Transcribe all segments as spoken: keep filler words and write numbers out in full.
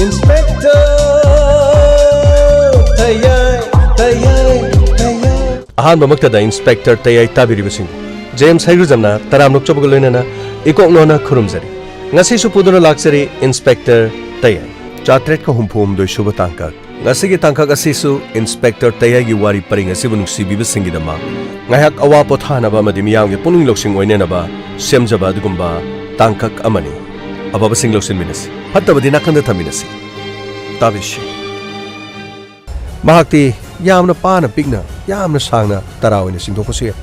Inspector ꯇꯌꯥꯏ, ꯇꯌꯥꯏ, ꯇꯌꯥꯏ꯫ ꯑꯍꯥꯟꯕꯃꯛꯇꯗ inspector ꯇꯌꯥꯏ ꯇꯥꯕꯤꯔꯤꯕꯁꯤꯡ, James ꯍꯩꯔꯨꯖꯝꯅ ꯇꯔꯥꯝ ꯅꯣꯛꯆꯕꯒ ꯂꯣꯏꯅꯅ ꯏꯀꯣꯛ ꯅꯣꯟꯅ ꯈꯨꯔꯨꯝꯖꯔꯤ꯫ ꯉꯁꯤꯁꯨ ꯄꯨꯗꯨꯅ ꯂꯥꯛꯆꯔꯤ ꯏꯟꯁꯄꯦꯛꯇꯔ ꯇꯌꯥꯏ꯫ ꯆꯥꯇ꯭ꯔꯦꯠꯀ ꯍꯨꯝꯐꯨ ꯍꯨꯝꯗꯣꯏ ꯁꯨꯕ ꯇꯥꯡꯀꯛ꯫ ꯉꯁꯤꯒꯤ ꯇꯥꯡꯀꯛ ꯑꯁꯤꯁꯨ ꯏꯟꯁꯄꯦꯛꯇꯔ ꯇꯌꯥꯏꯒꯤ ꯋꯥꯔꯤ ꯄꯔꯤꯡ ꯑꯁꯤꯕꯨ ꯅꯨꯡꯁꯤꯕꯤꯕꯁꯤꯡꯒꯤꯗꯃꯛ ꯉꯥꯏꯍꯥꯛ ꯑꯋꯥ ꯄꯣꯊꯥꯅꯕ ꯑꯃꯗꯤ ꯃꯤꯌꯥꯝꯒꯤ ꯄꯨꯛꯅꯤꯡ ꯂꯧꯁꯤꯡ ꯑꯣꯏꯅꯅꯕ ꯁꯦꯝꯖꯕ ꯑꯗꯨꯒꯨꯝꯕ ꯇꯥꯡꯀꯛ ꯑꯃꯅꯤ꯫ ꯑꯐꯕꯁꯤꯡ ꯂꯧꯁꯤꯟꯃꯤꯟꯅꯁꯤ, ꯐꯠꯇꯕꯗꯤ ꯅꯥꯀꯟꯗ ꯊꯝꯃꯤꯟꯅꯁꯤ꯫ ꯇꯥꯕꯤꯁꯤ꯫ ꯃꯍꯥꯛꯇꯤ ꯌꯥꯝꯅ ꯄꯥꯅ ꯄꯤꯛꯅ, ꯌꯥꯝꯅ ꯁꯥꯡꯅ ꯇꯔꯥ ꯑꯣꯏꯅ ꯆꯤꯡꯊꯣꯛꯄꯁꯨ ꯌꯥꯏ꯫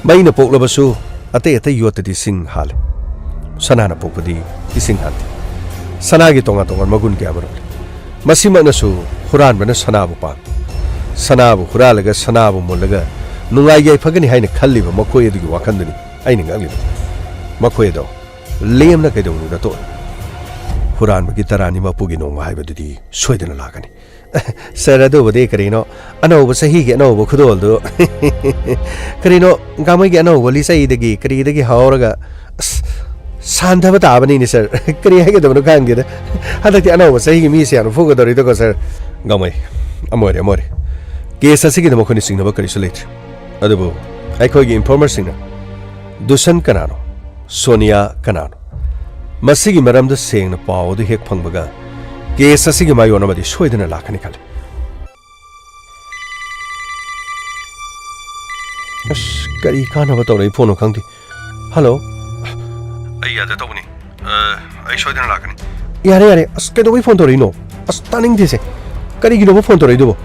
ꯃꯩꯅ ꯄꯣꯛꯂꯕꯁꯨ ꯑꯇꯩ ꯑꯇꯩ ꯌꯣꯠꯇꯗꯤ ꯁꯤꯡ ꯍꯥꯜꯂꯤ꯫ ꯁꯅꯥꯅ ꯄꯣꯛꯄꯗꯤ ꯏꯁꯤꯡ ꯍꯥꯟꯗꯦ꯫ ꯁꯅꯥꯒꯤ ꯇꯣꯉꯥꯟ ꯇꯣꯉꯥꯟꯕ ꯃꯒꯨꯟ ꯀꯌꯥ ꯑꯃꯔꯣꯝ ꯂꯩ꯫ ꯃꯁꯤꯃꯛꯅꯁꯨ ꯍꯨꯔꯥꯟꯕꯅ ꯁꯅꯥꯕꯨ ꯄꯥꯝꯃꯤ꯫ ꯁꯅꯥꯕꯨ ꯍꯨꯔꯥꯜꯂꯒ ꯁꯅꯥꯕꯨ ꯃꯨꯜꯂꯒ ꯅꯨꯡꯉꯥꯏ ꯌꯥꯏꯐꯒꯅꯤ ꯍꯥꯏꯅ ꯈꯜꯂꯤꯕ ꯃꯈꯣꯏ ꯑꯗꯨꯒꯤ ꯋꯥꯈꯜꯗꯨꯅꯤ ꯑꯩꯅ ꯉꯛꯂꯤꯕ꯫ ꯃꯈꯣꯏ ꯑꯗꯣ ꯂꯦꯝꯅ ꯀꯩꯗꯧꯅꯨꯡꯗ ꯇꯣꯛꯏ꯫ ꯍꯨꯔꯥꯟꯕꯒꯤ ꯇꯔꯥꯅꯤ ꯃꯄꯨꯒꯤ ꯅꯣꯡꯃ ꯍꯥꯏꯕꯗꯨꯗꯤ ꯁꯣꯏꯗꯅ ꯂꯥꯛꯀꯅꯤ꯫ ꯁꯥꯔ, ꯑꯗꯨꯕꯨꯗꯤ ꯀꯔꯤꯅꯣ, ꯑꯅꯧꯕ ꯆꯍꯤꯒꯤ ꯑꯅꯧꯕ ꯈꯨꯗꯣꯜꯗꯨ꯫ ꯀꯔꯤꯅꯣ, ꯒꯥꯡꯃꯩꯒꯤ ꯑꯅꯧꯕ ꯂꯤꯆꯩꯗꯒꯤ ꯀꯔꯤꯗꯒꯤ ꯍꯧꯔꯒ, ꯑꯁ, ꯁꯥꯟꯊꯕ ꯇꯥꯕꯅꯤꯅꯦ ꯁꯥꯔ꯫ ꯀꯔꯤ ꯍꯥꯏꯒꯗꯕꯅꯣ ꯈꯪꯗꯦꯗ꯫ ꯍꯟꯗꯛꯇꯤ ꯑꯅꯧꯕ ꯆꯍꯤꯒꯤ ꯃꯤꯁꯦ ꯌꯥꯝꯅ ꯐꯨꯒꯗꯧꯔꯤꯗꯀꯣ ꯁꯥꯔ꯫ ꯒꯥꯡꯃꯩ, ꯑꯃ ꯑꯣꯏꯔꯦ, ꯑꯃ ꯑꯣꯏꯔꯦ꯫ ꯀꯦꯁ ꯑꯁꯤꯒꯤꯗꯃꯛ ꯑꯩꯈꯣꯏꯅ ꯆꯤꯡꯅꯕ ꯀꯔꯤꯁꯨ ꯂꯩꯇ꯭ꯔꯤ꯫ ꯑꯗꯨꯕꯨ ꯑꯩꯈꯣꯏꯒꯤ ꯏꯟꯐꯣꯔꯃꯔꯁꯤꯡꯅ ꯗꯨꯁꯟ ꯀꯅꯥꯅꯣ? ꯁꯣꯅꯤꯌꯥ ꯀꯅꯥꯅꯣ? ꯃꯁꯤꯒꯤ ꯃꯔꯝꯗ ꯁꯦꯡꯅ ꯄꯥꯎ ꯑꯗꯨ ꯍꯦꯛ ꯐꯪꯕꯒ ꯀꯦꯁ ꯑꯁꯤꯒꯤ ꯃꯥꯌꯣꯟ ꯑꯃꯗꯤ ꯁꯣꯏꯗꯅ ꯂꯥꯛꯀꯅꯤ ꯈꯜꯂꯤ꯫ ꯑꯁ, ꯀꯔꯤ ꯀꯥꯟꯅꯕ ꯇꯧꯔꯛꯏ ꯐꯣꯟꯅꯣ ꯈꯪꯗꯦ꯫ ꯍꯜꯂꯣ? ꯑꯩ ꯌꯥꯗ ꯇꯧꯕꯅꯤ꯫ ꯑ, ꯑꯩ ꯁꯣꯏꯗꯅ ꯂꯥꯛꯀꯅꯤ꯫ ꯌꯥꯔꯦ, ꯌꯥꯔꯦ꯫ ꯑꯁ, ꯀꯩꯗꯧꯕꯩ ꯐꯣꯟ ꯇꯧꯔꯛꯏꯅꯣ? ꯑꯁ, ꯇꯥꯅꯤꯡꯗꯦꯁꯦ꯫ ꯀꯔꯤꯒꯤꯅꯣꯕ ꯐꯣꯟ ꯇꯧꯔꯛꯏꯗꯨꯕꯣ?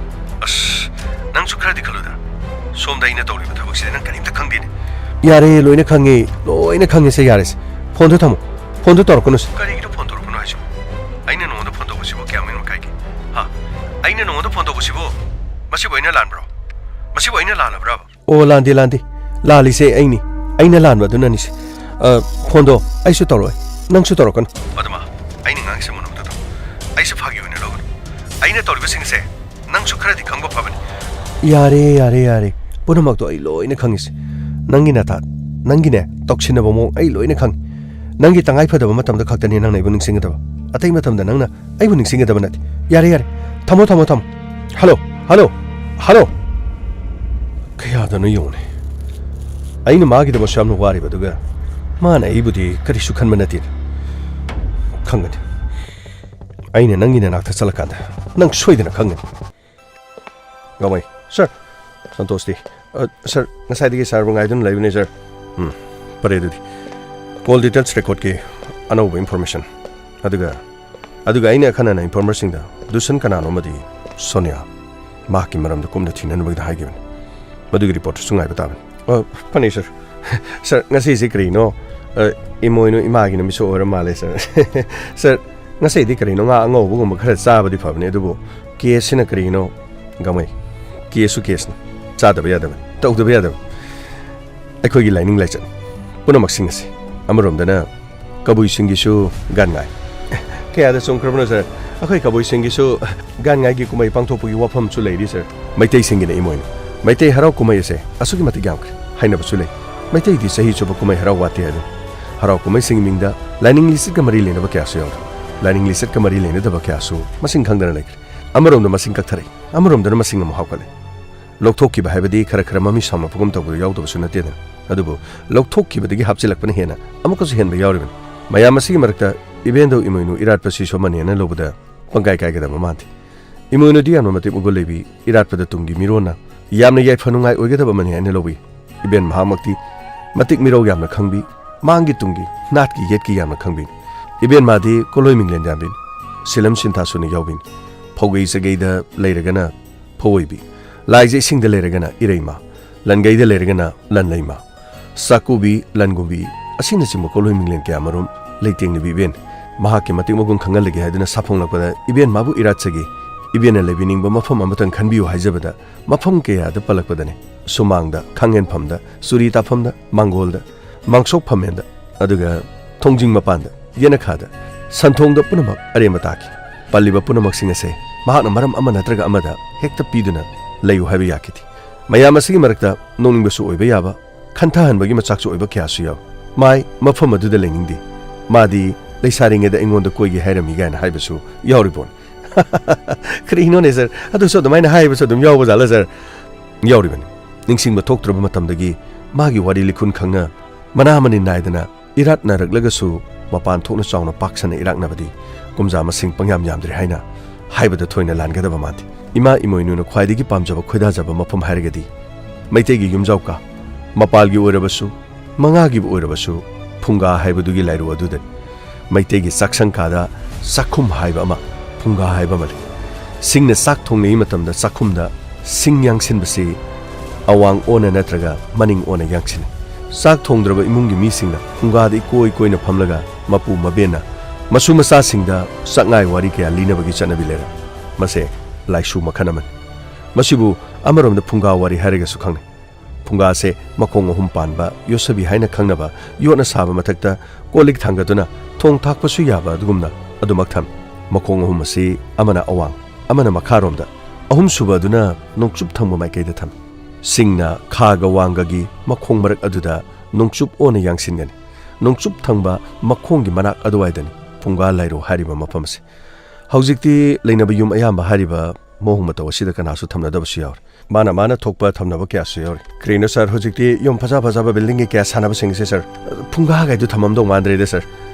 ꯑꯁ, ꯅꯪꯁꯨ ꯈꯔꯗꯤ ꯈꯜꯂꯨꯗ꯫ ꯁꯣꯝꯗ ꯑꯩꯅ ꯇꯧꯔꯤꯕ ꯊꯕꯛꯁꯤꯗꯤ ꯅꯪ ꯀꯔꯤꯝꯇ ꯈꯪꯗꯦꯅꯦ꯫ ꯌꯥꯔꯦ, ꯂꯣꯏꯅ ꯈꯪꯉꯦ, ꯂꯣꯏꯅ ꯈꯪꯉꯦꯁꯦ, ꯌꯥꯔꯦꯁꯦ꯫ ꯐꯣꯟꯗꯣ ꯊꯝꯃꯣ꯫ ꯐꯣꯟꯗꯣ ꯇꯧꯔꯛꯀꯅꯨꯁꯦ꯫ ꯀꯔꯤꯒꯤꯅꯣ ꯐꯣꯟ ꯇꯧꯔꯛꯀꯅꯨ ꯍꯥꯏꯁꯤꯕꯣ? ꯑꯩꯅ ꯅꯉꯣꯟꯗ ꯐꯣꯟ ꯇꯧꯕꯁꯤꯕꯨ ꯀꯌꯥꯝ ꯃꯤꯅ ꯀꯥꯏꯒꯦ? ꯍꯥ? ꯑꯩꯅ ꯅꯉꯣꯟꯗ ꯐꯣꯟ ꯇꯧꯕꯁꯤꯕꯨ, ꯃꯁꯤꯕꯨ ꯑꯩꯅ ꯂꯥꯟꯕ꯭ꯔꯣ? ꯃꯁꯤꯕꯨ ꯑꯩꯅ ꯂꯥꯜꯂꯕ꯭ꯔꯕ? ꯑꯣ, ꯂꯥꯟꯗꯦ, ꯂꯥꯟꯗꯦ꯫ ꯂꯥꯜꯂꯤꯁꯦ ꯑꯩꯅꯤ꯫ ꯑꯩꯅ ꯂꯥꯟꯕ ꯑꯗꯨꯅꯅꯤꯁꯦ꯫ ꯑ, ꯐꯣꯟꯗꯣ ꯑꯩꯁꯨ ꯇꯧꯔꯛꯑꯣꯏ꯫ ꯅꯪꯁꯨ ꯇꯧꯔꯛꯀꯅꯨ꯫ ꯑꯗꯨꯃ, ꯑꯩꯅ ꯉꯥꯡꯉꯤꯁꯦ ꯃꯨꯟꯅ ꯑꯝꯇ ꯇꯥꯎ꯫ ꯑꯩꯁꯦ ꯐꯥꯒꯤ ꯑꯣꯏꯅ ꯂꯧꯒꯅꯨ꯫ ꯑꯩꯅ ꯇꯧꯔꯤꯕꯁꯤꯡꯁꯦ ꯅꯪꯁꯨ ꯈꯔꯗꯤ ꯈꯪꯕ ꯐꯕꯅꯤ꯫ ꯌꯥꯔꯦ, ꯌꯥꯔꯦ, ꯌꯥꯔꯦ꯫ ꯄꯨꯝꯅꯃꯛꯇꯣ ꯑꯩ ꯂꯣꯏꯅ ꯈꯪꯉꯤꯁꯦ꯫ ꯅꯪꯒꯤ ꯅꯊꯥ, ꯅꯪꯒꯤꯅꯦ, ꯇꯧꯁꯤꯟꯅꯕ ꯃꯑꯣꯡ ꯑꯩ ꯂꯣꯏꯅ ꯈꯪꯉꯤ꯫ ꯅꯪꯒꯤ ꯇꯉꯥꯏ ꯐꯗꯕ ꯃꯇꯝꯗ ꯈꯛꯇꯅꯤ ꯅꯪꯅ ꯑꯩꯕꯨ ꯅꯤꯡꯁꯤꯡꯒꯗꯕ꯫ ꯑꯇꯩ ꯃꯇꯝꯗ ꯅꯪꯅ ꯑꯩꯕꯨ ꯅꯤꯡꯁꯤꯡꯒꯗꯕ ꯅꯠꯇꯦ꯫ ꯌꯥꯔꯦ, ꯌꯥꯔꯦ꯫ ꯊꯝꯃꯣ, ꯊꯝꯃꯣ, ꯊꯝꯃꯣ꯫ Hello, hello, hello. ꯀꯌꯥꯗꯅꯣ ꯌꯦꯡꯉꯨꯅꯦ꯫ ꯑꯩꯅ ꯃꯥꯒꯤꯗꯃꯛꯁꯨ ꯌꯥꯝꯅ ꯋꯥꯔꯤꯕ, ꯑꯗꯨꯒ ꯃꯥꯅ ꯑꯩꯕꯨꯗꯤ ꯀꯔꯤꯁꯨ ꯈꯟꯕ ꯅꯠꯇꯦ꯫ ꯈꯪꯒꯅꯤ꯫ ꯑꯩꯅ ꯅꯪꯒꯤ ꯅꯅꯥꯛꯇ ꯆꯠꯂꯀꯥꯟꯗ ꯅꯪ ꯁꯣꯏꯗꯅ ꯈꯪꯒꯅꯤ꯫ ꯒꯥꯡꯃꯩ꯫ ꯁꯥꯔ꯫ ꯁꯟꯇꯣꯁꯇꯤ꯫ ꯑ, ꯁꯥꯔ, ꯉꯁꯥꯏꯗꯒꯤ ꯁꯥꯔꯕꯨ ꯉꯥꯏꯗꯨꯅ ꯂꯩꯕꯅꯦ, ꯁꯥꯔ꯫ ꯎꯝ, ꯐꯔꯦ ꯑꯗꯨꯗꯤ꯫ ꯀꯣꯜ ꯗꯤꯇꯦꯜꯁ ꯔꯦꯀꯣꯔꯗꯀꯤ ꯑꯅꯧꯕ ꯏꯟꯐꯣꯔꯃꯦꯁꯟ꯫ ꯑꯗꯨꯒ, ꯑꯗꯨꯒ ꯑꯩꯅ ꯑꯈꯟꯅꯅ ꯏꯟꯐꯣꯔꯃꯔꯁꯤꯡꯗ ꯗꯨꯁꯟ ꯀꯅꯥꯅꯣ ꯑꯃꯗꯤ ꯁꯣꯅꯤꯌꯥ ꯃꯍꯥꯛꯀꯤ ꯃꯔꯝꯗ ꯀꯨꯞꯅ ꯊꯤꯅꯅꯕꯒꯤꯗ ꯍꯥꯏꯈꯤꯕꯅꯤ꯫ ꯃꯗꯨꯒꯤ ꯔꯤꯄꯣꯔꯠꯇꯨꯁꯨ ꯉꯥꯏꯕ ꯇꯥꯕꯅꯤ꯫ ꯑ, ꯐꯅꯤ, ꯁꯥꯔ꯫ ꯁꯥꯔ, ꯉꯁꯤꯁꯤ ꯀꯔꯤꯅꯣ? ꯑ, ꯏꯃꯣꯏꯅꯨ ꯏꯃꯥꯒꯤ ꯅꯨꯃꯤꯠꯁꯨ ꯑꯣꯏꯔ ꯃꯥꯜꯂꯦ, ꯁꯥꯔ꯫ ꯁꯥꯔ, ꯉꯁꯤꯗꯤ ꯀꯔꯤꯅꯣ, ꯉꯥ ꯑꯉꯧꯕꯒꯨꯝꯕ ꯈꯔ ꯆꯥꯕꯗꯤ ꯐꯕꯅꯤ, ꯑꯗꯨꯕꯨ ꯀꯦꯁꯁꯤꯅ ꯀꯔꯤꯅꯣ? ꯒꯥꯡꯃꯩ, ꯀꯦꯁꯁꯨ ꯀꯦꯁꯅꯤ꯫ ꯆꯥꯗꯕ ꯌꯥꯗꯕꯅꯤ, ꯇꯧꯗꯕ ꯌꯥꯗꯕꯅꯤ꯫ ꯑꯩꯈꯣꯏꯒꯤ ꯂꯥꯏꯅꯤꯡ ꯂꯥꯏꯆꯠ ꯄꯨꯝꯅꯃꯛꯁꯤꯡ ꯑꯁꯤ ꯑꯃꯔꯣꯝꯗꯅ ꯀꯕꯨꯏꯁꯤꯡꯒꯤꯁꯨ ꯒꯥꯟꯉꯥꯏ꯫ ꯀꯌꯥꯗ ꯆꯨꯝꯈ꯭ꯔꯕꯅꯣ, ꯁꯥꯔ? ꯑꯩꯈꯣꯏ ꯀꯕꯨꯏꯁꯤꯡꯒꯤꯁꯨ ꯒꯥꯟꯉꯥꯏꯒꯤ ꯀꯨꯝꯍꯩ ꯄꯥꯡꯊꯣꯛꯄꯒꯤ ꯋꯥꯐꯝꯁꯨ ꯂꯩꯔꯤ, ꯁꯥꯔ꯫ ꯃꯩꯇꯩꯁꯤꯡꯒꯤꯅ ꯏꯃꯣꯏꯅꯨ꯫ ꯃꯩꯇꯩ ꯍꯔꯥꯎ ꯀꯨꯝꯍꯩ ꯑꯁꯦ ꯑꯁꯨꯛꯀꯤ ꯃꯇꯤꯛ ꯌꯥꯝꯈ꯭ꯔꯦ ꯍꯥꯏꯅꯕꯁꯨ ꯂꯩ꯫ ꯃꯩꯇꯩꯗꯤ ꯆꯍꯤ ꯆꯨꯞꯄ ꯀꯨꯝꯍꯩ ꯍꯔꯥꯎ ꯋꯥꯠꯇꯦ ꯍꯥꯏꯗꯨꯅꯤ꯫ ꯍꯔꯥꯎ ꯀꯨꯝꯍꯩꯁꯤꯡꯒꯤ ꯃꯤꯡꯗ ꯂꯥꯏꯅꯤꯡ ꯂꯤꯆꯠꯀ ꯃꯔꯤ ꯂꯩꯅꯕ ꯀꯌꯥꯁꯨ ꯌꯥꯎꯔꯤ꯫ ꯂꯥꯏꯅꯤꯡ ꯂꯤꯆꯠꯀ ꯃꯔꯤ ꯂꯩꯅꯗꯕ ꯀꯌꯥꯁꯨ ꯃꯁꯤꯡ ꯈꯪꯗꯅ ꯂꯩꯈ꯭ꯔꯦ꯫ ꯑꯃꯔꯣꯝꯗ ꯃꯁꯤꯡ ꯀꯛꯊꯔꯛꯏ, ꯑꯃꯔꯣꯝꯗꯅ ꯃꯁꯤꯡ ꯑꯃꯨꯛ ꯍꯥꯞꯀꯠꯂꯦ꯫ ꯂꯧꯊꯣꯛꯈꯤꯕ ꯍꯥꯏꯕꯗꯤ ꯈꯔ ꯈꯔ ꯃꯃꯤꯠ ꯁꯥꯎꯅꯕꯒꯨꯝ ꯇꯧꯕꯗꯨ ꯌꯥꯎꯗꯕꯁꯨ ꯅꯠꯇꯦꯗꯅ꯫ ꯑꯗꯨꯕꯨ ꯂꯧꯊꯣꯛꯈꯤꯕꯗꯒꯤ ꯍꯥꯞꯆꯤꯜꯂꯛꯄꯅ ꯍꯦꯟꯅ ꯑꯃꯨꯛꯀꯁꯨ ꯍꯦꯟꯕ ꯌꯥꯎꯔꯤꯕꯅꯤ꯫ ꯃꯌꯥꯝ ꯑꯁꯤꯒꯤ ꯃꯔꯛꯇ ꯏꯕꯦꯟꯗꯧ ꯏꯃꯣꯏꯅꯨ ꯏꯔꯥꯠꯄꯁꯤꯁꯨ ꯑꯃꯅꯤ ꯍꯥꯏꯅ ꯂꯧꯕꯗ ꯄꯪꯀꯥꯏ ꯀꯥꯏꯒꯗꯕ ꯃꯥꯟꯗꯦ꯫ ꯏꯃꯣꯏꯅꯨꯗꯤ ꯌꯥꯝꯅ ꯃꯇꯤꯛ ꯃꯒꯨꯟ ꯂꯩꯕꯤ, ꯏꯔꯥꯠꯄꯗ ꯇꯨꯡꯒꯤ ꯃꯤꯔꯣꯟꯅ ꯌꯥꯝꯅ ꯌꯥꯏꯐ ꯅꯨꯡꯉꯥꯏ ꯑꯣꯏꯒꯗꯕ ꯑꯃꯅꯤ ꯍꯥꯏꯅ ꯂꯧꯏ꯫ ꯏꯕꯦꯟ ꯃꯍꯥꯛꯃꯛꯇꯤ ꯃꯇꯤꯛ ꯃꯤꯔꯧ ꯌꯥꯝꯅ ꯈꯪꯕꯤ, ꯃꯥꯡꯒꯤ ꯇꯨꯡꯒꯤ, ꯅꯥꯠꯀꯤ ꯌꯦꯠꯀꯤ ꯌꯥꯝꯅ ꯈꯪꯕꯤꯅꯤ꯫ ꯏꯕꯦꯟ ꯃꯥꯗꯤ ꯀꯣꯂꯣꯏ ꯃꯤꯡꯂꯦꯟ ꯌꯥꯝꯕꯤꯅꯤ꯫ ꯁꯤꯂꯝ ꯁꯤꯟꯊꯥ ꯁꯨꯅ ꯌꯥꯎꯕꯤꯅꯤ꯫ ꯐꯧꯒꯩ ꯆꯒꯩꯗ ꯂꯩꯔꯒꯅ ꯐꯧꯑꯣꯏꯕꯤ, ꯂꯥꯏꯖ ꯏꯁꯤꯡꯗ ꯂꯩꯔꯒꯅ ꯏꯔꯩꯃ, ꯂꯟꯒꯩꯗ ꯂꯩꯔꯒꯅ ꯂꯟꯂꯩꯃ, ꯆꯥꯛꯀꯨꯕꯤ, ꯂꯟꯒꯨꯝꯕꯤ ꯑꯁꯤꯅꯆꯤꯡꯕ ꯀꯣꯂꯣꯏ ꯃꯤꯡꯂꯦꯟ ꯀꯌꯥꯃꯔꯨꯝ ꯂꯩꯇꯦꯡꯂꯤꯕꯤ ꯏꯕꯦꯟ꯫ ꯃꯍꯥꯛꯀꯤ ꯃꯇꯤꯛ ꯃꯒꯨꯟ ꯈꯪꯍꯜꯂꯒꯦ ꯍꯥꯏꯗꯨꯅ ꯁꯥꯐꯣꯡꯂꯛꯄꯗ ꯏꯕꯦꯟ ꯃꯥꯕꯨ ꯏꯔꯥꯠꯆꯒꯦ, ꯏꯕꯦꯟꯅ ꯂꯩꯕꯤꯅꯤꯡꯕ ꯃꯐꯝ ꯑꯃꯇꯪ ꯈꯟꯕꯤꯌꯨ ꯍꯥꯏꯖꯕꯗ ꯃꯐꯝ ꯀꯌꯥꯗ ꯄꯜꯂꯛꯄꯗꯅꯤ꯫ ꯁꯨꯃꯥꯡꯗ, ꯈꯥꯡꯍꯦꯟꯐꯝꯗ, ꯆꯨꯔꯤ ꯇꯥꯐꯝꯗ, ꯃꯥꯡꯒꯣꯜꯗ, ꯃꯥꯡꯁꯣꯛ ꯐꯝꯃꯦꯟꯗ, ꯑꯗꯨꯒ ꯊꯣꯡꯖꯤꯡ ꯃꯄꯥꯟꯗ, ꯌꯦꯅꯈꯥꯗ, ꯁꯟꯊꯣꯡꯗ ꯄꯨꯝꯅꯃꯛ ꯑꯔꯦꯝꯕ ꯇꯥꯈꯤ꯫ ꯄꯜꯂꯤꯕ ꯄꯨꯝꯅꯃꯛꯁꯤꯡ ꯑꯁꯦ ꯃꯍꯥꯛꯅ ꯃꯔꯝ ꯑꯃ ꯅꯠꯇ꯭ꯔꯒ ꯑꯃꯗ ꯍꯦꯛꯇ ꯄꯤꯗꯨꯅ ꯂꯩꯌꯨ ꯍꯥꯏꯕ ꯌꯥꯈꯤꯗꯦ꯫ ꯃꯌꯥꯝ ꯑꯁꯤꯒꯤ ꯃꯔꯛꯇ ꯅꯣꯛꯅꯤꯡꯕꯁꯨ ꯑꯣꯏꯕ ꯌꯥꯕ, ꯈꯟꯊꯍꯟꯕꯒꯤ ꯃꯆꯥꯛꯁꯨ ꯑꯣꯏꯕ ꯀꯌꯥꯁꯨ ꯌꯥꯎꯏ꯫ ꯃꯥꯏ ꯃꯐꯝ ꯑꯗꯨꯗ ꯂꯩꯅꯤꯡꯗꯦ꯫ ꯃꯥꯗꯤ ꯂꯩꯁꯥꯔꯤꯉꯩꯗ ꯑꯩꯉꯣꯟꯗ ꯀꯣꯏꯒꯦ ꯍꯥꯏꯔꯝꯃꯤ ꯀꯥꯏꯅ ꯍꯥꯏꯕꯁꯨ ꯌꯥꯎꯔꯤꯕꯣ? ꯀꯔꯤꯅꯣꯅꯦ ꯁꯥꯔ, ꯑꯗꯨꯁꯨ ꯑꯗꯨꯃꯥꯏꯅ ꯍꯥꯏꯕꯁꯨ ꯑꯗꯨꯝ ꯌꯥꯎꯕ ꯖꯥꯠꯂ ꯁꯥꯔ? ꯌꯥꯎꯔꯤꯕꯅꯤ꯫ ꯅꯤꯡꯁꯤꯡꯕ ꯊꯣꯛꯇ꯭ꯔꯕ ꯃꯇꯝꯗꯒꯤ ꯃꯥꯒꯤ ꯋꯥꯔꯤ ꯂꯤꯈꯨꯟ ꯈꯪꯅ ꯃꯅꯥ ꯃꯅꯤꯟ ꯅꯥꯏꯗꯅ ꯏꯔꯥꯠꯅꯔꯛꯂꯒꯁꯨ ꯃꯄꯥꯟ ꯊꯣꯛꯅ ꯆꯥꯎꯅ ꯄꯥꯛ ꯁꯟꯅ ꯏꯔꯥꯛꯅꯕꯗꯤ ꯀꯨꯝꯖꯥ ꯃꯁꯤꯡ ꯄꯪꯌꯥꯝ ꯌꯥꯝꯗ꯭ꯔꯦ ꯍꯥꯏꯅ ꯍꯥꯏꯕꯗ ꯊꯣꯏꯅ ꯂꯥꯟꯒꯗꯕ ꯃꯥꯟꯗꯦ꯫ ꯏꯃꯥ ꯏꯃꯣꯏꯅꯨꯅ ꯈ꯭ꯋꯥꯏꯗꯒꯤ ꯄꯥꯝꯖꯕ ꯈꯣꯏꯗꯥꯖꯕ ꯃꯐꯝ ꯍꯥꯏꯔꯒꯗꯤ ꯃꯩꯇꯩꯒꯤ ꯌꯨꯝꯖꯥꯎ ꯀꯥ, ꯃꯄꯥꯜꯒꯤ ꯑꯣꯏꯔꯕꯁꯨ ꯃꯉꯥꯒꯤꯕꯨ ꯑꯣꯏꯔꯕꯁꯨ ꯐꯨꯡꯒꯥ ꯍꯥꯏꯕꯗꯨꯒꯤ ꯂꯥꯏꯔꯨ ꯑꯗꯨꯗꯅꯤ꯫ ꯃꯩꯇꯩꯒꯤ ꯆꯥꯛꯁꯪ ꯀꯥꯗ ꯆꯥꯛꯈꯨꯝ ꯍꯥꯏꯕ ꯑꯃ, ꯐꯨꯡꯒꯥ ꯍꯥꯏꯕ ꯑꯃ ꯂꯩ꯫ ꯁꯤꯡꯅ ꯆꯥꯛ ꯊꯣꯡꯂꯤꯉꯩ ꯃꯇꯝꯗ ꯆꯥꯛꯈꯨꯝꯗ ꯁꯤꯡ ꯌꯥꯡꯁꯤꯟꯕꯁꯤ ꯑꯋꯥꯡ ꯑꯣꯟꯅ ꯅꯠꯇ꯭ꯔꯒ ꯃꯅꯤꯡ ꯑꯣꯟꯅ ꯌꯥꯡꯁꯤꯟꯅꯩ꯫ ꯆꯥꯛ ꯊꯣꯡꯗ꯭ꯔꯕ ꯏꯃꯨꯡꯒꯤ ꯃꯤꯁꯤꯡꯅ ꯐꯨꯡꯒꯥꯗ ꯏꯀꯣꯏ ꯀꯣꯏꯅ ꯐꯝꯂꯒ ꯃꯄꯨ ꯃꯕꯦꯟꯅ ꯃꯁꯨ ꯃꯆꯥꯁꯤꯡꯗ ꯆꯥꯛꯉꯥꯏ ꯋꯥꯔꯤ ꯀꯌꯥ ꯂꯤꯅꯕꯒꯤ ꯆꯠꯅꯕꯤ ꯂꯩꯔꯝꯃꯤ꯫ ꯃꯁꯦ ꯂꯥꯏꯁꯨ ꯃꯈꯜ ꯑꯃꯅꯤ꯫ ꯃꯁꯤꯕꯨ ꯑꯃꯔꯣꯝꯗ ꯐꯨꯡꯒꯥ ꯋꯥꯔꯤ ꯍꯥꯏꯔꯒꯁꯨ ꯈꯪꯅꯩ꯫ ꯐꯨꯡꯒꯥꯁꯦ ꯃꯈꯣꯡ ꯑꯍꯨꯝ ꯄꯥꯟꯕ ꯌꯣꯠꯁꯕꯤ ꯍꯥꯏꯅ ꯈꯪꯅꯕ ꯌꯣꯠꯅ ꯁꯥꯕ ꯃꯊꯛꯇ ꯀꯣꯜ ꯂꯤꯛ ꯊꯥꯡꯒꯠꯇꯨꯅ ꯊꯣꯡ ꯊꯥꯛꯄꯁꯨ ꯌꯥꯕ ꯑꯗꯨꯒꯨꯝꯅ ꯑꯗꯨꯃꯛ ꯊꯝꯃꯤ꯫ ꯃꯈꯣꯡ ꯑꯍꯨꯝ ꯑꯁꯤ ꯑꯃꯅ ꯑꯋꯥꯡ, ꯑꯃꯅ ꯃꯈꯥꯔꯣꯝꯗ, ꯑꯍꯨꯝꯁꯨꯕ ꯑꯗꯨꯅ ꯅꯣꯡꯆꯨꯞ ꯊꯪꯕ ꯃꯥꯏꯀꯩꯗ ꯊꯝꯃꯤ꯫ ꯁꯤꯡꯅ ꯈꯥꯒ ꯋꯥꯡꯒꯒꯤ ꯃꯈꯣꯡ ꯃꯔꯛ ꯑꯗꯨꯗ ꯅꯣꯡꯆꯨꯞ ꯑꯣꯟꯅ ꯌꯥꯡꯁꯤꯟꯒꯅꯤ꯫ ꯅꯣꯡꯆꯨꯞ ꯊꯪꯕ ꯃꯈꯣꯡꯒꯤ ꯃꯅꯥꯛ ꯑꯗꯨꯋꯥꯏꯗꯅꯤ ꯐꯨꯡꯒꯥ ꯂꯥꯏꯔꯨ ꯍꯥꯏꯔꯤꯕ ꯃꯐꯝ ꯑꯁꯤ꯫ ꯍꯧꯖꯤꯛꯇꯤ ꯂꯩꯅꯕ ꯌꯨꯝ ꯑꯌꯥꯝꯕ ꯍꯥꯏꯔꯤꯕ ꯃꯑꯣꯡ ꯃꯇꯧ ꯑꯁꯤꯗ ꯀꯅꯥꯁꯨ ꯊꯝꯅꯗꯕꯁꯨ ꯌꯥꯎꯔꯦ꯫ ꯃꯥꯅ ꯃꯥꯅ ꯊꯣꯛꯄ ꯊꯝꯅꯕ ꯀꯌꯥꯁꯨ ꯌꯥꯎꯔꯤ꯫ ꯀꯔꯤꯅꯣ ꯁꯥꯔ, ꯍꯧꯖꯤꯛꯇꯤ ꯌꯨꯝ ꯐꯖ ꯐꯖꯕ ꯕꯤꯜꯗꯤꯡꯒꯤ ꯀꯌꯥ ꯁꯥꯟꯅꯕꯁꯤꯡꯁꯦ ꯁꯥꯔ, ꯐꯨꯡꯒꯥꯒꯩꯗꯨ ꯊꯝꯃꯝꯗꯧ ꯃꯥꯟꯗ꯭ꯔꯦꯗ ꯁꯥꯔ꯫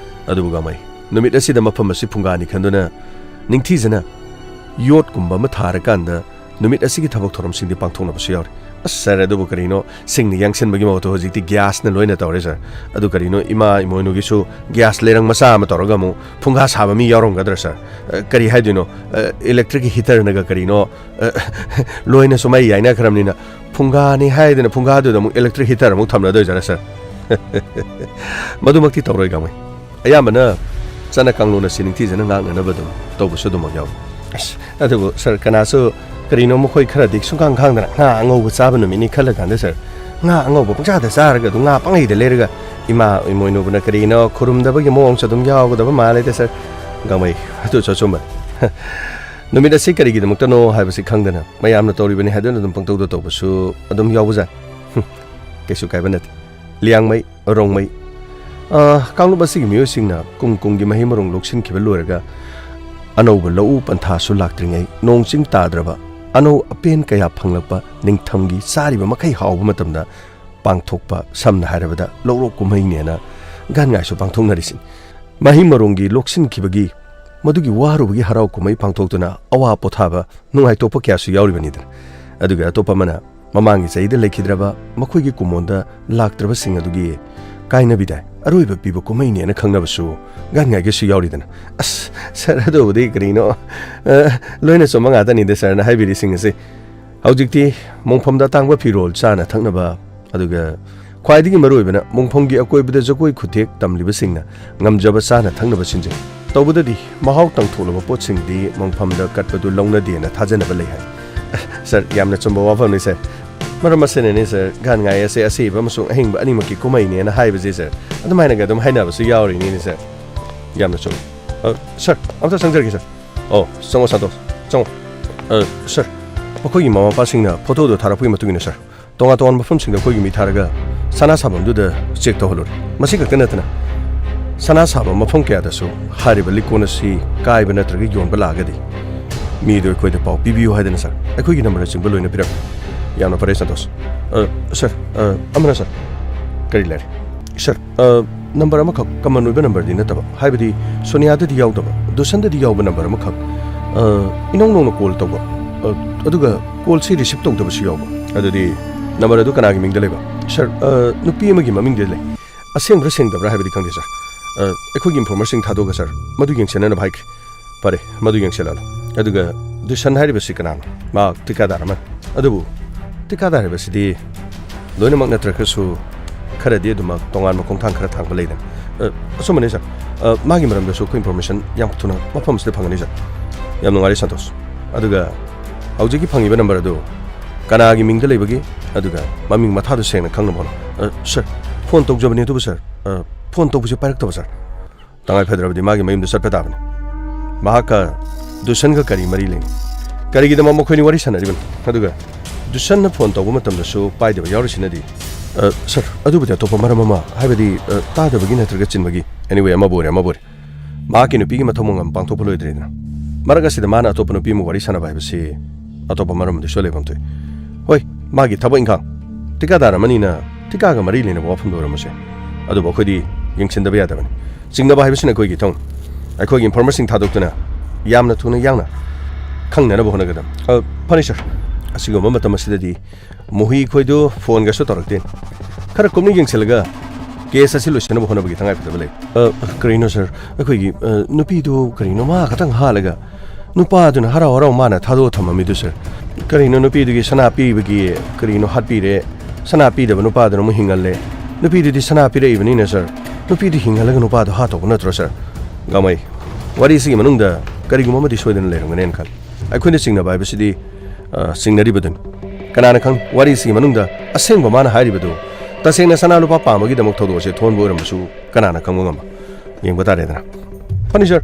ꯑꯗꯨꯕꯨ ꯒꯥꯡꯃꯩ, ꯅꯨꯃꯤꯠ ꯑꯁꯤꯗ ꯃꯐꯝ ꯑꯁꯤ ꯐꯨꯡꯒꯥꯅꯤ ꯈꯟꯗꯨꯅ ꯅꯤꯡꯊꯤꯖꯅ ꯌꯣꯠꯀꯨꯝꯕ ꯑꯃ ꯊꯥꯔꯀꯥꯟꯗ ꯅꯨꯃꯤꯠ ꯑꯁꯤꯒꯤ ꯊꯕꯛ ꯊꯧꯔꯝꯁꯤꯡꯗꯤ ꯄꯥꯡꯊꯣꯛꯅꯕꯁꯨ ꯌꯥꯎꯔꯤ꯫ ꯑꯁ ꯁꯥꯔ, ꯑꯗꯨꯕꯨ ꯀꯔꯤꯅꯣ, ꯁꯤꯡꯅ ꯌꯥꯡꯁꯤꯟꯕꯒꯤ ꯃꯍꯨꯠꯇ ꯍꯧꯖꯤꯛꯇꯤ ꯒ꯭ꯌꯥꯁꯅ ꯂꯣꯏꯅ ꯇꯧꯔꯦ ꯁꯥꯔ꯫ ꯑꯗꯨ ꯀꯔꯤꯅꯣ, ꯏꯃꯥ ꯏꯃꯣꯏꯅꯨꯒꯤꯁꯨ ꯒ꯭ꯌꯥꯁ ꯂꯩꯔꯪ ꯃꯆꯥ ꯑꯃ ꯇꯧꯔꯒ ꯑꯃꯨꯛ ꯐꯨꯡꯒꯥ ꯁꯥꯕ ꯃꯤ ꯌꯥꯎꯔꯝꯒꯗ꯭ꯔꯥ ꯁꯥꯔ? ꯑ, ꯀꯔꯤ ꯍꯥꯏꯗꯣꯏꯅꯣ? ꯑ, ꯏꯂꯦꯛꯇ꯭ꯔꯤꯛꯀꯤ ꯍꯤꯇꯔꯅꯒ ꯀꯔꯤꯅꯣ, ꯑ, ꯂꯣꯏꯅꯁꯨ ꯃꯩ ꯌꯥꯏꯅꯈ꯭ꯔꯕꯅꯤꯅ ꯐꯨꯡꯒꯥꯅꯤ ꯍꯥꯏꯗꯅ ꯐꯨꯡꯒꯥꯗꯨꯗ ꯑꯃꯨꯛ ꯏꯂꯦꯛꯇ꯭ꯔꯤꯛ ꯍꯤꯇꯔ ꯑꯃꯨꯛ ꯊꯝꯅꯗꯣꯏꯖꯥꯠꯂ ꯁꯥꯔ? ꯃꯗꯨꯃꯛꯇꯤ ꯇꯧꯔꯣꯏ ꯒꯥꯡꯃꯩ꯫ ꯑꯌꯥꯝꯕꯅ ꯆꯠꯅ ꯀꯥꯡꯂꯣꯟ ꯑꯁꯤ ꯅꯤꯡꯊꯤꯖꯅ ꯉꯥꯛꯅꯅꯕ ꯑꯗꯨꯝ ꯇꯧꯕꯁꯨ ꯑꯗꯨꯃꯛ ꯌꯥꯎꯏ꯫ ꯑꯁ, ꯑꯗꯨꯕꯨ ꯁꯥꯔ, ꯀꯅꯥꯁꯨ ꯀꯔꯤꯅꯣ ꯃꯈꯣꯏ ꯈꯔꯗꯤ ꯁꯨꯡꯈꯥꯡ ꯈꯥꯡꯗꯅ ꯉꯥ ꯑꯉꯧꯕ ꯆꯥꯕ ꯅꯨꯃꯤꯠꯅꯤ ꯈꯜꯂꯀꯥꯟꯗ ꯁꯥꯔ, ꯉꯥ ꯑꯉꯧꯕ ꯄꯪꯆꯥꯗ ꯆꯥꯔꯒ ꯑꯗꯨꯝ ꯉꯥ ꯄꯪꯂꯩꯗ ꯂꯩꯔꯒ ꯏꯃꯥ ꯏꯃꯣꯏꯅꯨꯕꯨꯅ ꯀꯔꯤꯅꯣ ꯈꯨꯔꯨꯝꯗꯕꯒꯤ ꯃꯑꯣꯡꯁꯨ ꯑꯗꯨꯝ ꯌꯥꯎꯒꯗꯕ ꯃꯥꯜꯂꯦꯗ ꯁꯥꯔ꯫ ꯒꯥꯡꯃꯩ, ꯑꯗꯨꯁꯨ ꯑꯆꯨꯝꯕꯅꯤ꯫ ꯅꯨꯃꯤꯠ ꯑꯁꯤ ꯀꯔꯤꯒꯤꯗꯃꯛꯇꯅꯣ ꯍꯥꯏꯕꯁꯤ ꯈꯪꯗꯅ ꯃꯌꯥꯝꯅ ꯇꯧꯔꯤꯕꯅꯤ ꯍꯥꯏꯗꯨꯅ ꯑꯗꯨꯝ ꯄꯪꯇꯧꯗ ꯇꯧꯕꯁꯨ ꯑꯗꯨꯝ ꯌꯥꯎꯕꯖꯥꯠꯅꯤ꯫ ꯍꯨꯝ, ꯀꯩꯁꯨ ꯀꯥꯏꯕ ꯅꯠꯇꯦ꯫ ꯂꯤꯌꯥꯡꯃꯩ, ꯔꯣꯡꯃꯩ, ꯑ, ꯀꯥꯡꯂꯨꯞ ꯑꯁꯤꯒꯤ ꯃꯤꯑꯣꯏꯁꯤꯡꯅ ꯀꯨꯝ ꯀꯨꯝꯒꯤ ꯃꯍꯩ ꯃꯔꯣꯡ ꯂꯣꯛꯁꯤꯟꯈꯤꯕ ꯂꯣꯏꯔꯒ ꯑꯅꯧꯕ ꯂꯧꯎ ꯄꯟꯊꯥꯁꯨ ꯂꯥꯛꯇ꯭ꯔꯤꯉꯩ, ꯅꯣꯡ ꯆꯤꯡ ꯇꯥꯗ꯭ꯔꯕ, ꯑꯅꯧ ꯑꯄꯦꯟ ꯀꯌꯥ ꯐꯪꯂꯛꯄ ꯅꯤꯡꯊꯝꯒꯤ ꯆꯥꯔꯤꯕ ꯃꯈꯩ ꯍꯥꯎꯕ ꯃꯇꯝꯗ ꯄꯥꯡꯊꯣꯛꯄ, ꯁꯝꯅ ꯍꯥꯏꯔꯕꯗ ꯂꯧꯔꯣꯛ ꯀꯨꯝꯍꯩꯅꯦꯅ ꯒꯥꯟꯉꯥꯏꯁꯨ ꯄꯥꯡꯊꯣꯛꯅꯔꯤꯁꯤꯅꯤ꯫ ꯃꯍꯩ ꯃꯔꯣꯡꯒꯤ ꯂꯣꯛꯁꯤꯟꯈꯤꯕꯒꯤ, ꯃꯗꯨꯒꯤ ꯋꯥꯔꯨꯕꯒꯤ ꯍꯔꯥꯎ ꯀꯨꯝꯍꯩ ꯄꯥꯡꯊꯣꯛꯇꯨꯅ ꯑꯋꯥ ꯄꯣꯊꯥꯕ, ꯅꯨꯡꯉꯥꯏꯊꯣꯛꯄ ꯀꯌꯥꯁꯨ ꯌꯥꯎꯔꯤꯕꯅꯤꯗꯅ꯫ ꯑꯗꯨꯒ ꯑꯇꯣꯞꯄ ꯑꯃꯅ ꯃꯃꯥꯡꯒꯤ ꯆꯍꯤꯗ ꯂꯩꯈꯤꯗ꯭ꯔꯕ ꯃꯈꯣꯏꯒꯤ ꯀꯨꯝꯑꯣꯟꯗ ꯂꯥꯛꯇ꯭ꯔꯕꯁꯤꯡ ꯑꯗꯨꯒꯤ ꯀꯥꯏꯅꯕꯤꯗꯥꯏ ꯑꯔꯣꯏꯕ ꯄꯤꯕ ꯀꯨꯝꯍꯩꯅꯦꯅ ꯈꯪꯅꯕꯁꯨ ꯒꯥꯟꯉꯥꯏꯒꯤꯁꯨ ꯌꯥꯎꯔꯤꯗꯅ꯫ ꯑꯁ, ꯁꯥꯔ, ꯑꯗꯨꯕꯨꯗꯤ ꯀꯔꯤꯅꯣ, ꯑ, ꯂꯣꯏꯅ ꯆꯨꯝꯕ ꯉꯥꯛꯇꯅꯤꯗ ꯁꯥꯔꯅ ꯍꯥꯏꯕꯤꯔꯤꯁꯤꯡ ꯑꯁꯤ꯫ ꯍꯧꯖꯤꯛꯇꯤ ꯃꯣꯡꯐꯝꯗ ꯑꯇꯥꯡꯕ ꯐꯤꯔꯣꯜ, ꯆꯥꯅ ꯊꯛꯅꯕ, ꯑꯗꯨꯒ ꯈ꯭ꯋꯥꯏꯗꯒꯤ ꯃꯔꯨꯑꯣꯏꯕꯅ ꯃꯣꯡꯐꯝꯒꯤ ꯑꯀꯣꯏꯕꯗ ꯖꯒꯣꯏ ꯈꯨꯊꯦꯛ ꯇꯝꯂꯤꯕꯁꯤꯡꯅ ꯉꯝꯖꯕ ꯆꯥꯅ ꯊꯛꯅꯕ ꯁꯤꯟꯖꯩ꯫ ꯇꯧꯕꯗꯗꯤ ꯃꯍꯥꯎ ꯇꯪꯊꯣꯛꯂꯕ ꯄꯣꯠꯁꯤꯡꯗꯤ ꯃꯣꯡꯐꯝꯗ ꯀꯠꯄꯗꯨ ꯂꯧꯅꯗꯦꯅ ꯊꯥꯖꯅꯕ ꯂꯩ ꯍꯥꯏ꯫ ꯁꯥꯔ, ꯌꯥꯝꯅ ꯆꯨꯝꯕ ꯋꯥꯐꯝꯅꯤ ꯁꯥꯔ꯫ ꯃꯔꯝ ꯑꯁꯤꯅꯅꯤ ꯁꯥꯔ, ꯒꯥꯟꯉꯥꯏ ꯑꯁꯦ ꯑꯁꯦꯕ ꯑꯃꯁꯨꯡ ꯑꯍꯤꯡꯕ ꯑꯅꯤꯃꯛꯀꯤ ꯀꯨꯝꯍꯩꯅꯦꯅ ꯍꯥꯏꯕꯁꯦ ꯁꯥꯔ꯫ ꯑꯗꯨꯃꯥꯏꯅꯒ ꯑꯗꯨꯝ ꯍꯥꯏꯅꯕꯁꯨ ꯌꯥꯎꯔꯤꯅꯤꯅꯦ ꯁꯥꯔ꯫ ꯌꯥꯝꯅ ꯆꯨꯝꯃꯤ꯫ ꯑ, ꯁꯥꯔ, ꯑꯝꯇ ꯆꯪꯖꯔꯒꯦ ꯁꯥꯔ꯫ ꯑꯣ, ꯆꯪꯉꯣ ꯁꯥꯟꯇꯣꯁ, ꯆꯪꯉꯣ꯫ ꯑ, ꯁꯥꯔ, ꯃꯈꯣꯏꯒꯤ ꯃꯃꯥ ꯃꯄꯥꯁꯤꯡꯅ ꯐꯣꯇꯣꯗꯣ ꯊꯥꯔꯛꯄꯒꯤ ꯃꯇꯨꯡ ꯏꯟꯅ ꯁꯥꯔ, ꯇꯣꯉꯥꯟ ꯇꯣꯉꯥꯟꯕ ꯃꯐꯝꯁꯤꯡꯗ ꯑꯩꯈꯣꯏꯒꯤ ꯃꯤ ꯊꯥꯔꯒ ꯁꯅꯥ ꯁꯥꯐꯝꯗꯨꯗ ꯆꯦꯛ ꯇꯧꯍꯜꯂꯨꯔꯦ꯫ ꯃꯁꯤ ꯈꯛꯇ ꯅꯠꯇꯅ ꯁꯅꯥ ꯁꯥꯕ ꯃꯐꯝ ꯀꯌꯥꯗꯁꯨ ꯍꯥꯏꯔꯤꯕ ꯂꯤꯛꯀꯣꯟ ꯑꯁꯤ ꯀꯥꯏꯕ ꯅꯠꯇ꯭ꯔꯒ ꯌꯣꯟꯕ ꯂꯥꯛꯑꯒꯗꯤ ꯃꯤꯗꯨ ꯑꯩꯈꯣꯏꯗ ꯄꯥꯎ ꯄꯤꯕꯤꯌꯨ ꯍꯥꯏꯗꯅ ꯁꯥꯔ, ꯑꯩꯈꯣꯏꯒꯤ ꯅꯝꯕꯔꯅꯆꯤꯡꯕ ꯂꯣꯏꯅ ꯄꯤꯔꯝꯃꯤ꯫ ꯌꯥꯝꯅ ꯐꯔꯦ ꯁꯟꯇꯣꯁ꯫ ꯑ, ꯁꯥꯔ, ꯑ, ꯑꯃꯅ ꯁꯥꯔ, ꯀꯔꯤ ꯂꯩꯔꯦ? ꯁꯥꯔ, ꯑ, ꯅꯝꯕꯔ ꯑꯃꯈꯛ, ꯀꯃꯟ ꯑꯣꯏꯕ ꯅꯝꯕꯔꯗꯤ ꯅꯠꯇꯕ, ꯍꯥꯏꯕꯗꯤ ꯁꯣꯅꯤꯌꯥꯗꯗꯤ ꯌꯥꯎꯗꯕ, ꯗꯨꯁꯟꯗꯗꯤ ꯌꯥꯎꯕ ꯅꯝꯕꯔ ꯑꯃꯈꯛ, ꯑ, ꯏꯅꯧ ꯅꯧꯅ ꯀꯣꯜ ꯇꯧꯕ, ꯑ, ꯑꯗꯨꯒ ꯀꯣꯜꯁꯤ ꯔꯤꯁꯤꯞ ꯇꯧꯗꯕꯁꯨ ꯌꯥꯎꯕ꯫ ꯑꯗꯨꯗꯤ ꯅꯝꯕꯔ ꯑꯗꯨ ꯀꯅꯥꯒꯤ ꯃꯤꯡꯗ ꯂꯩꯕ? ꯁꯥꯔ, ꯑ, ꯅꯨꯄꯤ ꯑꯃꯒꯤ ꯃꯃꯤꯡꯗ ꯂꯩ꯫ ꯑꯁꯦꯡꯕ꯭ꯔꯥ ꯁꯦꯡꯗꯕ꯭ꯔꯥ ꯍꯥꯏꯕꯗꯤ ꯈꯪꯗꯦ, ꯁꯥꯔ꯫ ꯑ, ꯑꯩꯈꯣꯏꯒꯤ ꯏꯟꯐꯣꯔꯃꯔꯁꯤꯡ ꯊꯥꯗꯣꯛꯑꯒ, ꯁꯥꯔ, ꯃꯗꯨ ꯌꯦꯡꯁꯤꯟꯅꯅꯕ ꯍꯥꯏꯈ꯭ꯔꯦ꯫ ꯐꯔꯦ, ꯃꯗꯨ ꯌꯦꯡꯁꯤꯜꯂꯛꯑꯣ꯫ ꯑꯗꯨꯒ ꯗꯨꯁꯟ ꯍꯥꯏꯔꯤꯕꯁꯤ ꯀꯅꯥꯅꯣ? ꯃꯍꯥꯛ ꯊꯤꯀꯥꯗꯥꯔ ꯑꯃꯅꯤ꯫ ꯑꯗꯨꯕꯨ ꯊꯤꯀꯥꯗꯥꯔ ꯍꯥꯏꯕꯁꯤꯗꯤ ꯂꯣꯏꯅꯃꯛ ꯅꯠꯇ꯭ꯔꯒꯁꯨ ꯈꯔꯗꯤ ꯑꯗꯨꯃꯛ ꯇꯣꯉꯥꯟꯕ ꯈꯣꯡꯊꯥꯡ ꯈꯔ ꯊꯥꯡꯕ ꯂꯩꯗꯅ꯫ ꯑ, ꯑꯆꯨꯝꯕꯅꯤ, ꯁꯥꯔ꯫ ꯑ, ꯃꯥꯒꯤ ꯃꯔꯝꯗꯁꯨ ꯑꯩꯈꯣꯏ ꯏꯟꯐꯣꯔꯃꯦꯁꯟ ꯌꯥꯝ ꯊꯨꯅ ꯃꯐꯝ ꯑꯁꯤꯗ ꯐꯪꯒꯅꯤ, ꯁꯥꯔ꯫ ꯌꯥꯝ ꯅꯨꯡꯉꯥꯏꯔꯦ, ꯁꯟꯇꯣꯁ꯫ ꯑꯗꯨꯒ ꯍꯧꯖꯤꯛꯀꯤ ꯐꯪꯉꯤꯕ ꯅꯝꯕꯔ ꯑꯗꯨ ꯀꯅꯥꯒꯤ ꯃꯤꯡꯗ ꯂꯩꯕꯒꯦ? ꯑꯗꯨꯒ ꯃꯃꯤꯡ ꯃꯊꯥꯗꯨ ꯁꯦꯡꯅ ꯈꯪꯅꯕ ꯍꯣꯠꯅꯧ꯫ ꯑ, ꯁꯥꯔ, ꯐꯣꯟ ꯇꯧꯖꯕꯅꯤ, ꯑꯗꯨꯕꯨ, ꯁꯥꯔ, ꯑ, ꯐꯣꯟ ꯇꯧꯕꯁꯤ ꯄꯥꯏꯔꯛꯇꯕ, ꯁꯥꯔ꯫ ꯇꯉꯥꯏ ꯐꯗ꯭ꯔꯕꯗꯤ ꯃꯥꯒꯤ ꯃꯌꯨꯝꯗ ꯆꯠꯄ ꯇꯥꯕꯅꯤ꯫ ꯃꯍꯥꯛꯀ ꯗꯨꯁꯟꯒ ꯀꯔꯤ ꯃꯔꯤ ꯂꯩꯅꯩ? ꯀꯔꯤꯒꯤꯗꯃꯛ ꯃꯈꯣꯏꯅꯤ ꯋꯥꯔꯤ ꯁꯥꯟꯅꯔꯤꯕꯅꯣ? ꯑꯗꯨꯒ ꯗꯨꯁꯟꯅ ꯐꯣꯟ ꯇꯧꯕ ꯃꯇꯝꯗꯁꯨ ꯄꯥꯏꯗꯕ ꯌꯥꯎꯔꯤꯁꯤꯅꯗꯤ ꯑ, ꯁꯔ, ꯑꯗꯨꯕꯨꯗꯤ ꯑꯇꯣꯞꯄ ꯃꯔꯝ ꯑꯃ, ꯍꯥꯏꯕꯗꯤ, ꯑ, ꯇꯥꯗꯕꯒꯤ ꯅꯠꯇ꯭ꯔꯒ ꯆꯤꯟꯕꯒꯤ꯫ Anyway, ꯑꯃꯕꯨ ꯑꯣꯏꯔꯦ, ꯑꯃꯕꯨ ꯑꯣꯏꯔꯦ꯫ ꯃꯍꯥꯛꯀꯤ ꯅꯨꯄꯤꯒꯤ ꯃꯊꯧ ꯃꯉꯝ ꯄꯥꯡꯊꯣꯛꯄ ꯂꯣꯏꯗ꯭ꯔꯦꯗꯅ꯫ ꯃꯔꯛ ꯑꯁꯤꯗ ꯃꯥꯅ ꯑꯇꯣꯞꯄ ꯅꯨꯄꯤ ꯑꯃ ꯋꯥꯔꯤ ꯁꯥꯟꯅꯕ ꯍꯥꯏꯕꯁꯤ ꯑꯇꯣꯞꯄ ꯃꯔꯝ ꯑꯃꯗꯤ ꯁꯣꯏ ꯂꯩꯐꯝ ꯊꯣꯛꯏ꯫ ꯍꯣꯏ, ꯃꯥꯒꯤ ꯊꯕꯛ ꯏꯪꯈꯥꯡ, ꯊꯤꯀꯥꯗꯥꯔ ꯑꯃꯅꯤꯅ ꯊꯤꯀꯥꯒ ꯃꯔꯤ ꯂꯩꯅꯕ ꯋꯥꯐꯝꯗ ꯑꯣꯏꯔꯝꯕꯁꯨ ꯌꯥꯏ꯫ ꯑꯗꯨꯕꯨ ꯑꯩꯈꯣꯏꯗꯤ ꯌꯦꯡꯁꯤꯟꯗꯕ ꯌꯥꯗꯕꯅꯤ꯫ ꯆꯤꯡꯅꯕ ꯍꯥꯏꯕꯁꯤꯅ ꯑꯩꯈꯣꯏꯒꯤ ꯏꯊꯧꯅꯤ꯫ ꯑꯩꯈꯣꯏꯒꯤ information ꯊꯥꯗꯣꯛꯇꯨꯅ ꯌꯥꯝꯅ ꯊꯨꯅ ꯌꯥꯡꯅ ꯈꯪꯅꯅꯕ ꯍꯣꯠꯅꯒꯗꯕꯅꯤ꯫ ꯑ, ꯐꯅꯤ, ꯁꯔ꯫ ꯑꯁꯤꯒꯨꯝꯕ ꯃꯇꯝ ꯑꯁꯤꯗꯗꯤ ꯃꯣꯍꯤ ꯈꯣꯏꯗꯨ ꯐꯣꯟꯒꯁꯨ ꯇꯧꯔꯛꯇꯦ꯫ ꯈꯔ ꯀꯨꯞꯅ ꯌꯦꯡꯁꯤꯜꯂꯒ ꯀꯦꯁ ꯑꯁꯤ ꯂꯣꯏꯁꯤꯟꯅꯕ ꯍꯣꯠꯅꯕꯒꯤ ꯇꯉꯥꯏꯐꯗꯕ ꯂꯩ꯫ ꯑ, ꯀꯔꯤꯅꯣ, ꯁꯔ? ꯑꯩꯈꯣꯏꯒꯤ, ꯑ, ꯅꯨꯄꯤꯗꯨ ꯀꯔꯤꯅꯣ ꯃꯥ ꯈꯛꯇꯪ ꯍꯥꯠꯂꯒ ꯅꯨꯄꯥꯗꯨꯅ ꯍꯔꯥꯎ ꯍꯔꯥꯎ ꯃꯥꯅ ꯊꯥꯗꯣꯛꯑ ꯊꯝꯃꯝꯃꯤꯗꯨ, ꯁꯔ? ꯀꯔꯤꯅꯣ, ꯅꯨꯄꯤꯗꯨꯒꯤ ꯁꯅꯥ ꯄꯤꯕꯒꯤ ꯀꯔꯤꯅꯣ ꯍꯥꯠꯄꯤꯔꯦ, ꯁꯅꯥ ꯄꯤꯗꯕ ꯅꯨꯄꯥꯗꯨꯅ ꯑꯃꯨꯛ ꯍꯤꯡꯍꯜꯂꯦ꯫ ꯅꯨꯄꯤꯗꯨꯗꯤ ꯁꯅꯥ ꯄꯤꯔꯛꯏꯕꯅꯤꯅ, ꯁꯔ, ꯅꯨꯄꯤꯗꯨ ꯍꯤꯡꯍꯜꯂꯒ ꯅꯨꯄꯥꯗꯨ ꯍꯥꯠꯇꯧꯕ ꯅꯠꯇ꯭ꯔꯣ, ꯁꯔ? ꯒꯥꯃꯩ, ꯋꯥꯔꯤꯁꯤꯒꯤ ꯃꯅꯨꯡꯗ ꯀꯔꯤꯒꯨꯝꯕ ꯑꯃꯗꯤ ꯁꯣꯏꯗꯅ ꯂꯩꯔꯝꯒꯅꯦꯅ ꯈꯜꯂꯤ꯫ ꯑꯩꯈꯣꯏꯅ ꯆꯤꯡꯅꯕ ꯍꯥꯏꯕꯁꯤꯗꯤ, ꯑ, ꯆꯤꯡꯅꯔꯤꯕꯗꯨꯅꯤ꯫ ꯀꯅꯥꯅ ꯈꯪ, ꯋꯥꯔꯤꯁꯤꯒꯤ ꯃꯅꯨꯡꯗ ꯑꯁꯦꯡꯕ ꯃꯥꯅ ꯍꯥꯏꯔꯤꯕꯗꯨ ꯇꯁꯦꯡꯅ ꯁꯅꯥ ꯂꯨꯄꯥ ꯄꯥꯝꯕꯒꯤꯗꯃꯛ ꯊꯧꯗꯣꯛ ꯑꯁꯤ ꯊꯣꯟꯕ ꯑꯣꯏꯔꯝꯕꯁꯨ ꯀꯅꯥꯅ ꯈꯪꯕ ꯉꯝꯕ? ꯌꯦꯡꯕ ꯇꯥꯔꯦꯗꯅ꯫ ꯐꯔꯅꯤꯆꯔ꯫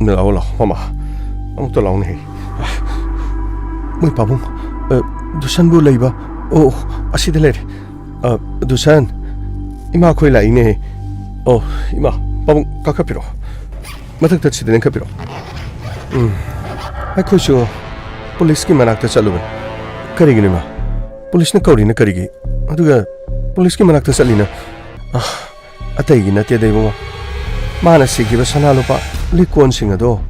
ꯂꯥꯛꯑꯣ, ꯂꯥꯛꯑꯣ, ꯃꯃꯥ꯫ ꯑꯃꯨꯛꯇ ꯂꯥꯛꯑꯣꯅꯦ꯫ ꯃꯣꯏ ꯄꯥꯕꯨꯡ, ꯑ, ꯗꯨꯁꯟꯕꯨ ꯂꯩꯕ? ꯑꯣ, ꯑꯁꯤꯗ ꯂꯩꯔꯦ꯫ ꯑ, ꯗꯨꯁꯟ, ꯏꯃꯥ ꯈꯣꯏ ꯂꯥꯛꯏꯅꯦ꯫ ꯑꯣ, ꯏꯃꯥ, ꯄꯥꯕꯨꯡ, ꯀꯥꯈꯠꯄꯤꯔꯣ꯫ ꯃꯊꯛꯇ ꯁꯤꯗ ꯂꯦꯡꯈꯠꯄꯤꯔꯣ꯫ ꯎꯝ, ꯑꯩꯈꯣꯏꯁꯨ ꯄꯨꯂꯤꯁꯀꯤ ꯃꯅꯥꯛꯇ ꯆꯠꯂꯨꯕꯅꯤ꯫ ꯀꯔꯤꯒꯤꯅꯣ, ꯏꯃꯥ? ꯄꯨꯂꯤꯁꯅ ꯀꯧꯔꯤꯅ ꯀꯔꯤꯒꯤ? ꯑꯗꯨꯒ ꯄꯨꯂꯤꯁꯀꯤ ꯃꯅꯥꯛꯇ ꯆꯠꯂꯤꯅ? ꯑ, ꯑꯇꯩꯒꯤ ꯅꯠꯇꯦꯗ, ꯏꯕꯨꯡꯉꯣ꯫ ꯃꯥꯅ ꯁꯤꯈꯤꯕ ꯁꯅꯥ ꯂꯨꯄꯥ ꯂꯤꯛꯀꯣꯟꯁꯤꯡ ꯑꯗꯣ,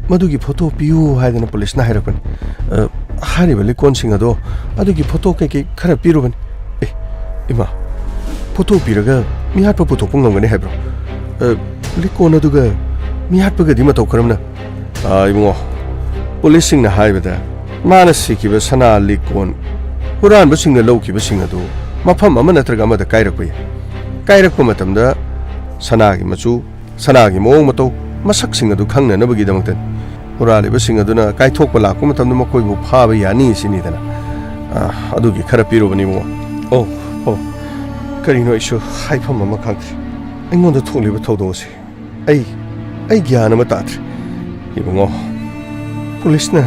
ꯃꯗꯨꯒꯤ ꯐꯣꯇꯣ ꯄꯤꯌꯨ ꯍꯥꯏꯗꯅ ꯄꯨꯂꯤꯁꯅ ꯍꯥꯏꯔꯛꯄꯅꯤ꯫ ꯑ, ꯍꯥꯏꯔꯤꯕ ꯂꯤꯛꯀꯣꯟꯁꯤꯡ ꯑꯗꯣ, ꯑꯗꯨꯒꯤ ꯐꯣꯇꯣ ꯀꯩꯀꯩ ꯈꯔ ꯄꯤꯔꯨꯕꯅꯤ꯫ ꯑꯦ, ꯏꯃꯥ, ꯐꯣꯇꯣ ꯄꯤꯔꯒ ꯃꯤꯍꯥꯠꯄ ꯄꯨꯊꯣꯛꯄ ꯉꯝꯒꯅꯤ ꯍꯥꯏꯕ꯭ꯔꯣ? ꯑ, ꯂꯤꯛꯀꯣꯟ ꯑꯗꯨꯒ ꯃꯤꯍꯥꯠꯄꯒꯗꯤ ꯃꯇꯧ ꯀꯔꯝꯅ? ꯑ, ꯏꯕꯨꯡꯉꯣ, ꯄꯨꯂꯤꯁꯁꯤꯡꯅ ꯍꯥꯏꯕꯗ, ꯃꯥꯅ ꯁꯤꯈꯤꯕ ꯁꯅꯥ ꯂꯤꯛꯀꯣꯟ ꯍꯨꯔꯥꯟꯕꯁꯤꯡꯅ ꯂꯧꯈꯤꯕꯁꯤꯡ ꯑꯗꯨ ꯃꯐꯝ ꯑꯃ ꯅꯠꯇ꯭ꯔꯒ ꯑꯃꯗ ꯀꯥꯏꯔꯛꯄ ꯌꯥꯏ꯫ ꯀꯥꯏꯔꯛꯄ ꯃꯇꯝꯗ ꯁꯅꯥꯒꯤ ꯃꯆꯨ, ꯁꯅꯥꯒꯤ ꯃꯑꯣꯡ ꯃꯇꯧ, ꯃꯁꯛꯁꯤꯡ ꯑꯗꯨ ꯈꯪꯅꯅꯕꯒꯤꯗꯃꯛꯇꯅꯤ꯫ ꯍꯨꯔꯥꯜꯂꯤꯕꯁꯤꯡ ꯑꯗꯨꯅ ꯀꯥꯏꯊꯣꯛꯄ ꯂꯥꯛꯄ ꯃꯇꯝꯗ ꯃꯈꯣꯏꯕꯨ ꯐꯥꯕ ꯌꯥꯅꯤ ꯁꯤꯅꯤꯗꯅ꯫ ꯑ, ꯑꯗꯨꯒꯤ ꯈꯔ ꯄꯤꯔꯨꯕꯅꯤ, ꯏꯕꯨꯡꯉꯣ꯫ ꯑꯣ, ꯑꯣ, ꯀꯔꯤꯅꯣ, ꯑꯩꯁꯨ ꯍꯥꯏꯐꯝ ꯑꯃ ꯈꯪꯗ꯭ꯔꯦ꯫ ꯑꯩꯉꯣꯟꯗ ꯊꯣꯛꯂꯤꯕ ꯊꯧꯗꯣꯛ ꯑꯁꯤ ꯑꯩ, ꯑꯩ ꯒ꯭ꯌꯥꯟ ꯑꯃ ꯇꯥꯗ꯭ꯔꯦ꯫ ꯏꯕꯨꯡꯉꯣ, ꯄꯨꯂꯤꯁꯅ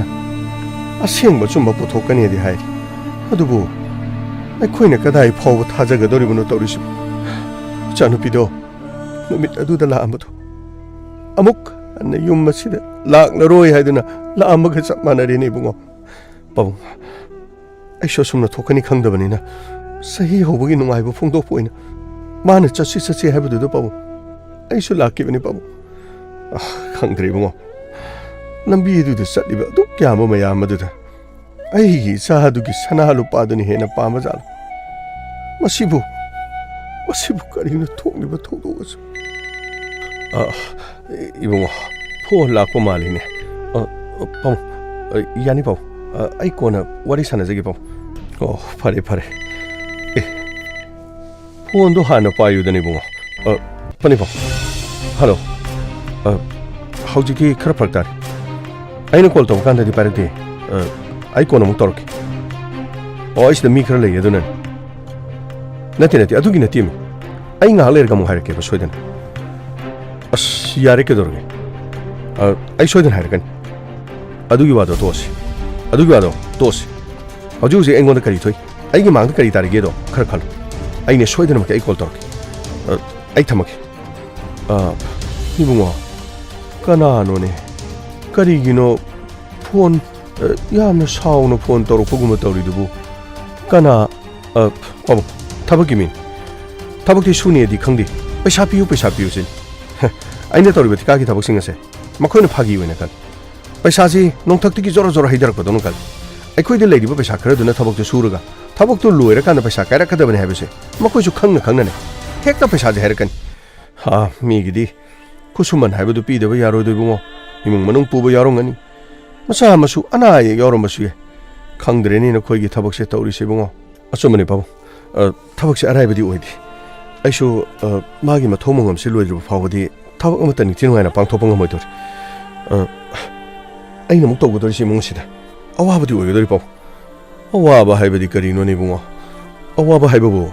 ꯑꯁꯦꯡꯕ ꯑꯆꯨꯝꯕ ꯄꯨꯊꯣꯛꯀꯅꯤꯗꯤ ꯍꯥꯏꯔꯤ, ꯑꯗꯨꯕꯨ ꯑꯩꯈꯣꯏꯅ ꯀꯗꯥꯏ ꯐꯥꯎꯕ ꯊꯥꯖꯒꯗꯧꯔꯤꯕꯅꯣ ꯇꯧꯔꯤꯁꯤꯕꯨ? ꯏꯆꯥꯅꯨꯄꯤꯗꯣ ꯅꯨꯃꯤꯠ ꯑꯗꯨꯗ ꯂꯥꯛꯑꯝꯕꯗꯣ ꯑꯃꯨꯛ ꯍꯟꯅ ꯌꯨꯝ ꯑꯁꯤꯗ ꯂꯥꯛꯂꯔꯣꯏ ꯍꯥꯏꯗꯨꯅ ꯂꯥꯛꯑꯝꯕꯒ ꯆꯞ ꯃꯥꯟꯅꯔꯦꯅꯦ ꯏꯕꯨꯡꯉꯣ꯫ ꯄꯥꯕꯨꯡ, ꯑꯩꯁꯨ ꯑꯁꯨꯝꯅ ꯊꯣꯛꯀꯅꯤ ꯈꯪꯗꯕꯅꯤꯅ, ꯆꯍꯤ ꯍꯧꯕꯒꯤ ꯅꯨꯡꯉꯥꯏꯕ ꯐꯣꯡꯗꯣꯛꯄ ꯑꯣꯏꯅ ꯃꯥꯅ ꯆꯠꯁꯤ ꯆꯠꯁꯤ ꯍꯥꯏꯕꯗꯨꯗ, ꯄꯥꯕꯨꯡ, ꯑꯩꯁꯨ ꯂꯥꯛꯈꯤꯕꯅꯤ, ꯄꯥꯕꯨꯡ꯫ ꯑ, ꯈꯪꯗ꯭ꯔꯦ ꯏꯕꯨꯡꯉꯣ, ꯂꯝꯕꯤꯗꯨꯗ ꯆꯠꯂꯤꯕ ꯑꯗꯨꯛ ꯌꯥꯝꯕ ꯃꯌꯥꯝ ꯑꯗꯨꯗ ꯑꯩꯒꯤ ꯏꯆꯥ ꯑꯗꯨꯒꯤ ꯁꯅꯥ ꯂꯨꯄꯥꯗꯨꯅ ꯍꯦꯟꯅ ꯄꯥꯝꯕ ꯖꯥꯠꯂꯣ? ꯃꯁꯤꯕꯨ, ꯃꯁꯤꯕꯨ ꯀꯔꯤꯅꯣ ꯊꯣꯛꯂꯤꯕ ꯊꯧꯗꯣꯛ ꯑꯁꯤ? ꯑ, ꯏꯕꯨꯡꯉꯣ, ꯐꯣꯟ ꯂꯥꯛꯄ ꯃꯥꯜꯂꯤꯅꯦ꯫ ꯑ, ꯑ, ꯄꯥꯕꯨꯡ, ꯑ, ꯌꯥꯅꯤ ꯄꯥꯕꯨꯡ꯫ ꯑ, ꯑꯩ ꯀꯣꯟꯅ ꯋꯥꯔꯤ ꯁꯥꯟꯅꯖꯒꯦ ꯄꯥꯕꯨꯡ꯫ ꯑꯣ, ꯐꯔꯦ, ꯐꯔꯦ꯫ ꯑꯦ, ꯐꯣꯟꯗꯣ ꯍꯥꯟꯅ ꯄꯥꯏꯌꯨꯗꯅ ꯏꯕꯨꯡꯉꯣ꯫ ꯑ, ꯐꯅꯤ ꯄꯥꯕꯨꯡ꯫ ꯍꯜꯂꯣ꯫ ꯑ, ꯍꯧꯖꯤꯛꯇꯤ ꯈꯔ ꯐꯔꯛ ꯇꯥꯔꯦ꯫ ꯑꯩꯅ ꯀꯣꯜ ꯇꯧꯕ ꯀꯥꯟꯗꯗꯤ ꯄꯥꯏꯔꯛꯇꯦ꯫ ꯑ, ꯑꯩ ꯀꯣꯟꯅ ꯑꯃꯨꯛ ꯇꯧꯔꯛꯀꯦ꯫ ꯑꯣ, ꯑꯩ ꯁꯤꯗ ꯃꯤ ꯈꯔ ꯂꯩꯌꯦ, ꯑꯗꯨꯅꯅꯦ꯫ ꯅꯠꯇꯦ, ꯅꯠꯇꯦ, ꯑꯗꯨꯒꯤ ꯅꯠꯇꯦꯃꯤ꯫ ꯑꯩ ꯉꯥꯏꯍꯥꯛ ꯂꯩꯔꯒ ꯑꯃꯨꯛ ꯍꯥꯏꯔꯛꯀꯦꯕ ꯁꯣꯏꯗꯅ꯫ ꯑꯁ, ꯌꯥꯔꯦ, ꯀꯩꯗꯧꯔꯒꯦ? ꯑ, ꯑꯩ ꯁꯣꯏꯗꯅ ꯍꯥꯏꯔꯛꯀꯅꯤ꯫ ꯑꯗꯨꯒꯤ ꯋꯥꯗꯣ ꯇꯣꯛꯑꯁꯤ꯫ ꯑꯗꯨꯒꯤ ꯋꯥꯗꯣ ꯇꯣꯛꯑꯁꯤ꯫ ꯍꯧꯖꯤꯛ ꯍꯧꯖꯤꯛ ꯑꯩꯉꯣꯟꯗ ꯀꯔꯤ ꯊꯣꯛꯏ? ꯑꯩꯒꯤ ꯃꯥꯡꯗ ꯀꯔꯤ ꯇꯥꯔꯤꯒꯦꯗꯣ ꯈꯔ ꯈꯜꯂꯨ꯫ ꯑꯩꯅꯦ ꯁꯣꯏꯗꯅꯃꯛꯀꯤ ꯑꯩ ꯀꯣꯜ ꯇꯧꯔꯛꯀꯦ꯫ ꯑ, ꯑꯩ ꯊꯝꯃꯒꯦ꯫ ꯑ, ꯏꯕꯨꯡꯉꯣ, ꯀꯅꯥꯅꯣꯅꯦ? ꯀꯔꯤꯒꯤꯅꯣ ꯐꯣꯟ, ꯑ, ꯌꯥꯝꯅ ꯁꯥꯎꯅ ꯐꯣꯟ ꯇꯧꯔꯛꯄꯒꯨꯝꯕ ꯇꯧꯔꯤꯗꯨꯕꯨ? ꯀꯅꯥ? ꯑ, ꯄꯥꯕꯨꯡ, ꯊꯕꯛꯀꯤ ꯃꯤꯅꯤ꯫ ꯊꯕꯛꯇꯤ ꯁꯨꯅꯤꯗꯤ ꯈꯪꯗꯦ꯫ ꯄꯩꯁꯥ ꯄꯤꯌꯨ, ꯄꯩꯁꯥ ꯄꯤꯌꯨ ꯁꯤꯅꯤ꯫ ꯍ, ꯑꯩꯅ ꯇꯧꯔꯤꯕ ꯊꯤꯀꯥꯒꯤ ꯊꯕꯛꯁꯤꯡ ꯑꯁꯦ ꯃꯈꯣꯏꯅ ꯐꯥꯒꯤ ꯑꯣꯏꯅ ꯈꯜꯂꯤ꯫ ꯄꯩꯁꯥꯁꯤ ꯅꯣꯡꯊꯛꯇꯒꯤ ꯖꯣꯔꯣ ꯖꯣꯔꯣ ꯍꯩꯊꯔꯛꯄꯗꯧꯅ ꯈꯜꯂꯤ꯫ ꯑꯩꯈꯣꯏꯗ ꯂꯩꯔꯤꯕ ꯄꯩꯁꯥ ꯈꯔꯗꯨꯅ ꯊꯕꯛꯇꯨ ꯁꯨꯔꯒ ꯊꯕꯛꯇꯨ ꯂꯣꯏꯔꯀꯥꯟꯗ ꯄꯩꯁꯥ ꯀꯥꯏꯔꯛꯀꯗꯕꯅꯤ ꯍꯥꯏꯕꯁꯦ ꯃꯈꯣꯏꯁꯨ ꯈꯪꯅ ꯈꯪꯅꯅꯦ ꯍꯦꯛꯇ ꯄꯩꯁꯥꯁꯦ ꯍꯥꯏꯔꯛꯀꯅꯤ꯫ ꯍꯥ, ꯃꯤꯒꯤꯗꯤ ꯈꯨꯠꯁꯨꯃꯟ ꯍꯥꯏꯕꯗꯨ ꯄꯤꯗꯕ ꯌꯥꯔꯣꯏꯗꯣ ꯏꯕꯨꯡꯉꯣ꯫ ꯏꯃꯨꯡ ꯃꯅꯨꯡ ꯄꯨꯕ ꯌꯥꯎꯔꯝꯒꯅꯤ꯫ ꯃꯆꯥ ꯃꯁꯨ ꯑꯅꯥ ꯑꯌꯦꯛ ꯌꯥꯎꯔꯝꯕꯁꯨ ꯌꯥꯏ꯫ ꯈꯪꯗ꯭ꯔꯦꯅꯦ ꯅꯈꯣꯏꯒꯤ ꯊꯕꯛꯁꯦ ꯇꯧꯔꯤꯁꯦ ꯏꯕꯨꯡꯉꯣ꯫ ꯑꯆꯨꯝꯕꯅꯤ ꯄꯥꯕꯨꯡ꯫ ꯑ, ꯊꯕꯛꯁꯦ ꯑꯔꯥꯏꯕꯗꯤ ꯑꯣꯏꯗꯦ꯫ ꯑꯩꯁꯨ, ꯑ, ꯃꯥꯒꯤ ꯃꯊꯧ ꯃꯉꯝꯁꯤ ꯂꯣꯏꯗ꯭ꯔꯤꯕ ꯐꯥꯎꯕꯗꯤ ꯊꯕꯛ ꯑꯃꯠꯇ ꯅꯤꯡꯊꯤ ꯅꯨꯡꯉꯥꯏꯅ ꯄꯥꯡꯊꯣꯛꯄ ꯉꯝꯃꯣꯏꯗꯧꯔꯤ꯫ ꯑ, ꯑꯩꯅ ꯑꯃꯨꯛ ꯇꯧꯒꯗꯧꯔꯤꯁꯤ ꯏꯃꯨꯡ ꯑꯁꯤꯗ ꯑꯋꯥꯕꯗꯤ ꯑꯣꯏꯒꯗꯧꯔꯤ ꯄꯥꯕꯨꯡ꯫ ꯑꯋꯥꯕ ꯍꯥꯏꯕꯗꯤ ꯀꯔꯤꯅꯣꯅꯦ ꯏꯕꯨꯡꯉꯣ? ꯑꯋꯥꯕ ꯍꯥꯏꯕꯕꯨ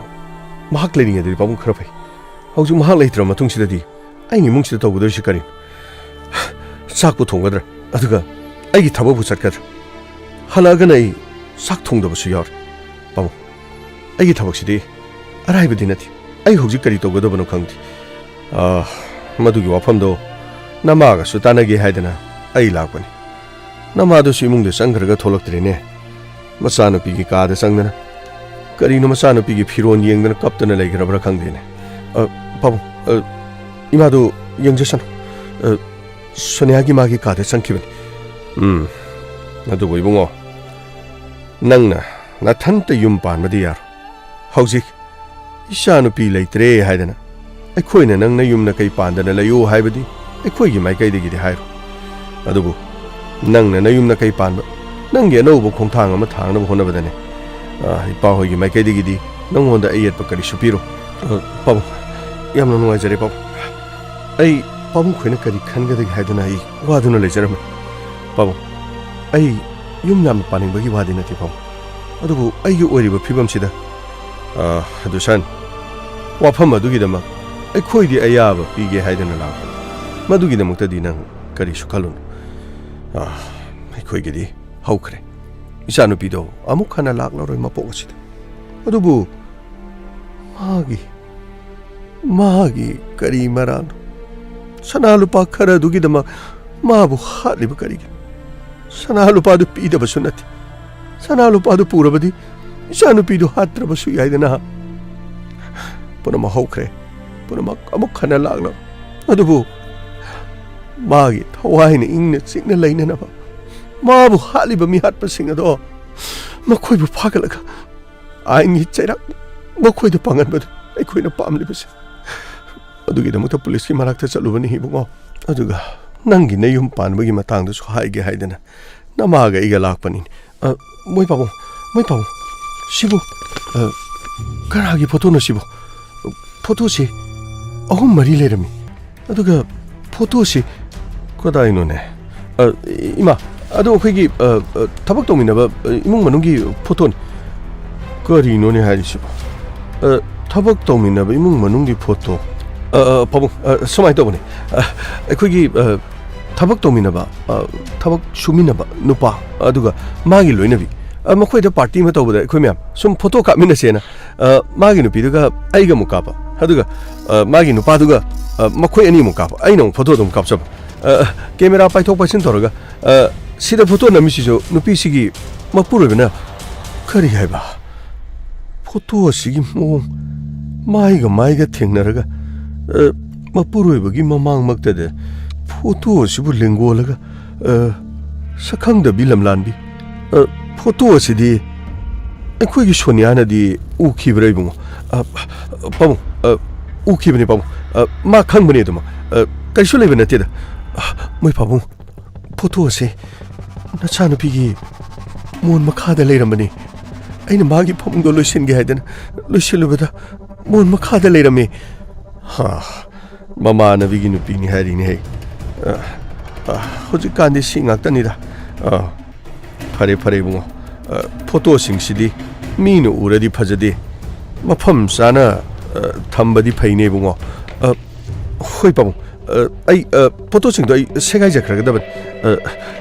ꯃꯍꯥꯛ ꯂꯩꯔꯤꯉꯩꯗꯗꯤ ꯄꯥꯕꯨꯡ ꯈꯔ ꯐꯩ꯫ ꯍꯧꯖꯤꯛ ꯃꯍꯥꯛ ꯂꯩꯇ꯭ꯔ ꯃꯇꯨꯡꯁꯤꯗꯗꯤ ꯑꯩꯒꯤ ꯏꯃꯨꯡꯁꯤꯗ ꯇꯧꯒꯗꯧꯔꯤꯁꯤ ꯀꯔꯤꯅꯣ? ꯆꯥꯛꯄꯨ ꯊꯣꯡꯒꯗ꯭ꯔꯥ? ꯑꯗꯨꯒ ꯑꯩꯒꯤ ꯊꯕꯛꯄꯨ ꯆꯠꯀꯗ꯭ꯔꯥ? ꯍꯜꯂꯛꯑꯒꯅ ꯑꯩ ꯆꯥꯛ ꯊꯣꯡꯗꯕꯁꯨ ꯌꯥꯎꯔꯦ꯫ ꯄꯥꯕꯨꯡ, ꯑꯩꯒꯤ ꯊꯕꯛꯁꯤꯗꯤ ꯑꯔꯥꯏꯕꯗꯤ ꯅꯠꯇꯦ꯫ ꯑꯩ ꯍꯧꯖꯤꯛ ꯀꯔꯤ ꯇꯧꯒꯗꯕꯅꯣ ꯈꯪꯗꯦ꯫ ꯑꯥ, ꯃꯗꯨꯒꯤ ꯋꯥꯐꯝꯗꯣ ꯅꯃꯥꯒꯁꯨ ꯇꯥꯟꯅꯒꯦ ꯍꯥꯏꯗꯅ ꯑꯩ ꯂꯥꯛꯄꯅꯤ꯫ ꯅꯃꯥꯗꯨꯁꯨ ꯏꯃꯨꯡꯗ ꯆꯪꯈ꯭ꯔꯒ ꯊꯣꯛꯂꯛꯇ꯭ꯔꯦꯅꯦ꯫ ꯃꯆꯥꯅꯨꯄꯤꯒꯤ ꯀꯥꯗ ꯆꯪꯗꯅ ꯀꯔꯤꯅꯣ ꯃꯆꯥꯅꯨꯄꯤꯒꯤ ꯐꯤꯔꯣꯜ ꯌꯦꯡꯗꯅ ꯀꯞꯇꯅ ꯂꯩꯈ꯭ꯔꯕ꯭ꯔꯥ ꯈꯪꯗꯦꯅꯦ꯫ ꯑ, ꯄꯥꯕꯨꯡ, ꯑ, ꯏꯃꯥꯗꯨ ꯌꯦꯡꯖꯁꯅꯨ꯫ ꯑ, ꯁꯣꯅꯤꯌꯥꯒꯤ ꯃꯥꯒꯤ ꯀꯥꯗ ꯆꯪꯈꯤꯕꯅꯤ꯫ ꯎꯝ, ꯑꯗꯨꯕꯨ ꯏꯕꯨꯡꯉꯣ, ꯅꯪꯅ ꯅꯊꯟꯇ ꯌꯨꯝ ꯄꯥꯟꯕꯗꯤ ꯌꯥꯔꯣꯏ꯫ ꯍꯧꯖꯤꯛ ꯏꯆꯥꯅꯨꯄꯤ ꯂꯩꯇ꯭ꯔꯦ ꯍꯥꯏꯗꯅ ꯑꯩꯈꯣꯏꯅ ꯅꯪ ꯅꯌꯨꯝ ꯅꯀꯩ ꯄꯥꯟꯗꯅ ꯂꯩꯌꯨ ꯍꯥꯏꯕꯗꯤ ꯑꯩꯈꯣꯏꯒꯤ ꯃꯥꯏꯀꯩꯗꯒꯤꯗꯤ ꯍꯥꯏꯔꯣꯏ꯫ ꯑꯗꯨꯕꯨ ꯅꯪꯅ ꯅꯌꯨꯝ ꯅꯀꯩ ꯄꯥꯟꯕ, ꯅꯪꯒꯤ ꯑꯅꯧꯕ ꯈꯣꯡꯊꯥꯡ ꯑꯃ ꯊꯥꯡꯅꯕ ꯍꯣꯠꯅꯕꯗꯅꯦ, ꯑ, ꯏꯄꯥ ꯍꯣꯏꯒꯤ ꯃꯥꯏꯀꯩꯗꯒꯤꯗꯤ ꯅꯪꯉꯣꯟꯗ ꯑꯌꯦꯠꯄ ꯀꯔꯤꯁꯨ ꯄꯤꯔꯣꯏ꯫ ꯑ, ꯄꯥꯕꯨꯡ, ꯌꯥꯝꯅ ꯅꯨꯡꯉꯥꯏꯖꯔꯦ ꯄꯥꯕꯨꯡ꯫ ꯑꯩ ꯄꯥꯕꯨꯡ ꯈꯣꯏꯅ ꯀꯔꯤ ꯈꯟꯒꯗꯒꯦ ꯍꯥꯏꯗꯨꯅ ꯑꯩ ꯋꯥꯗꯨꯅ ꯂꯩꯖꯔꯝꯃꯤ꯫ ꯄꯥꯕꯨꯡ, ꯑꯩ ꯌꯨꯝ ꯌꯥꯝꯅ ꯄꯥꯅꯤꯡꯕꯒꯤ ꯋꯥꯗꯤ ꯅꯠꯇꯦ ꯄꯥꯕꯨꯡ꯫ ꯑꯗꯨꯕꯨ ꯑꯩꯒꯤ ꯑꯣꯏꯔꯤꯕ ꯐꯤꯕꯝꯁꯤꯗ, ꯑ, ꯗꯨꯁꯟ, ꯋꯥꯐꯝ ꯑꯗꯨꯒꯤꯗꯃꯛ ꯑꯩꯈꯣꯏꯗꯤ ꯑꯌꯥꯕ ꯄꯤꯒꯦ ꯍꯥꯏꯗꯅ ꯂꯥꯛꯄꯅꯤ꯫ ꯃꯗꯨꯒꯤꯗꯃꯛꯇꯗꯤ ꯅꯪ ꯀꯔꯤꯁꯨ ꯈꯜꯂꯨꯅꯨ꯫ ꯑ, ꯑꯩꯈꯣꯏꯒꯤꯗꯤ ꯍꯧꯈ꯭ꯔꯦ꯫ ꯏꯆꯥꯅꯨꯄꯤꯗꯣ ꯑꯃꯨꯛ ꯍꯟꯅ ꯂꯥꯛꯂꯔꯣꯏ ꯃꯄꯣꯛ ꯑꯁꯤꯗ꯫ ꯑꯗꯨꯕꯨ ꯃꯥꯒꯤ, ꯃꯥꯒꯤ ꯀꯔꯤ ꯃꯔꯥꯜꯅꯣ? ꯁꯅꯥ ꯂꯨꯄꯥ ꯈꯔꯗꯨꯒꯤꯗꯃꯛ ꯃꯥꯕꯨ ꯍꯥꯠꯂꯤꯕ ꯀꯔꯤꯒꯤꯅꯣ? ꯁꯅꯥ ꯂꯨꯄꯥꯗꯨ ꯄꯤꯗꯕꯁꯨ ꯅꯠꯇꯦ꯫ ꯁꯅꯥ ꯂꯨꯄꯥꯗꯨ ꯄꯨꯔꯕꯗꯤ ꯏꯆꯥꯅꯨꯄꯤꯗꯨ ꯍꯥꯠꯇ꯭ꯔꯕꯁꯨ ꯌꯥꯏꯗꯅ꯫ ꯄꯨꯝꯅꯃꯛ ꯍꯧꯈ꯭ꯔꯦ꯫ ꯄꯨꯝꯅꯃꯛ ꯑꯃꯨꯛ ꯍꯟꯅ ꯂꯥꯛꯂꯣꯏ꯫ ꯑꯗꯨꯕꯨ ꯃꯥꯒꯤ ꯊꯋꯥꯏꯅ ꯏꯪꯅ ꯆꯤꯛꯅ ꯂꯩꯅꯅꯕ ꯃꯥꯕꯨ ꯍꯥꯠꯂꯤꯕ ꯃꯤꯍꯥꯠꯄꯁꯤꯡ ꯑꯗꯣ ꯃꯈꯣꯏꯕꯨ ꯐꯥꯒꯠꯂꯒ ꯑꯥꯏꯟꯒꯤ ꯆꯩꯔꯥꯛ ꯃꯈꯣꯏꯗ ꯄꯥꯡꯍꯟꯕꯗꯨ ꯑꯩꯈꯣꯏꯅ ꯄꯥꯝꯂꯤꯕꯁꯦ꯫ ꯑꯗꯨꯒꯤꯗꯃꯛꯇ ꯄꯨꯂꯤꯁꯀꯤ ꯃꯅꯥꯛꯇ ꯆꯠꯂꯨꯕꯅꯤ ꯏꯕꯨꯡꯉꯣ꯫ ꯑꯗꯨꯒ ꯅꯪꯒꯤ ꯅꯌꯨꯝ ꯄꯥꯟꯕꯒꯤ ꯃꯇꯥꯡꯗꯁꯨ ꯍꯥꯏꯒꯦ ꯍꯥꯏꯗꯅ ꯅꯃꯥꯒ ꯑꯩꯒ ꯂꯥꯛꯄꯅꯤꯅꯦ꯫ ꯑ, ꯃꯣꯏ ꯄꯥꯕꯨꯡ, ꯃꯣꯏ ꯄꯥꯕꯨꯡ, ꯁꯤꯕꯨ, ꯑ, ꯀꯅꯥꯒꯤ ꯐꯣꯇꯣꯅꯣ ꯁꯤꯕꯨ? ꯐꯣꯇꯣꯁꯤ ꯑꯍꯨꯝ ꯃꯔꯤ ꯂꯩꯔꯝꯃꯤ꯫ ꯑꯗꯨꯒ ꯐꯣꯇꯣꯁꯤ ꯀꯗꯥꯏꯅꯣꯅꯦ? ꯑ, ꯏꯃꯥ, ꯑꯗꯣ ꯑꯩꯈꯣꯏꯒꯤ, ꯑ, ꯑ, ꯊꯕꯛ ꯇꯧꯃꯤꯟꯅꯕ, ꯑ, ꯏꯃꯨꯡ ꯃꯅꯨꯡꯒꯤ ꯐꯣꯇꯣꯅꯤ꯫ ꯀꯔꯤꯅꯣꯅꯦ ꯍꯥꯏꯔꯤꯁꯤꯕꯣ? ꯑ, ꯊꯕꯛ ꯇꯧꯃꯤꯟꯅꯕ ꯏꯃꯨꯡ ꯃꯅꯨꯡꯒꯤ ꯐꯣꯇꯣ꯫ ꯑ, ꯑ, ꯄꯥꯕꯨꯡ, ꯑ, ꯁꯨꯃꯥꯏꯅ ꯇꯧꯕꯅꯤ꯫ ꯑ, ꯑꯩꯈꯣꯏꯒꯤ, ꯑ, ꯊꯕꯛ ꯇꯧꯃꯤꯟꯅꯕ, ꯑ, ꯊꯕꯛ ꯁꯨꯃꯤꯟꯅꯕ ꯅꯨꯄꯥ, ꯑꯗꯨꯒ ꯃꯥꯒꯤ ꯂꯣꯏꯅꯕꯤ, ꯑ, ꯃꯈꯣꯏꯗ ꯄꯥꯔꯇꯤ ꯑꯃ ꯇꯧꯕꯗ ꯑꯩꯈꯣꯏ ꯃꯌꯥꯝ ꯁꯨꯝ ꯐꯣꯇꯣ ꯀꯥꯞꯃꯤꯟꯅꯁꯦꯅ, ꯑ, ꯃꯥꯒꯤ ꯅꯨꯄꯤꯗꯨꯒ ꯑꯩꯒ ꯑꯃꯨꯛ ꯀꯥꯞꯄ, ꯑꯗꯨꯒ, ꯑ, ꯃꯥꯒꯤ ꯅꯨꯄꯥꯗꯨꯒ, ꯑ, ꯃꯈꯣꯏ ꯑꯅꯤ ꯑꯃꯨꯛ ꯀꯥꯞꯄ, ꯑꯩꯅ ꯑꯃꯨꯛ ꯐꯣꯇꯣꯗꯣ ꯑꯃꯨꯛ ꯀꯥꯞꯆꯕ꯫ ꯑ, ꯀꯦꯃꯦꯔꯥ ꯄꯥꯏꯊꯣꯛ ꯄꯥꯏꯁꯤꯟ ꯇꯧꯔꯒ, ꯑ, ꯁꯤꯗ ꯐꯣꯇꯣ ꯅꯝꯃꯤꯁꯤꯁꯨ ꯅꯨꯄꯤꯁꯤꯒꯤ ꯃꯄꯨꯔꯣꯏꯕꯅ꯫ ꯀꯔꯤ ꯍꯥꯏꯕ? ꯐꯣꯇꯣ ꯑꯁꯤꯒꯤ ꯃꯑꯣꯡ, ꯃꯥꯏꯒ ꯃꯥꯏꯒ ꯊꯦꯡꯅꯔꯒ, ꯑ, ꯃꯄꯨꯔꯣꯏꯕꯒꯤ ꯃꯃꯥꯡꯃꯛꯇꯗ ꯐꯣꯇꯣ ꯑꯁꯤꯕꯨ ꯂꯦꯡꯒꯣꯜꯂꯒ, ꯑ, ꯁꯛꯈꯪꯗꯕꯤ ꯂꯝꯂꯥꯟꯕꯤ, ꯑ, ꯐꯣꯇꯣ ꯑꯁꯤꯗꯤ ꯑꯩꯈꯣꯏꯒꯤ ꯁꯣꯅꯤꯌꯥꯅꯗꯤ ꯎꯈꯤꯕ꯭ꯔꯥ, ꯏꯕꯨꯡꯉꯣ? ꯑ, ꯄꯥꯕꯨꯡ, ꯑ, ꯎꯈꯤꯕꯅꯤ, ꯄꯥꯕꯨꯡ꯫ ꯑ, ꯃꯥ ꯈꯪꯕꯅꯤ ꯑꯗꯨꯃꯛ꯫ ꯑ, ꯀꯔꯤꯁꯨ ꯂꯩꯕ ꯅꯠꯇꯦꯗ꯫ ꯑ, ꯃꯣꯏ ꯄꯥꯕꯨꯡ, ꯐꯣꯇꯣ ꯑꯁꯦ ꯅꯆꯥꯅꯨꯄꯤꯒꯤ ꯃꯣꯟ ꯃꯈꯥꯗ ꯂꯩꯔꯝꯕꯅꯤ꯫ ꯑꯩꯅ ꯃꯥꯒꯤ ꯐꯃꯨꯡꯗꯣ ꯂꯣꯏꯁꯤꯟꯒꯦ ꯍꯥꯏꯗꯅ ꯂꯣꯏꯁꯤꯜꯂꯨꯕꯗ ꯃꯣꯟ ꯃꯈꯥꯗ ꯂꯩꯔꯝꯃꯤ꯫ ꯍꯥ, ꯃꯃꯥꯟꯅꯕꯤꯒꯤ ꯅꯨꯄꯤꯅꯤ ꯍꯥꯏꯔꯤꯅꯦꯍꯦ꯫ ꯑ, ꯑ, ꯍꯧꯖꯤꯛꯀꯥꯟꯗꯤ ꯁꯤ ꯉꯥꯛꯇꯅꯤꯗ꯫ ꯑ, ꯐꯔꯦ, ꯐꯔꯦ, ꯏꯕꯨꯡꯉꯣ꯫ ꯑ, ꯐꯣꯇꯣꯁꯤꯡꯁꯤꯗꯤ ꯃꯤꯅ ꯎꯔꯗꯤ ꯐꯖꯗꯦ꯫ ꯃꯐꯝ ꯆꯥꯅ, ꯑ, ꯊꯝꯕꯗꯤ ꯐꯩꯅꯦ, ꯏꯕꯨꯡꯉꯣ꯫ ꯑ, ꯍꯣꯏ, ꯄꯥꯕꯨꯡ꯫ ꯑ, ꯑꯩ, ꯑ, ꯐꯣꯇꯣꯁꯤꯡꯗꯣ ꯑꯩ ꯁꯦꯒꯥꯏꯖꯈ꯭ꯔꯒꯗꯕꯅꯤ꯫ ꯑ, ꯑ,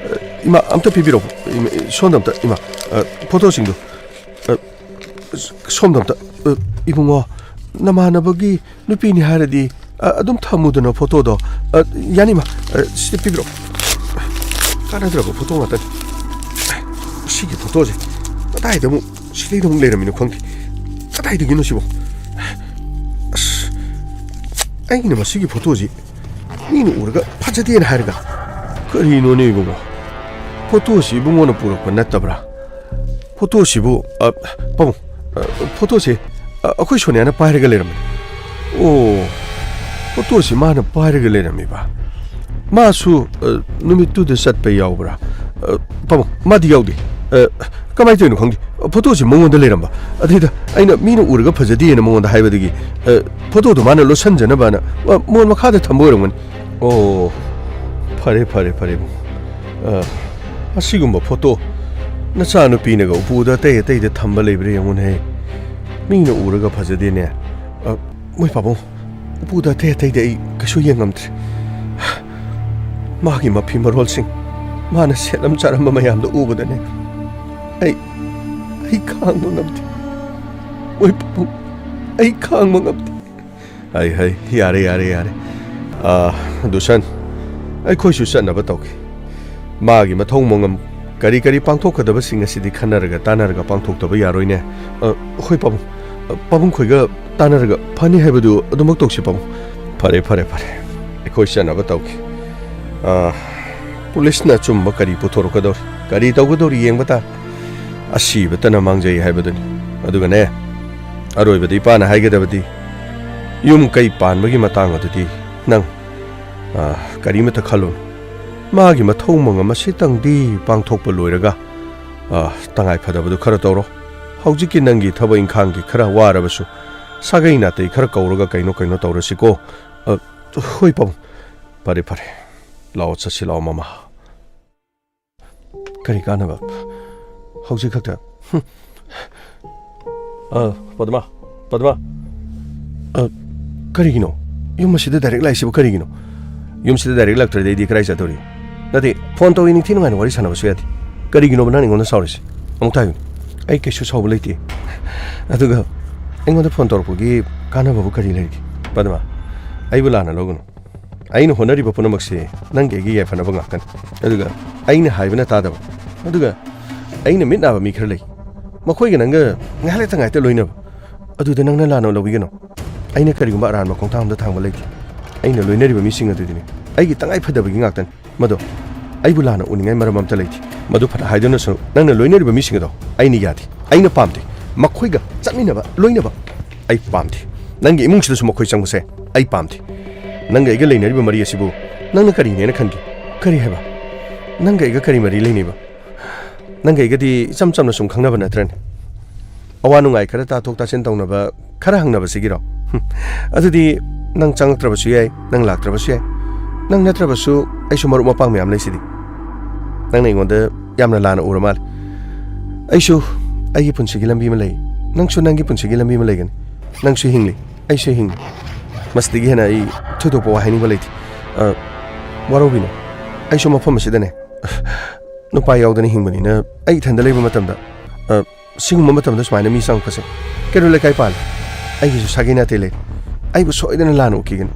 ꯏꯃꯥ, ꯑꯝꯇ ꯄꯤꯕꯤꯔꯛꯎ꯫ ꯏꯃꯥ, ꯁꯣꯝꯗ ꯑꯝꯇ, ꯏꯃꯥ꯫ ꯑ, ꯐꯣꯇꯣꯁꯤꯡꯗꯣ꯫ ꯑ, ꯁꯣꯝꯗ ꯑꯝꯇ꯫ ꯑ, ꯏꯕꯨꯡꯉꯣ, ꯅꯃꯥꯟꯅꯕꯒꯤ ꯅꯨꯄꯤꯅꯤ ꯍꯥꯏꯔꯗꯤ, ꯑ, ꯑꯗꯨꯝ ꯊꯝꯃꯨꯗꯅ ꯐꯣꯇꯣꯗꯣ꯫ ꯑ, ꯌꯥꯅꯤ, ꯏꯃꯥ꯫ ꯑ, ꯁꯤꯗ ꯄꯤꯕꯤꯔꯛꯎ꯫ ꯀꯥꯟꯅꯗ꯭ꯔꯕ ꯐꯣꯇꯣ ꯉꯥꯛꯇꯅꯤ꯫ ꯁꯤꯒꯤ ꯐꯣꯇꯣꯁꯦ ꯀꯗꯥꯏꯗ ꯑꯃꯨꯛ, ꯁꯤꯗꯩꯗ ꯑꯃꯨꯛ ꯂꯩꯔꯝꯃꯤꯅꯣ ꯈꯪꯗꯦ꯫ ꯀꯗꯥꯏꯗꯒꯤꯅꯣ ꯁꯤꯕꯣ? ꯑꯁ, ꯑꯩꯅ ꯃꯁꯤꯒꯤ ꯐꯣꯇꯣꯁꯤ ꯃꯤꯅ ꯎꯔꯒ ꯐꯖꯗꯦꯅ ꯍꯥꯏꯔꯒ꯫ ꯀꯔꯤꯅꯣꯅꯦ, ꯏꯕꯨꯡꯉꯣ? ꯐꯣꯇꯣꯁꯤ ꯏꯕꯨꯡꯉꯣꯅ ꯄꯨꯔꯛꯄ ꯅꯠꯇꯕ꯭ꯔꯥ? ꯐꯣꯇꯣꯁꯤꯕꯨ, ꯑ, ꯄꯥꯕꯨꯡ, ꯑ, ꯐꯣꯇꯣꯁꯦ, ꯑ, ꯑꯩꯈꯣꯏ ꯁꯣꯅꯤꯌꯥꯅ ꯄꯥꯏꯔꯒ ꯂꯩꯔꯝꯕꯅꯤ꯫ ꯑꯣ, ꯐꯣꯇꯣꯁꯤ ꯃꯥꯅ ꯄꯥꯏꯔꯒ ꯂꯩꯔꯝꯃꯤꯕ꯫ ꯃꯥꯁꯨ, ꯑ, ꯅꯨꯃꯤꯠꯇꯨꯗ ꯆꯠꯄ ꯌꯥꯎꯕ꯭ꯔꯥ? ꯑ, ꯄꯥꯕꯨꯡ, ꯃꯥꯗꯤ ꯌꯥꯎꯗꯦ꯫ ꯑ, ꯀꯃꯥꯏꯅ ꯇꯧꯔꯤꯅꯣ ꯈꯪꯗꯦ꯫ ꯐꯣꯇꯣꯁꯤ ꯃꯉꯣꯟꯗ ꯂꯩꯔꯝꯕ꯫ ꯑꯗꯩꯗ ꯑꯩꯅ ꯃꯤꯅ ꯎꯔꯒ ꯐꯖꯗꯦꯅ ꯃꯉꯣꯟꯗ ꯍꯥꯏꯕꯗꯒꯤ, ꯑ, ꯐꯣꯇꯣꯗꯣ ꯃꯥꯅ ꯂꯣꯠꯁꯟꯖꯅꯕꯅ, ꯑ, ꯃꯣꯟ ꯃꯈꯥꯗ ꯊꯝꯕ ꯑꯣꯏꯔꯝꯒꯅꯤ꯫ ꯑꯣ, ꯐꯔꯦ, ꯐꯔꯦ, ꯐꯔꯦ, ꯏꯕꯨꯡꯉꯣ꯫ ꯑ, ꯑꯁꯤꯒꯨꯝꯕ ꯐꯣꯇꯣ ꯅꯆꯥꯅꯨꯄꯤꯅꯒ ꯎꯄꯨꯗ ꯑꯇꯩ ꯑꯇꯩꯗ ꯊꯝꯕ ꯂꯩꯕ꯭ꯔꯥ ꯌꯦꯡꯉꯨꯅꯦꯍꯦ꯫ ꯃꯤꯅ ꯎꯔꯒ ꯐꯖꯗꯦꯅꯦ꯫ ꯑ, ꯃꯣꯏ ꯄꯥꯕꯨꯡ, ꯎꯄꯨꯗ ꯑꯇꯩ ꯑꯇꯩꯗꯤ ꯑꯩ ꯀꯩꯁꯨ ꯌꯦꯡꯉꯝꯗ꯭ꯔꯦ꯫ ꯃꯥꯒꯤ ꯃꯐꯤ ꯃꯔꯣꯜꯁꯤꯡ, ꯃꯥꯅ ꯁꯦꯠꯂꯝ ꯆꯥꯔꯝꯕ ꯃꯌꯥꯝꯗꯣ ꯎꯕꯗꯅꯦ, ꯑꯩ, ꯑꯩ ꯈꯥꯡꯕ ꯉꯝꯗꯦ꯫ ꯃꯣꯏ ꯄꯥꯕꯨꯡ, ꯑꯩ ꯈꯥꯡꯕ ꯉꯝꯗꯦ꯫ ꯍꯩ, ꯍꯩ, ꯌꯥꯔꯦ, ꯌꯥꯔꯦ, ꯌꯥꯔꯦ꯫ ꯑ, ꯗꯨꯁꯟ, ꯑꯩꯈꯣꯏꯁꯨ ꯆꯠꯅꯕ ꯇꯧꯒꯦ꯫ ꯃꯥꯒꯤ ꯃꯊꯧ ꯃꯉꯝ ꯀꯔꯤ ꯀꯔꯤ ꯄꯥꯡꯊꯣꯛꯀꯗꯕꯁꯤꯡ ꯑꯁꯤꯗꯤ ꯈꯟꯅꯔꯒ ꯇꯥꯟꯅꯔꯒ ꯄꯥꯡꯊꯣꯛꯇꯕ ꯌꯥꯔꯣꯏꯅꯦ꯫ ꯑ, ꯍꯣꯏ ꯄꯥꯕꯨꯡ, ꯑ, ꯄꯥꯕꯨꯡ ꯈꯣꯏꯒ ꯇꯥꯟꯅꯔꯒ ꯐꯅꯤ ꯍꯥꯏꯕꯗꯨ ꯑꯗꯨꯃꯛ ꯇꯧꯁꯤ ꯄꯥꯕꯨꯡ꯫ ꯐꯔꯦ, ꯐꯔꯦ, ꯐꯔꯦ꯫ ꯑꯩꯈꯣꯏ ꯆꯠꯅꯕ ꯇꯧꯒꯦ꯫ ꯑ, ꯄꯨꯂꯤꯁꯅ ꯑꯆꯨꯝꯕ ꯀꯔꯤ ꯄꯨꯊꯣꯔꯛꯀꯗꯧꯔꯤ, ꯀꯔꯤ ꯇꯧꯒꯗꯧꯔꯤ ꯌꯦꯡꯕ ꯇꯥꯔꯦ꯫ ꯑꯁꯤꯕꯇꯅ ꯃꯥꯡꯖꯩ ꯍꯥꯏꯕꯗꯨꯅꯤ꯫ ꯑꯗꯨꯒꯅꯦ, ꯑꯔꯣꯏꯕꯗ ꯏꯄꯥꯅ ꯍꯥꯏꯒꯗꯕꯗꯤ, ꯌꯨꯝ ꯀꯩ ꯄꯥꯟꯕꯒꯤ ꯃꯇꯥꯡ ꯑꯗꯨꯗꯤ ꯅꯪ, ꯑ, ꯀꯔꯤꯃꯇ ꯈꯜꯂꯨꯅꯨ꯫ ꯃꯥꯒꯤ ꯃꯊꯧ ꯃꯉꯝ ꯑꯁꯤꯇꯪꯗꯤ ꯄꯥꯡꯊꯣꯛꯄ ꯂꯣꯏꯔꯒ, ꯑ, ꯇꯉꯥꯏ ꯐꯗꯕꯗꯨ ꯈꯔ ꯇꯧꯔꯣ꯫ ꯍꯧꯖꯤꯛꯀꯤ ꯅꯪꯒꯤ ꯊꯕꯛ ꯏꯪꯈꯥꯡꯒꯤ ꯈꯔ ꯋꯥꯔꯕꯁꯨ, ꯁꯥꯒꯩ ꯅꯥꯇꯩ ꯈꯔ ꯀꯧꯔꯒ ꯀꯩꯅꯣ ꯀꯩꯅꯣ ꯇꯧꯔꯁꯤꯀꯣ꯫ ꯑ, ꯍꯣꯏ ꯄꯥꯕꯨꯡ꯫ ꯐꯔꯦ, ꯐꯔꯦ꯫ ꯂꯥꯛꯑꯣ, ꯆꯠꯁꯤ ꯂꯥꯛꯑꯣ, ꯃꯃꯥ꯫ ꯀꯔꯤ ꯀꯥꯟꯅꯕ? ꯍꯧꯖꯤꯛ ꯈꯛꯇ? ꯍꯨꯝ꯫ ꯑ, ꯄꯗꯃꯥ, ꯄꯗꯃꯥ꯫ ꯑ, ꯀꯔꯤꯒꯤꯅꯣ? ꯌꯨꯝ ꯑꯁꯤꯗ ꯗꯥꯏꯔꯦꯛ ꯂꯥꯛꯏꯁꯤꯕꯨ ꯀꯔꯤꯒꯤꯅꯣ? ꯌꯨꯝꯁꯤꯗ ꯗꯥꯏꯔꯦꯛ ꯂꯥꯛꯇ꯭ꯔꯗꯤ ꯑꯩꯗꯤ ꯀꯗꯥꯏ ꯆꯠꯇꯣꯔꯤ? ꯅꯠꯇꯦ, ꯐꯣꯟ ꯇꯧꯏ, ꯅꯤꯡꯊꯤ ꯅꯨꯡꯉꯥꯏꯅ ꯋꯥꯔꯤ ꯁꯥꯟꯅꯕꯁꯨ ꯌꯥꯗꯦ꯫ ꯀꯔꯤꯒꯤꯅꯣꯕ ꯅꯪ ꯑꯩꯉꯣꯟꯗ ꯁꯥꯎꯔꯤꯁꯦ? ꯑꯃꯨꯛꯇ ꯍꯥꯏꯌꯨꯅꯦ꯫ ꯑꯩ ꯀꯩꯁꯨ ꯁꯥꯎꯕ ꯂꯩꯇꯦ꯫ ꯑꯗꯨꯒ ꯑꯩꯉꯣꯟꯗ ꯐꯣꯟ ꯇꯧꯔꯛꯄꯒꯤ ꯀꯥꯟꯅꯕꯕꯨ ꯀꯔꯤ ꯂꯩꯔꯤꯒꯦ? ꯄꯗꯃꯥ, ꯑꯩꯕꯨ ꯂꯥꯟꯅ ꯂꯧꯒꯅꯨ꯫ ꯑꯩꯅ ꯍꯣꯠꯅꯔꯤꯕ ꯄꯨꯝꯅꯃꯛꯁꯦ ꯅꯪꯒꯤ ꯑꯩꯒꯤ ꯌꯥꯏꯐꯅꯕ ꯉꯥꯛꯇꯅꯤ꯫ ꯑꯗꯨꯒ ꯑꯩꯅ ꯍꯥꯏꯕꯅ ꯇꯥꯗꯕ, ꯑꯗꯨꯒ ꯑꯩꯅ ꯃꯤꯠ ꯅꯥꯕ ꯃꯤ ꯈꯔ ꯂꯩ, ꯃꯈꯣꯏꯒ ꯅꯪꯒ ꯉꯥꯏꯍꯥꯛ ꯂꯩꯇ ꯉꯥꯏꯍꯥꯛꯇ ꯂꯣꯏꯅꯕ, ꯑꯗꯨꯗ ꯅꯪꯅ ꯂꯥꯟꯅ ꯂꯧꯕꯤꯒꯅꯨ꯫ ꯑꯩꯅ ꯀꯔꯤꯒꯨꯝꯕ ꯑꯔꯥꯟꯕ ꯈꯣꯡꯊꯥꯡ ꯑꯃꯗ ꯊꯥꯡꯕ ꯂꯩꯇꯦ꯫ ꯑꯩꯅ ꯂꯣꯏꯅꯔꯤꯕ ꯃꯤꯁꯤꯡ ꯑꯗꯨꯗꯤꯅꯦ, ꯑꯩꯒꯤ ꯇꯉꯥꯏ ꯐꯗꯕꯒꯤ ꯉꯥꯛꯇꯅꯤ꯫ ꯃꯗꯣ ꯑꯩꯕꯨ ꯂꯥꯟꯅ ꯎꯅꯤꯡꯉꯥꯏ ꯃꯔꯝ ꯑꯝꯇ ꯂꯩꯇꯦ꯫ ꯃꯗꯨ ꯐꯅ ꯍꯥꯏꯗꯨꯅꯁꯨ ꯅꯪꯅ ꯂꯣꯏꯅꯔꯤꯕ ꯃꯤꯁꯤꯡ ꯑꯗꯣ ꯑꯩꯅ ꯌꯥꯗꯦ, ꯑꯩꯅ ꯄꯥꯝꯗꯦ꯫ ꯃꯈꯣꯏꯒ ꯆꯠꯃꯤꯟꯅꯕ, ꯂꯣꯏꯅꯕ ꯑꯩ ꯄꯥꯝꯗꯦ꯫ ꯅꯪꯒꯤ ꯏꯃꯨꯡꯁꯤꯗꯁꯨ ꯃꯈꯣꯏ ꯆꯪꯕꯁꯦ ꯑꯩ ꯄꯥꯝꯗꯦ꯫ ꯅꯪꯒ ꯑꯩꯒ ꯂꯩꯅꯔꯤꯕ ꯃꯔꯤ ꯑꯁꯤꯕꯨ ꯅꯪꯅ ꯀꯔꯤꯅꯦꯅ ꯈꯟꯒꯦ? ꯀꯔꯤ ꯍꯥꯏꯕ? ꯅꯪꯒ ꯑꯩꯒ ꯀꯔꯤ ꯃꯔꯤ ꯂꯩꯅꯩꯕ? ꯅꯪꯒ ꯑꯩꯒꯗꯤ ꯏꯆꯝ ꯆꯝꯅ ꯁꯨꯝ ꯈꯪꯅꯕ ꯅꯠꯇ꯭ꯔꯅꯦ? ꯑꯋꯥ ꯅꯨꯡꯉꯥꯏ ꯈꯔ ꯇꯥꯊꯣꯛ ꯇꯥꯁꯤꯟ ꯇꯧꯅꯕ ꯈꯔ ꯍꯪꯅꯕꯁꯤꯒꯤꯔꯣ? ꯍꯨꯝ, ꯑꯗꯨꯗꯤ ꯅꯪ ꯆꯪꯉꯛꯇ꯭ꯔꯕꯁꯨ ꯌꯥꯏ, ꯅꯪ ꯂꯥꯛꯇ꯭ꯔꯕꯁꯨ ꯌꯥꯏ꯫ ꯅꯪ ꯅꯠꯇ꯭ꯔꯕꯁꯨ ꯑꯩꯁꯨ ꯃꯔꯨꯞ ꯃꯄꯥꯡ ꯃꯌꯥꯝ ꯂꯩꯁꯤꯗꯤ꯫ ꯅꯪꯅ ꯑꯩꯉꯣꯟꯗ ꯌꯥꯝꯅ ꯂꯥꯟꯅ ꯎꯔ ꯃꯥꯜꯂꯦ꯫ ꯑꯩꯁꯨ ꯑꯩꯒꯤ ꯄꯨꯟꯁꯤꯒꯤ ꯂꯝꯕꯤ ꯑꯃ ꯂꯩ, ꯅꯪꯁꯨ ꯅꯪꯒꯤ ꯄꯨꯟꯁꯤꯒꯤ ꯂꯝꯕꯤ ꯑꯃ ꯂꯩꯒꯅꯤ꯫ ꯅꯪꯁꯨ ꯍꯤꯡꯂꯤ, ꯑꯩꯁꯨ ꯍꯤꯡꯉꯤ꯫ ꯃꯁꯤꯗꯒꯤ ꯍꯦꯟꯅ ꯑꯩ ꯊꯣꯏꯗꯣꯛꯄ ꯋꯥ ꯍꯥꯏꯅꯤꯡꯕ ꯂꯩꯇꯦ꯫ ꯑ, ꯋꯥꯔꯧꯕꯤꯅꯨ꯫ ꯑꯩꯁꯨ ꯃꯐꯝ ꯑꯁꯤꯗꯅꯦ, ꯅꯨꯄꯥ ꯌꯥꯎꯗꯅ ꯍꯤꯡꯕꯅꯤꯅ, ꯑꯩ ꯏꯊꯟꯗ ꯂꯩꯕ ꯃꯇꯝꯗ, ꯑ, ꯁꯤꯒꯨꯝꯕ ꯃꯇꯝꯗ ꯁꯨꯃꯥꯏꯅ ꯃꯤ ꯆꯪꯉꯛꯄꯁꯦ ꯀꯩꯔꯣꯜ ꯂꯩꯀꯥꯏ ꯄꯥꯜꯂꯤ꯫ ꯑꯩꯒꯤꯁꯨ ꯁꯥꯒꯩ ꯅꯥꯇꯩ ꯂꯩ꯫ ꯑꯩꯕꯨ ꯁꯣꯏꯗꯅ ꯂꯥꯟꯅ ꯎꯈꯤꯒꯅꯤ꯫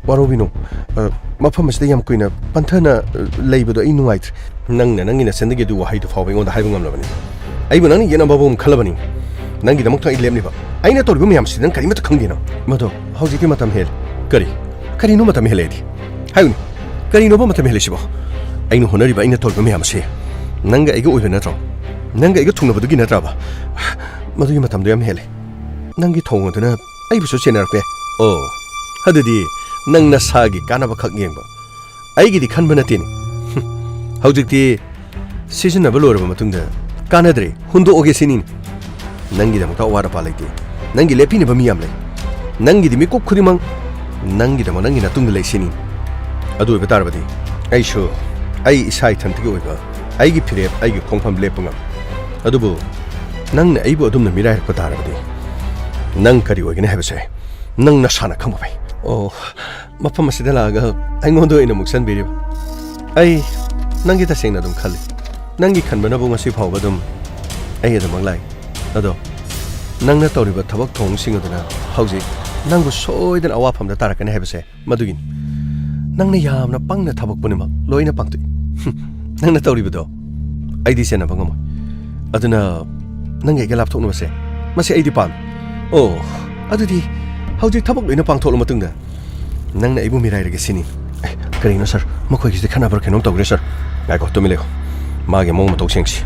ꯋꯥꯔꯧꯕꯤꯅꯨ꯫ ꯑ, ꯃꯐꯝ ꯑꯁꯤꯗ ꯌꯥꯝ ꯀꯨꯏꯅ ꯄꯟꯊꯅ, ꯑ, ꯂꯩꯕꯗꯣ ꯑꯩ ꯅꯨꯡꯉꯥꯏꯇ꯭ꯔꯦ꯫ ꯅꯪꯅ ꯅꯪꯒꯤ ꯅꯆꯤꯟꯗꯒꯤ ꯑꯗꯨ ꯋꯥꯍꯩꯗꯨ ꯐꯥꯎꯕ ꯑꯩꯉꯣꯟꯗ ꯍꯥꯏꯕ ꯉꯝꯂꯕꯅꯤ꯫ ꯑꯩꯕꯨ ꯅꯪꯅ ꯌꯦꯠꯅꯕ ꯑꯃ ꯈꯜꯂꯕꯅꯤ꯫ ꯅꯪꯒꯤꯗꯃꯛꯇ ꯑꯩ ꯂꯦꯞꯂꯤꯕ꯫ ꯑꯩꯅ ꯇꯧꯔꯤꯕ ꯃꯌꯥꯝꯁꯤ ꯅꯪ ꯀꯔꯤꯃꯠꯇ ꯈꯪꯗꯦꯅ꯫ ꯃꯗꯣ ꯍꯧꯖꯤꯛꯇꯤ ꯃꯇꯝ ꯍꯦꯜꯂꯦ꯫ ꯀꯔꯤ? ꯀꯔꯤꯅꯣ ꯃꯇꯝ ꯍꯦꯜꯂꯦꯗꯤ? ꯍꯥꯏꯌꯨꯅꯦ꯫ ꯀꯔꯤꯅꯣꯕ ꯃꯇꯝ ꯍꯦꯜꯂꯤꯁꯤꯕꯣ? ꯑꯩꯅ ꯍꯣꯠꯅꯔꯤꯕ, ꯑꯩꯅ ꯇꯧꯔꯤꯕ ꯃꯌꯥꯝ ꯑꯁꯤ ꯅꯪꯒ ꯑꯩꯒ ꯑꯣꯏꯕ ꯅꯠꯇ꯭ꯔꯣ? ꯅꯪꯒ ꯑꯩꯒ ꯊꯨꯡꯅꯕꯗꯨꯒꯤ ꯅꯠꯇ꯭ꯔꯕ? ꯃꯗꯨꯒꯤ ꯃꯇꯝꯗꯣ ꯌꯥꯝ ꯍꯦꯜꯂꯦ꯫ ꯅꯪꯒꯤ ꯊꯧꯑꯣꯡ ꯑꯗꯨꯅ ꯑꯩꯕꯨꯁꯨ ꯆꯦꯟꯅꯔꯛꯄ ꯌꯥꯏ꯫ ꯑꯣ, ꯑꯗꯨꯗꯤ ꯅꯪ ꯅꯁꯥꯒꯤ ꯀꯥꯟꯅꯕ ꯈꯛ ꯌꯦꯡꯕ꯫ ꯑꯩꯒꯤꯗꯤ ꯈꯟꯕ ꯅꯠꯇꯦꯅꯦ꯫ ꯍꯧꯖꯤꯛꯇꯤ ꯁꯤꯖꯤꯟꯅꯕ ꯂꯣꯏꯔꯕ ꯃꯇꯨꯡꯗ ꯀꯥꯟꯅꯗ꯭ꯔꯦ, ꯍꯨꯟꯗꯣꯛꯑꯒꯦ ꯁꯤꯅꯤꯅꯦ꯫ ꯅꯪꯒꯤꯗꯃꯛꯇ ꯑꯋꯥꯠ ꯑꯄꯥ ꯂꯩꯇꯦ꯫ ꯅꯪꯒꯤ ꯂꯦꯞꯄꯤꯅꯕ ꯃꯤ ꯌꯥꯝ ꯂꯩ꯫ ꯅꯪꯒꯤꯗꯤ ꯃꯤꯀꯨꯞ ꯈꯨꯗꯤꯡꯃꯛ ꯅꯪꯒꯤꯗꯃꯛ ꯅꯪꯒꯤ ꯅꯇꯨꯡꯗ ꯂꯩ ꯁꯤꯅꯤ꯫ ꯑꯗꯨ ꯑꯣꯏꯕ ꯇꯥꯔꯕꯗꯤ ꯑꯩꯁꯨ ꯑꯩ ꯏꯁꯥ ꯏꯊꯟꯇꯒꯤ ꯑꯣꯏꯕ ꯑꯩꯒꯤ ꯐꯤꯔꯦꯞ, ꯑꯩꯒꯤ ꯈꯣꯡꯐꯝ ꯂꯦꯞꯄ ꯉꯝꯃꯤ꯫ ꯑꯗꯨꯕꯨ ꯅꯪꯅ ꯑꯩꯕꯨ ꯑꯗꯨꯝꯅ ꯃꯤꯔꯥꯏꯔꯛꯄ ꯇꯥꯔꯕꯗꯤ ꯅꯪ ꯀꯔꯤ ꯑꯣꯏꯒꯅꯤ ꯍꯥꯏꯕꯁꯦ ꯅꯪ ꯅꯁꯥꯅ ꯈꯪꯕ ꯐꯩ꯫ ꯑꯣ, ꯃꯐꯝ ꯑꯁꯤꯗ ꯂꯥꯛꯑꯒ ꯑꯩꯉꯣꯟꯗ ꯑꯣꯏꯅ ꯃꯨꯛꯁꯟꯕꯤꯔꯤꯕ꯫ ꯑꯩ ꯅꯪꯒꯤ ꯇꯁꯦꯡꯅ ꯑꯗꯨꯝ ꯈꯜꯂꯤ꯫ ꯅꯪꯒꯤ ꯈꯟꯕꯅꯕꯨ ꯉꯁꯤ ꯐꯥꯎꯕ ꯑꯗꯨꯝ ꯑꯩ ꯑꯗꯨꯃꯛ ꯂꯥꯛꯏ꯫ ꯑꯗꯣ ꯅꯪꯅ ꯇꯧꯔꯤꯕ ꯊꯕꯛ ꯊꯧꯑꯣꯡꯁꯤꯡ ꯑꯗꯨꯅ ꯍꯧꯖꯤꯛ ꯅꯪꯕꯨ ꯁꯣꯏꯗꯅ ꯑꯋꯥꯐꯝꯗ ꯇꯥꯔꯛꯀꯅꯤ ꯍꯥꯏꯕꯁꯦ ꯃꯗꯨꯒꯤꯅꯤ꯫ ꯅꯪꯅ ꯌꯥꯝꯅ ꯄꯪꯅ ꯊꯕꯛ ꯄꯨꯝꯅꯃꯛ ꯂꯣꯏꯅ ꯄꯥꯡꯊꯣꯛꯏ꯫ ꯅꯪꯅ ꯇꯧꯔꯤꯕꯗꯣ ꯑꯩꯗꯤ ꯆꯦꯟꯅꯕ ꯉꯝꯃꯣꯏ꯫ ꯑꯗꯨꯅ ꯅꯪꯒ ꯑꯩꯒ ꯂꯥꯞꯊꯣꯛꯅꯕꯁꯦ, ꯃꯁꯤ ꯑꯩꯗꯤ ꯄꯥꯝꯃꯤ꯫ ꯑꯣ, ꯑꯗꯨꯗꯤ ꯍꯧꯖꯤꯛ ꯊꯕꯛ ꯂꯣꯏꯅ ꯄꯥꯡꯊꯣꯛꯂ ꯃꯇꯨꯡꯗ ꯅꯪꯅ ꯑꯩꯕꯨ ꯃꯤꯔꯥꯏꯔꯒꯦ ꯁꯤꯅꯤ꯫ ꯑꯦ, ꯀꯔꯤꯅꯣ ꯁꯥꯔ? ꯃꯈꯣꯏꯒꯤꯁꯤꯗꯤ ꯈꯠꯅꯕ꯭ꯔꯥ ꯀꯩꯅꯣꯝ ꯇꯧꯈ꯭ꯔꯦ, ꯁꯥꯔ꯫ ꯉꯥꯏꯈꯣ, ꯇꯨꯃꯤꯟ ꯂꯩꯌꯨ꯫ ꯃꯥꯒꯤ ꯃꯑꯣꯡ ꯃꯇꯧ ꯁꯦꯡꯁꯤ꯫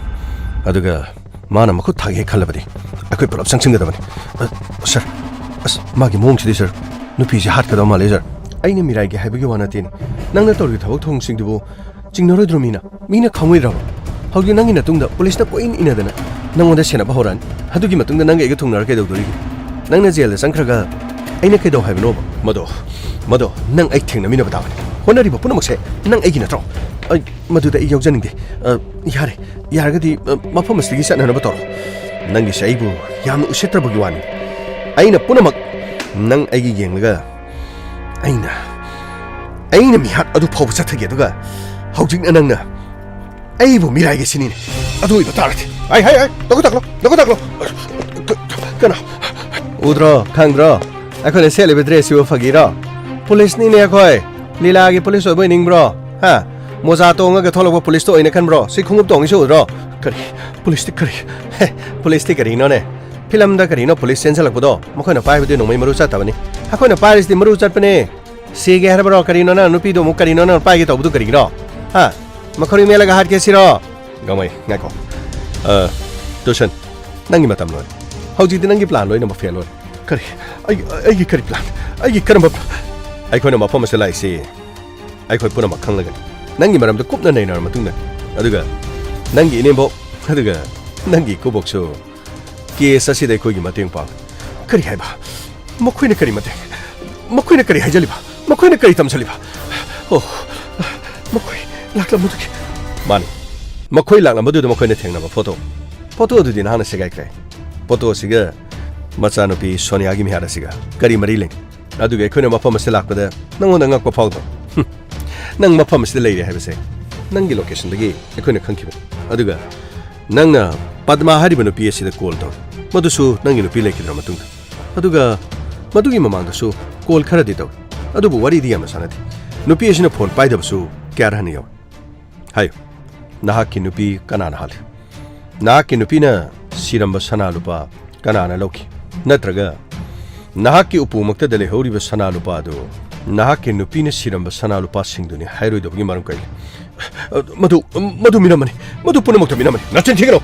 ꯑꯗꯨꯒ ꯃꯥꯅ ꯃꯈꯨꯠ ꯊꯥꯒꯦ ꯈꯜꯂꯕꯗꯤ ꯑꯩꯈꯣꯏ ꯄꯨꯂꯞ ꯆꯪꯁꯤꯟꯒꯗꯕꯅꯤ꯫ ꯑ, ꯁꯥꯔ, ꯑꯁ, ꯃꯥꯒꯤ ꯃꯑꯣꯡꯁꯤꯗꯤ, ꯁꯥꯔ, ꯅꯨꯄꯤꯁꯤ ꯍꯥꯠꯀꯗꯕ ꯃꯥꯜꯂꯦ, ꯁꯥꯔ꯫ ꯑꯩꯅ ꯃꯤꯔꯥꯏꯒꯦ ꯍꯥꯏꯕꯒꯤ ꯋꯥ ꯅꯠꯇꯦꯅꯦ꯫ ꯅꯪꯅ ꯇꯧꯔꯤꯕ ꯊꯕꯛ ꯊꯧꯑꯣꯡꯁꯤꯡꯗꯨꯕꯨ ꯆꯤꯡꯅꯔꯣꯏꯗ꯭ꯔꯣ ꯃꯤꯅ? ꯃꯤꯅ ꯈꯪꯉꯣꯏꯗ꯭ꯔꯕ? ꯍꯧꯖꯤꯛ ꯅꯪꯒꯤ ꯅꯇꯨꯡꯗ ꯄꯨꯂꯤꯁꯅ ꯀꯣꯏꯏꯟ ꯏꯟꯅꯗꯅ ꯅꯪꯉꯣꯟꯗ ꯁꯦꯟꯅꯕ ꯍꯧꯔꯛꯑꯅꯤ꯫ ꯑꯗꯨꯒꯤ ꯃꯇꯨꯡꯗ ꯅꯪꯒ ꯑꯩꯒ ꯊꯨꯡꯅꯔ ꯀꯩꯗꯧꯗꯣꯔꯤꯒꯦ? ꯅꯪꯅ ꯖꯦꯜꯗ ꯆꯪꯈ꯭ꯔꯒ ꯑꯩꯅ ꯀꯩꯗꯧ ꯍꯥꯏꯕꯅꯣꯕ? ꯃꯗꯣ, ꯃꯗꯣ, ꯅꯪ ꯑꯩ ꯊꯦꯡꯅꯃꯤꯟꯅꯕ ꯇꯥꯕꯅꯤ꯫ ꯍꯣꯠꯅꯔꯤꯕ ꯄꯨꯝꯅꯃꯛꯁꯦ ꯅꯪ ꯑꯩꯒꯤ ꯅꯠꯇ꯭ꯔꯣ? ꯑꯩ ꯃꯗꯨꯗ ꯑꯩ ꯌꯥꯎꯖꯅꯤꯡꯗꯦ꯫ ꯑ, ꯌꯥꯔꯦ, ꯌꯥꯔꯒꯗꯤ, ꯑ, ꯃꯐꯝ ꯑꯁꯤꯗꯒꯤ ꯆꯠꯅꯅꯕ ꯇꯧꯔꯣ꯫ ꯅꯪꯒꯤꯁꯦ ꯑꯩꯕꯨ ꯌꯥꯝꯅ ꯎꯁꯤꯠꯇ꯭ꯔꯕꯒꯤ ꯋꯥꯅꯤ꯫ ꯑꯩꯅ ꯄꯨꯝꯅꯃꯛ ꯅꯪ ꯑꯩꯒꯤ ꯌꯦꯡꯂꯒ ꯑꯩꯅ, ꯑꯩꯅ ꯃꯤꯍꯥꯠ ꯑꯗꯨ ꯐꯥꯎꯕ ꯆꯠꯊꯒꯦ, ꯑꯗꯨꯒ ꯍꯧꯖꯤꯛꯅ ꯅꯪꯅ ꯑꯩꯕꯨ ꯃꯤꯔꯥꯏꯒꯦ ꯁꯤꯅꯤꯅꯦ꯫ ꯑꯗꯨ ꯑꯣꯏꯕ ꯇꯥꯔꯗꯤ꯫ ꯍꯥꯏ, ꯍꯥꯏ, ꯍꯥꯏ, ꯗꯣꯛꯇꯔ ꯇꯥꯛꯂꯣ, ꯗꯣꯛꯇꯔ ꯇꯥꯛꯂꯣ꯫ ꯀ-, ꯀ-, ꯀꯅꯥ? ꯎꯗ꯭ꯔꯣ, ꯈꯪꯗ꯭ꯔꯣ? ꯑꯩꯈꯣꯏꯅ ꯁꯦꯠꯂꯤꯕ ꯗ꯭ꯔꯦꯁꯁꯤꯕꯨ ꯐꯥꯒꯤꯔꯣ? ꯄꯨꯂꯤꯁꯅꯤꯅꯦ ꯑꯩꯈꯣꯏ꯫ ꯂꯤꯂꯥꯒꯤ ꯄꯨꯂꯤꯁ ꯑꯣꯏꯕ ꯑꯣꯏꯅꯤꯡꯕ꯭ꯔꯣ? ꯍꯥ? ꯃꯣꯖꯥ ꯇꯣꯡꯉꯒ ꯊꯣꯛꯂꯛꯄ ꯄꯨꯂꯤꯁꯇꯣ ꯑꯣꯏꯅ ꯈꯟꯕ꯭ꯔꯣ? ꯁꯤ ꯈꯣꯡꯎꯞ ꯇꯣꯡꯉꯤꯁꯤ ꯎꯗ꯭ꯔꯣ? ꯀꯔꯤ? ꯄꯨꯂꯤꯁꯇꯤ ꯀꯔꯤ? ꯍꯦ, ꯄꯨꯂꯤꯁꯇꯤ ꯀꯔꯤꯅꯣꯅꯦ? ꯐꯤꯂꯝꯗ ꯀꯔꯤꯅꯣ ꯄꯨꯂꯤꯁ ꯆꯦꯟꯁꯤꯜꯂꯛꯄꯗꯣ? ꯃꯈꯣꯏꯅ ꯄꯥꯏꯕꯗꯤ ꯅꯣꯡꯃꯩ ꯃꯔꯨ ꯆꯠꯇꯕꯅꯤ꯫ ꯑꯩꯈꯣꯏꯅ ꯄꯥꯏꯔꯤꯁꯤꯗꯤ ꯃꯔꯨ ꯆꯠꯄꯅꯦ꯫ ꯁꯤꯒꯦ ꯍꯥꯏꯔꯕ꯭ꯔꯣ? ꯀꯔꯤꯅꯣ ꯅꯪ ꯅꯨꯄꯤꯗꯣ ꯑꯃꯨꯛ ꯀꯔꯤꯅꯣ ꯅꯪ ꯄꯥꯏꯒꯦ ꯇꯧꯕꯗꯨ ꯀꯔꯤꯒꯤꯅꯣ? ꯍꯥ? ꯃꯈꯣꯏ ꯃꯦꯠꯂꯒ ꯍꯥꯠꯀꯦ ꯁꯤꯔꯣ? ꯒꯥꯡꯃꯩ, ꯉꯥꯏꯈꯣ꯫ ꯑ, ꯇꯨꯁꯟ, ꯅꯪꯒꯤ ꯃꯇꯝ ꯂꯣꯏꯔꯦ꯫ ꯍꯧꯖꯤꯛꯇꯤ ꯅꯪꯒꯤ ꯄ꯭ꯂꯥꯟ ꯂꯣꯏꯅꯃꯛ ꯐꯦꯜ ꯑꯣꯏꯔꯦ꯫ ꯀꯔꯤ? ꯑꯩ, ꯑꯩꯒꯤ ꯀꯔꯤ ꯄ꯭ꯂꯥꯟ? ꯑꯩꯒꯤ ꯀꯔꯝꯕ ꯄ꯭ꯂꯥꯟ? ꯑꯩꯈꯣꯏꯅ ꯃꯐꯝ ꯑꯁꯤꯗ ꯂꯥꯛꯏꯁꯤ ꯑꯩꯈꯣꯏ ꯄꯨꯝꯅꯃꯛ ꯈꯪꯂꯒꯅꯤ꯫ ꯅꯪꯒꯤ ꯃꯔꯝꯗ ꯀꯨꯞꯅ ꯅꯩꯅꯔ ꯃꯇꯨꯡꯗ, ꯑꯗꯨꯒ ꯅꯪꯒꯤ ꯏꯅꯦꯝꯕꯣꯛ, ꯑꯗꯨꯒ ꯅꯪꯒꯤ ꯏꯀꯨꯕꯣꯛꯁꯨ ꯀꯦꯁ ꯑꯁꯤꯗ ꯑꯩꯈꯣꯏꯒꯤ ꯃꯇꯦꯡ ꯄꯥꯡ꯫ ꯀꯔꯤ ꯍꯥꯏꯕ? ꯃꯈꯣꯏꯅ ꯀꯔꯤ ꯃꯇꯦꯡ? ꯃꯈꯣꯏꯅ ꯀꯔꯤ ꯍꯥꯏꯖꯜꯂꯤꯕ? ꯃꯈꯣꯏꯅ ꯀꯔꯤ ꯇꯝꯁꯜꯂꯤꯕ? ꯑꯣ, ꯃꯈꯣꯏ ꯂꯥꯛꯂꯝꯕꯗꯨꯒꯤ꯫ ꯃꯥꯅꯤ, ꯃꯈꯣꯏ ꯂꯥꯛꯂꯝꯕꯗꯨꯗ ꯃꯈꯣꯏꯅ ꯊꯦꯡꯅꯕ ꯐꯣꯇꯣ꯫ ꯐꯣꯇꯣ ꯑꯗꯨꯗꯤ ꯅꯍꯥꯛꯅ ꯁꯦꯒꯥꯏꯈ꯭ꯔꯦ꯫ ꯐꯣꯇꯣ ꯑꯁꯤꯒ ꯃꯆꯥꯅꯨꯄꯤ ꯁꯣꯅꯤꯌꯥꯒꯤ ꯃꯤꯍꯥꯠ ꯑꯁꯤꯒ ꯀꯔꯤ ꯃꯔꯤ ꯂꯩꯅꯩ? ꯑꯗꯨꯒ ꯑꯩꯈꯣꯏꯅ ꯃꯐꯝ ꯑꯁꯤꯗ ꯂꯥꯛꯄꯗ ꯅꯪꯉꯣꯟꯗ ꯉꯛꯄ ꯐꯥꯎꯗ꯭ꯔꯣ? ꯍꯨꯝ, ꯅꯪ ꯃꯐꯝ ꯑꯁꯤꯗ ꯂꯩꯔꯦ ꯍꯥꯏꯕꯁꯦ ꯅꯪꯒꯤ ꯂꯣꯀꯦꯁꯟꯗꯒꯤ ꯑꯩꯈꯣꯏꯅ ꯈꯪꯈꯤꯕꯅꯤ꯫ ꯑꯗꯨꯒ ꯅꯪꯅ ꯄꯗꯃꯥ ꯍꯥꯏꯔꯤꯕ ꯅꯨꯄꯤ ꯑꯁꯤꯗ ꯀꯣꯜ ꯇꯧ, ꯃꯗꯨꯁꯨ ꯅꯪꯒꯤ ꯅꯨꯄꯤ ꯂꯩꯈꯤꯗ꯭ꯔ ꯃꯇꯨꯡꯗ꯫ ꯑꯗꯨꯒ ꯃꯗꯨꯒꯤ ꯃꯃꯥꯡꯗꯁꯨ ꯀꯣꯜ ꯈꯔꯗꯤ ꯇꯧꯏ, ꯑꯗꯨꯕꯨ ꯋꯥꯔꯤꯗꯤ ꯌꯥꯝꯅ ꯁꯥꯟꯅꯗꯦ꯫ ꯅꯨꯄꯤ ꯑꯁꯤꯅ ꯐꯣꯟ ꯄꯥꯏꯗꯕꯁꯨ ꯀꯌꯥꯔ ꯍꯟꯅ ꯌꯥꯎꯏ꯫ ꯍꯥꯏꯌꯨ, ꯅꯍꯥꯛꯀꯤ ꯅꯨꯄꯤ ꯀꯅꯥꯅ ꯍꯥꯜꯂꯤ? ꯅꯍꯥꯛꯀꯤ ꯅꯨꯄꯤꯅ ꯁꯤꯔꯝꯕ ꯁꯅꯥ ꯂꯨꯄꯥ ꯀꯅꯥꯅ ꯂꯧꯈꯤ? ꯅꯠꯇ꯭ꯔꯒ ꯅꯍꯥꯛꯀꯤ ꯎꯄꯨꯃꯛꯇꯗ ꯂꯩꯍꯧꯔꯤꯕ ꯁꯅꯥ ꯂꯨꯄꯥ ꯑꯗꯨ ꯅꯍꯥꯛꯀꯤ ꯅꯨꯄꯤꯅ ꯁꯤꯔꯝꯕ ꯁꯅꯥ ꯂꯨꯄꯥꯁꯤꯡꯗꯨꯅꯤ ꯍꯥꯏꯔꯣꯏꯗꯕꯒꯤ ꯃꯔꯝ ꯀꯔꯤ? ꯃꯗꯨ, ꯃꯗꯨ ꯃꯤꯅꯝꯕꯅꯤ꯫ ꯃꯗꯨ ꯄꯨꯝꯅꯃꯛꯇ ꯃꯤꯅꯝꯕꯅꯤ꯫ ꯅꯆꯤꯟ ꯊꯤꯒꯅꯨ!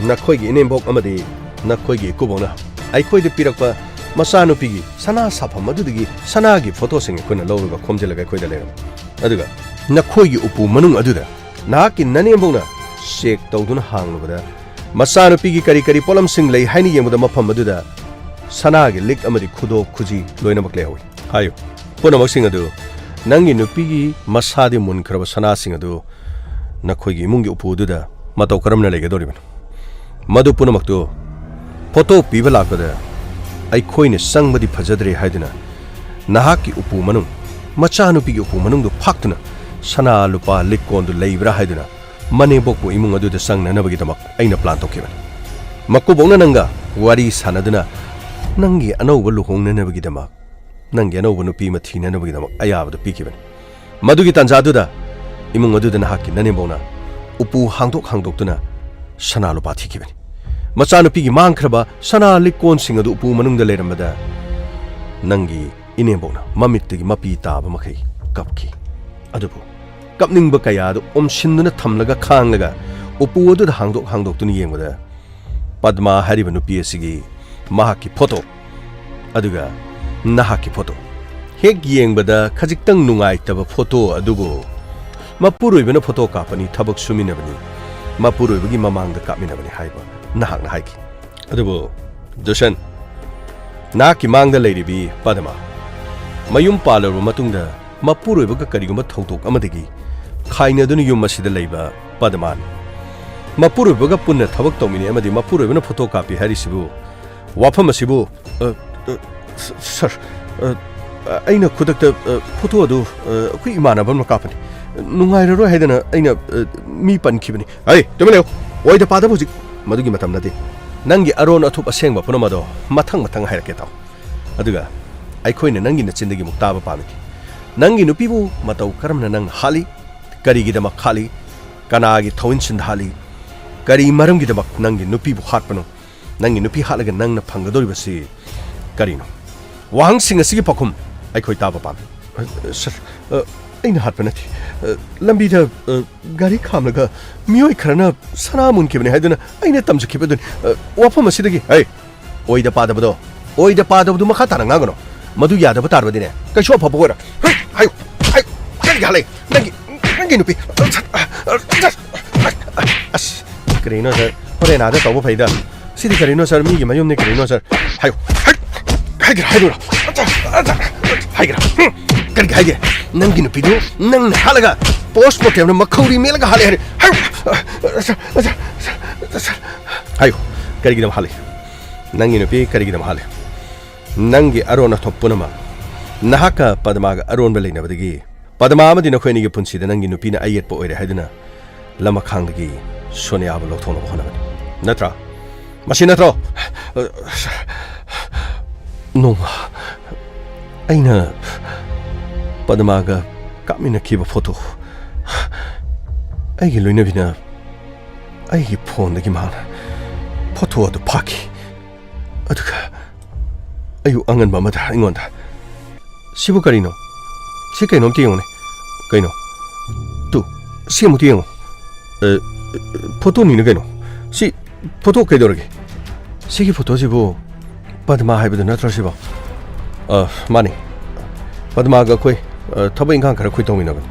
ꯅꯈꯣꯏꯒꯤ ꯏꯅꯦꯝꯕꯣꯛ ꯑꯃꯗꯤ ꯅꯈꯣꯏꯒꯤ ꯏꯀꯨꯕꯣꯛꯅ ꯑꯩꯈꯣꯏꯗ ꯄꯤꯔꯛꯄ ꯃꯆꯥꯅꯨꯄꯤꯒꯤ ꯁꯅꯥ ꯁꯥꯐꯝ ꯑꯗꯨꯗꯒꯤ ꯁꯅꯥꯒꯤ ꯐꯣꯇꯣꯁꯤꯡ ꯑꯩꯈꯣꯏꯅ ꯂꯧꯔꯒ ꯈꯣꯝꯖꯤꯜꯂꯒ ꯑꯩꯈꯣꯏꯗ ꯂꯩꯔꯝꯃꯤ꯫ ꯑꯗꯨꯒ ꯅꯈꯣꯏꯒꯤ ꯎꯄꯨ ꯃꯅꯨꯡ ꯑꯗꯨꯗ ꯅꯍꯥꯛꯀꯤ ꯅꯅꯦꯝꯕꯣꯛꯅ ꯆꯦꯛ ꯇꯧꯗꯨꯅ ꯍꯥꯡꯂꯨꯕꯗ ꯃꯆꯥꯅꯨꯄꯤꯒꯤ ꯀꯔꯤ ꯀꯔꯤ ꯄꯣꯠꯂꯝꯁꯤꯡ ꯂꯩ ꯍꯥꯏꯅ ꯌꯦꯡꯕꯗ ꯃꯐꯝ ꯑꯗꯨꯗ ꯁꯅꯥꯒꯤ ꯂꯤꯛ ꯑꯃꯗꯤ ꯈꯨꯗꯣꯞ ꯈꯨꯖꯤ ꯂꯣꯏꯅꯃꯛ ꯂꯩꯍꯧꯏ꯫ ꯍꯥꯏꯌꯨ, ꯄꯨꯝꯅꯃꯛꯁꯤꯡ ꯑꯗꯨ ꯅꯪꯒꯤ ꯅꯨꯄꯤꯒꯤ ꯃꯁꯥꯗꯤ ꯃꯨꯟꯈ꯭ꯔꯕ ꯁꯅꯥꯁꯤꯡ ꯑꯗꯨ ꯅꯈꯣꯏꯒꯤ ꯏꯃꯨꯡꯒꯤ ꯎꯄꯨ ꯑꯗꯨꯗ ꯃꯇꯧ ꯀꯔꯝꯅ ꯂꯩꯒꯗꯧꯔꯤꯕꯅꯣ? ꯃꯗꯨ ꯄꯨꯝꯅꯃꯛꯇꯨ ꯐꯣꯇꯣ ꯄꯤꯕ ꯂꯥꯛꯄꯗ ꯑꯩꯈꯣꯏꯅ ꯆꯪꯕꯗꯤ ꯐꯖꯗ꯭ꯔꯦ ꯍꯥꯏꯗꯨꯅ ꯅꯍꯥꯛꯀꯤ ꯎꯄꯨ ꯃꯅꯨꯡ, ꯃꯆꯥꯅꯨꯄꯤꯒꯤ ꯎꯄꯨ ꯃꯅꯨꯡꯗꯨ ꯐꯥꯛꯇꯨꯅ ꯁꯅꯥ ꯂꯨꯄꯥ ꯂꯤꯛꯀꯣꯟꯗꯨ ꯂꯩꯕ꯭ꯔꯥ ꯍꯥꯏꯗꯨꯅ ꯃꯅꯦꯝꯕꯣꯛꯄꯨ ꯏꯃꯨꯡ ꯑꯗꯨꯗ ꯆꯪꯅꯅꯕꯒꯤꯗꯃꯛ ꯑꯩꯅ ꯄ꯭ꯂꯥꯟ ꯇꯧꯈꯤꯕꯅꯤ꯫ ꯃꯀꯨꯕꯣꯛꯅ ꯅꯪꯒ ꯋꯥꯔꯤ ꯁꯥꯟꯅꯗꯨꯅ ꯅꯪꯒꯤ ꯑꯅꯧꯕ ꯂꯨꯍꯣꯡꯅꯅꯕꯒꯤꯗꯃꯛ, ꯅꯪꯒꯤ ꯑꯅꯧꯕ ꯅꯨꯄꯤ ꯑꯃ ꯊꯤꯅꯅꯕꯒꯤꯗꯃꯛ ꯑꯌꯥꯕꯗꯨ ꯄꯤꯈꯤꯕꯅꯤ꯫ ꯃꯗꯨꯒꯤ ꯇꯥꯟꯖꯥꯗꯨꯗ ꯏꯃꯨꯡ ꯑꯗꯨꯗ ꯅꯍꯥꯛꯀꯤ ꯅꯅꯦꯝꯕꯣꯛꯅ ꯎꯄꯨ ꯍꯥꯡꯗꯣꯛ ꯍꯥꯡꯗꯣꯛꯇꯨꯅ ꯁꯅꯥ ꯂꯨꯄꯥ ꯊꯤꯈꯤꯕꯅꯤ꯫ ꯃꯆꯥꯅꯨꯄꯤꯒꯤ ꯃꯥꯡꯈ꯭ꯔꯕ ꯁꯅꯥ ꯂꯤꯛꯀꯣꯟꯁꯤꯡ ꯑꯗꯨ ꯎꯄꯨ ꯃꯅꯨꯡꯗ ꯂꯩꯔꯝꯕꯗ ꯅꯪꯒꯤ ꯏꯅꯦꯝꯕꯣꯛꯅ ꯃꯃꯤꯠꯇꯒꯤ ꯃꯄꯤ ꯇꯥꯕ ꯃꯈꯩ ꯀꯞꯈꯤ꯫ ꯑꯗꯨꯕꯨ ꯀꯞꯅꯤꯡꯕ ꯀꯌꯥ ꯑꯗꯨ ꯑꯣꯝꯁꯤꯟꯗꯨꯅ ꯊꯝꯂꯒ ꯈꯥꯡꯂꯒ ꯎꯄꯨ ꯑꯗꯨꯗ ꯍꯥꯡꯗꯣꯛ ꯍꯥꯡꯗꯣꯛꯇꯨꯅ ꯌꯦꯡꯕꯗ ꯄꯗꯃꯥ ꯍꯥꯏꯔꯤꯕ ꯅꯨꯄꯤ ꯑꯁꯤꯒꯤ ꯃꯍꯥꯛꯀꯤ ꯐꯣꯇꯣ ꯑꯗꯨꯒ ꯅꯍꯥꯛꯀꯤ ꯐꯣꯇꯣ ꯍꯦꯛ ꯌꯦꯡꯕꯗ ꯈꯖꯤꯛꯇꯪ ꯅꯨꯡꯉꯥꯏꯇꯕ ꯐꯣꯇꯣ ꯑꯗꯨꯕꯨ ꯃꯄꯨꯔꯣꯏꯕꯅ ꯐꯣꯇꯣ ꯀꯥꯞꯄꯅꯤ, ꯊꯕꯛ ꯁꯨꯃꯤꯟꯅꯕꯅꯤ, ꯃꯄꯨꯔꯣꯏꯕꯒꯤ ꯃꯃꯥꯡꯗ ꯀꯥꯞꯃꯤꯟꯅꯕꯅꯤ ꯍꯥꯏꯕ ꯅꯍꯥꯛꯅ ꯍꯥꯏꯈꯤ꯫ ꯑꯗꯨꯕꯨ ꯖꯣꯁꯟ, ꯅꯍꯥꯛꯀꯤ ꯃꯥꯡꯗ ꯂꯩꯔꯤꯕꯤ ꯄꯗꯃꯥ ꯃꯌꯨꯝ ꯄꯥꯜꯂꯕ ꯃꯇꯨꯡꯗ ꯃꯄꯨꯔꯣꯏꯕꯒ ꯀꯔꯤꯒꯨꯝꯕ ꯊꯧꯗꯣꯛ ꯑꯃꯗꯒꯤ ꯈꯥꯏꯅꯗꯨꯅ ꯌꯨꯝ ꯑꯁꯤꯗ ꯂꯩꯕ ꯄꯗꯃꯥꯅꯤ꯫ ꯃꯄꯨꯔꯣꯏꯕꯒ ꯄꯨꯟꯅ ꯊꯕꯛ ꯇꯧꯃꯤꯟꯅꯩ ꯑꯃꯗꯤ ꯃꯄꯨꯔꯣꯏꯕꯅ ꯐꯣꯇꯣ ꯀꯥꯞꯄꯤ ꯍꯥꯏꯔꯤꯁꯤꯕꯨ ꯋꯥꯐꯝ ꯑꯁꯤꯕꯨ, ꯑ, ꯑ, ꯁ-, ꯁꯔ, ꯑ, ꯑꯩꯅ ꯈꯨꯗꯛꯇ, ꯑ, ꯐꯣꯇꯣ ꯑꯗꯨ, ꯑ, ꯑꯩꯈꯣꯏ ꯏꯃꯥꯟꯅꯕ ꯑꯃꯅ ꯀꯥꯞꯄꯅꯤ꯫ ꯅꯨꯡꯉꯥꯏꯔꯔꯣꯏ ꯍꯥꯏꯗꯅ ꯑꯩꯅ, ꯑ, ꯃꯤ ꯄꯟꯈꯤꯕꯅꯤ꯫ ꯑꯩ, ꯇꯨꯃꯤꯟ ꯂꯩꯌꯨ꯫ ꯑꯣꯏꯗ ꯄꯥꯗꯕ ꯍꯧꯖꯤꯛ꯫ ꯃꯗꯨꯒꯤ ꯃꯇꯝ ꯅꯠꯇꯦ꯫ ꯅꯪꯒꯤ ꯑꯔꯣꯟ ꯑꯊꯨꯞ ꯑꯁꯦꯡꯕ ꯄꯨꯝꯅꯃꯛ ꯑꯗꯣ ꯃꯊꯪ ꯃꯊꯪ ꯍꯥꯏꯔꯛꯀꯦ ꯇꯥꯎ꯫ ꯑꯗꯨꯒ ꯑꯩꯈꯣꯏꯅ ꯅꯪꯒꯤ ꯅꯆꯤꯟꯗꯒꯤ ꯑꯃꯨꯛ ꯇꯥꯕ ꯄꯥꯝꯃꯤ꯫ ꯅꯪꯒꯤ ꯅꯨꯄꯤꯕꯨ ꯃꯇꯧ ꯀꯔꯝꯅ ꯅꯪꯅ ꯍꯥꯠꯂꯤ? ꯀꯔꯤꯒꯤꯗꯃꯛ ꯍꯥꯠꯂꯤ? ꯀꯅꯥꯒꯤ ꯊꯧꯏꯟꯁꯤꯟꯗ ꯍꯥꯠꯂꯤ? ꯀꯔꯤ ꯃꯔꯝꯒꯤꯗꯃꯛ ꯅꯪꯒꯤ ꯅꯨꯄꯤꯕꯨ ꯍꯥꯠꯄꯅꯣ? ꯅꯪꯒꯤ ꯅꯨꯄꯤ ꯍꯥꯠꯂꯒ ꯅꯪꯅ ꯐꯪꯒꯗꯧꯔꯤꯕꯁꯤ ꯀꯔꯤꯅꯣ? ꯋꯥꯍꯪꯁꯤꯡ ꯑꯁꯤꯒꯤ ꯄꯥꯎꯈꯨꯝ ꯑꯩꯈꯣꯏ ꯇꯥꯕ ꯄꯥꯝꯃꯤ꯫ ꯁꯔ, ꯑ, ꯑꯩꯅ ꯍꯥꯠꯄ ꯅꯠꯇꯦ꯫ ꯑ, ꯂꯝꯕꯤꯗ, ꯑ, ꯒꯥꯔꯤ ꯈꯥꯝꯂꯒ ꯃꯤꯑꯣꯏ ꯈꯔꯅ ꯁꯅꯥ ꯃꯨꯟꯈꯤꯕꯅꯤ ꯍꯥꯏꯗꯨꯅ ꯑꯩꯅ ꯇꯝꯖꯈꯤꯕꯗꯨꯅꯤ꯫ ꯑ, ꯋꯥꯐꯝ ꯑꯁꯤꯗꯒꯤ, ꯍꯩ, ꯑꯣꯏꯗ ꯄꯥꯗꯕꯗꯣ, ꯑꯣꯏꯗ ꯄꯥꯗꯕꯗꯨ ꯃꯈꯥ ꯇꯥꯅ ꯉꯥꯡꯒꯅꯨ꯫ ꯃꯗꯨ ꯌꯥꯗꯕ ꯇꯥꯔꯕꯗꯤꯅꯦ, ꯀꯩꯁꯨ ꯑꯐꯕ ꯑꯣꯏꯔꯣꯏ꯫ ꯍꯩ, ꯍꯥꯏꯌꯨ, ꯍꯥꯏꯌꯨ, ꯀꯔꯤꯒꯤ ꯍꯥꯠꯂꯛꯏ? ꯅꯪꯒꯤ, ꯅꯪꯒꯤ ꯅꯨꯄꯤ꯫ ꯑꯁ, ꯀꯔꯤꯅꯣ ꯁꯔ? ꯍꯣꯔꯦꯟ ꯑꯥꯗ ꯇꯧꯕ ꯐꯩꯗ꯫ ꯁꯤꯗꯤ ꯀꯔꯤꯅꯣ ꯁꯔ? ꯃꯤꯒꯤ ꯃꯌꯨꯝꯅꯤ ꯀꯔꯤꯅꯣ ꯁꯔ? ꯍꯥꯏꯌꯨ, ꯍꯥꯏ-, ꯍꯥꯏꯒꯦꯔꯥ, ꯍꯥꯏꯔꯣꯏꯔꯥ? ꯍꯥꯏꯒꯦꯔꯥ? ꯍꯨꯝ, ꯀꯔꯤꯒꯤ ꯍꯥꯏꯒꯦ? ꯅꯪꯒꯤ ꯅꯨꯄꯤꯗꯨ ꯅꯪꯅ ꯍꯥꯠꯂꯒ ꯄꯣꯁ ꯃꯣꯔꯇꯦꯝꯅ ꯃꯈꯧꯔꯤ ꯃꯦꯠꯂꯒ ꯍꯥꯠꯂꯦ ꯍꯥꯏꯔꯦ꯫ ꯍꯥꯏꯌꯨ, ꯁꯔ, ꯁꯔ, ꯁꯔ, ꯁꯔ, ꯍꯥꯏꯌꯨ, ꯀꯔꯤꯒꯤꯗꯃꯛ ꯍꯥꯠꯂꯤ? ꯅꯪꯒꯤ ꯅꯨꯄꯤ ꯀꯔꯤꯒꯤꯗꯃꯛ ꯍꯥꯠꯂꯤ? ꯅꯪꯒꯤ ꯑꯔꯣꯟ ꯑꯊꯨꯞ ꯄꯨꯝꯅꯃꯛ, ꯅꯍꯥꯛꯀ ꯄꯗꯃꯥꯒ ꯑꯔꯣꯟꯕ ꯂꯩꯅꯕꯗꯒꯤ, ꯄꯗꯃꯥ ꯑꯃꯗꯤ ꯅꯈꯣꯏ ꯑꯅꯤꯒꯤ ꯄꯨꯟꯁꯤꯗ ꯅꯪꯒꯤ ꯅꯨꯄꯤꯅ ꯑꯌꯦꯠꯄ ꯑꯣꯏꯔꯦ ꯍꯥꯏꯗꯨꯅ ꯂꯃꯈꯥꯡꯗꯒꯤ ꯁꯣꯅꯤꯌꯥꯕꯨ ꯂꯧꯊꯣꯛꯅꯕ ꯍꯣꯠꯅꯕꯅꯤ꯫ ꯅꯠꯇ꯭ꯔꯥ? ꯃꯁꯤ ꯅꯠꯇ꯭ꯔꯣ? ꯅꯣꯡꯃ ꯑꯩꯅ ꯄꯗꯃꯥꯒ ꯀꯥꯞꯃꯤꯟꯅꯈꯤꯕ ꯐꯣꯇꯣ, ꯑꯩꯒꯤ ꯂꯣꯏꯅꯕꯤꯅ ꯑꯩꯒꯤ ꯐꯣꯟꯗꯒꯤ ꯃꯍꯥꯛꯅ ꯐꯣꯇꯣ ꯑꯗꯨ ꯐꯥꯈꯤ꯫ ꯑꯗꯨꯒ ꯑꯌꯨꯛ ꯑꯉꯟꯕ ꯑꯃꯗ ꯑꯩꯉꯣꯟꯗ, "ꯁꯤꯕꯨ ꯀꯔꯤꯅꯣ? ꯁꯤ ꯀꯩꯅꯣꯝꯇ ꯌꯦꯡꯉꯨꯅꯦ꯫ ꯀꯩꯅꯣ? ꯇꯨ, ꯁꯤ ꯑꯃꯨꯛꯇ ꯌꯦꯡꯉꯨ꯫ ꯑ, ꯐꯣꯇꯣꯅꯤꯅ ꯀꯩꯅꯣ? ꯁꯤ ꯐꯣꯇꯣ ꯀꯩꯗꯧꯔꯒꯦ? ꯁꯤꯒꯤ ꯐꯣꯇꯣꯁꯤꯕꯨ ꯄꯗꯃꯥ ꯍꯥꯏꯕꯗꯨ ꯅꯠꯇ꯭ꯔꯣ ꯁꯤꯕꯣ?" "ꯑ, ꯃꯥꯅꯤ꯫ ꯄꯗꯃꯥꯒ ꯑꯩꯈꯣꯏ, ꯑ, ꯊꯕꯛ ꯏꯪꯈꯥꯡ ꯈꯔ ꯑꯩꯈꯣꯏ ꯇꯧꯃꯤꯟꯅꯕꯅꯤ꯫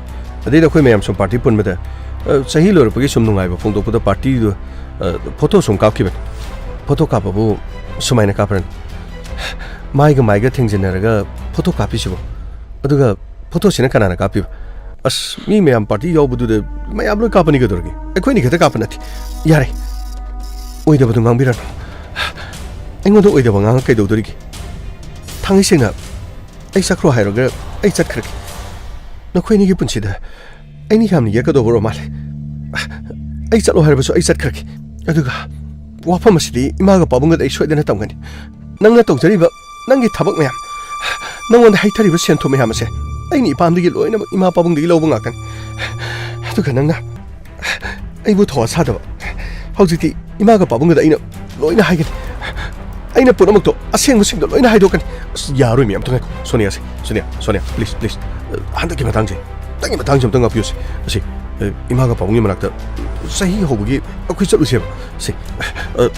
ꯑꯗꯩꯗ ꯑꯩꯈꯣꯏ ꯃꯌꯥꯝ ꯁꯨꯝ ꯄꯥꯔꯇꯤ ꯄꯨꯟꯕꯗ, ꯑ, ꯆꯍꯤ ꯂꯣꯏꯔꯛꯄꯒꯤ ꯁꯨꯝ ꯅꯨꯡꯉꯥꯏꯕ ꯐꯣꯡꯗꯣꯛꯄꯗ ꯄꯥꯔꯇꯤꯗꯨ, ꯑ, ꯐꯣꯇꯣ ꯁꯨꯝ ꯀꯥꯞꯈꯤꯕꯅꯤ꯫ ꯐꯣꯇꯣ ꯀꯥꯞꯄꯕꯨ ꯁꯨꯃꯥꯏꯅ ꯀꯥꯞꯄ꯭ꯔꯅꯤ? ꯃꯥꯏꯒ ꯃꯥꯏꯒ ꯊꯦꯡꯖꯤꯟꯅꯔꯒ ꯐꯣꯇꯣ ꯀꯥꯞꯄꯤꯁꯤꯕꯣ? ꯑꯗꯨꯒ ꯐꯣꯇꯣꯁꯤꯅ ꯀꯅꯥꯅ ꯀꯥꯞꯄꯤꯕ?" "ꯑꯁ, ꯃꯤ ꯃꯌꯥꯝ ꯄꯥꯔꯇꯤ ꯌꯥꯎꯕꯗꯨꯗ ꯃꯌꯥꯝ ꯂꯣꯏ ꯀꯥꯞꯄꯅꯤ ꯀꯩꯗꯧꯔꯒꯦ? ꯑꯩꯈꯣꯏꯅꯤ ꯈꯛꯇ ꯀꯥꯞꯄ ꯅꯠꯇꯦ꯫ ꯌꯥꯔꯦ, ꯑꯣꯏꯗꯕꯗꯣ ꯉꯥꯡꯕꯤꯔꯅꯨ꯫ ꯑꯩꯉꯣꯟꯗ ꯑꯣꯏꯗꯕ ꯉꯥꯡꯉ ꯀꯩꯗꯧꯗꯣꯔꯤꯒꯦ? ꯊꯥꯡꯉꯩ ꯁꯦꯡꯅ ꯑꯩ ꯆꯠꯈ꯭ꯔꯣ ꯍꯥꯏꯔꯒ ꯑꯩ ꯆꯠꯈ꯭ꯔꯒꯦ꯫ ꯅꯈꯣꯏ ꯑꯅꯤꯒꯤ ꯄꯨꯟꯁꯤꯗ ꯑꯩꯅ ꯌꯥꯝꯅ ꯌꯦꯛꯀꯗꯧꯕ ꯑꯣꯏꯔ ꯃꯥꯜꯂꯦ꯫ ꯑꯩ ꯆꯠꯂꯣ ꯍꯥꯏꯔꯕꯁꯨ ꯑꯩ ꯆꯠꯈ꯭ꯔꯒꯦ꯫ ꯑꯗꯨꯒ ꯋꯥꯐꯝ ꯑꯁꯤꯗꯤ ꯏꯃꯥꯒ ꯄꯥꯕꯨꯡꯒꯗ ꯑꯩ ꯁꯣꯏꯗꯅ ꯇꯝꯒꯅꯤ꯫ ꯅꯪꯅ ꯇꯧꯖꯔꯤꯕ ꯅꯪꯒꯤ ꯊꯕꯛ ꯃꯌꯥꯝ, ꯅꯪꯉꯣꯟꯗ ꯍꯩꯊꯔꯤꯕ ꯁꯦꯟꯊꯨꯝ ꯃꯌꯥꯝ ꯑꯁꯦ ꯑꯩꯅ ꯏꯄꯥꯝꯗꯒꯤ ꯂꯣꯏꯅꯃꯛ ꯏꯃꯥ ꯄꯥꯕꯨꯡꯗꯒꯤ ꯂꯧꯕ ꯉꯥꯛꯇꯅꯤ꯫ ꯑꯗꯨꯒ ꯅꯪꯅ ꯑꯩꯕꯨ ꯊꯧꯋꯥ ꯁꯥꯗꯕ꯫ ꯍꯧꯖꯤꯛꯇꯤ ꯏꯃꯥꯒ ꯄꯥꯕꯨꯡꯒꯗ ꯑꯩꯅ ꯂꯣꯏꯅ ꯍꯥꯏꯒꯅꯤ꯫ ꯑꯩꯅ ꯄꯨꯝꯅꯃꯛꯇꯣ, ꯑꯁꯦꯡꯕꯁꯤꯡꯗꯣ ꯂꯣꯏꯅ ꯍꯥꯏꯗꯣꯛꯀꯅꯤ꯫ ꯑꯁ, ꯌꯥꯔꯣꯏ ꯃꯌꯥꯝ, ꯊꯣꯡꯉꯥꯏꯈꯣ꯫ ꯁꯣꯅꯤꯌꯥꯁꯦ, ꯁꯣꯅꯤꯌꯥ, ꯁꯣꯅꯤꯌꯥ, please, please꯫ ꯍꯟꯗꯛꯀꯤ ꯃꯇꯥꯡꯁꯦ, ꯍꯟꯗꯛꯀꯤ ꯃꯇꯥꯡꯁꯦ ꯑꯝꯇ ꯉꯥꯛꯄꯤꯌꯨꯁꯦ꯫ ꯑꯁꯤ, ꯑ, ꯏꯃꯥꯒ ꯄꯥꯕꯨꯡꯒꯤ ꯃꯅꯥꯛꯇ ꯆꯍꯤ ꯍꯧꯕꯒꯤ ꯑꯩꯈꯣꯏ ꯆꯠꯂꯨꯁꯦꯕ꯫ ꯁꯤ, ꯑ,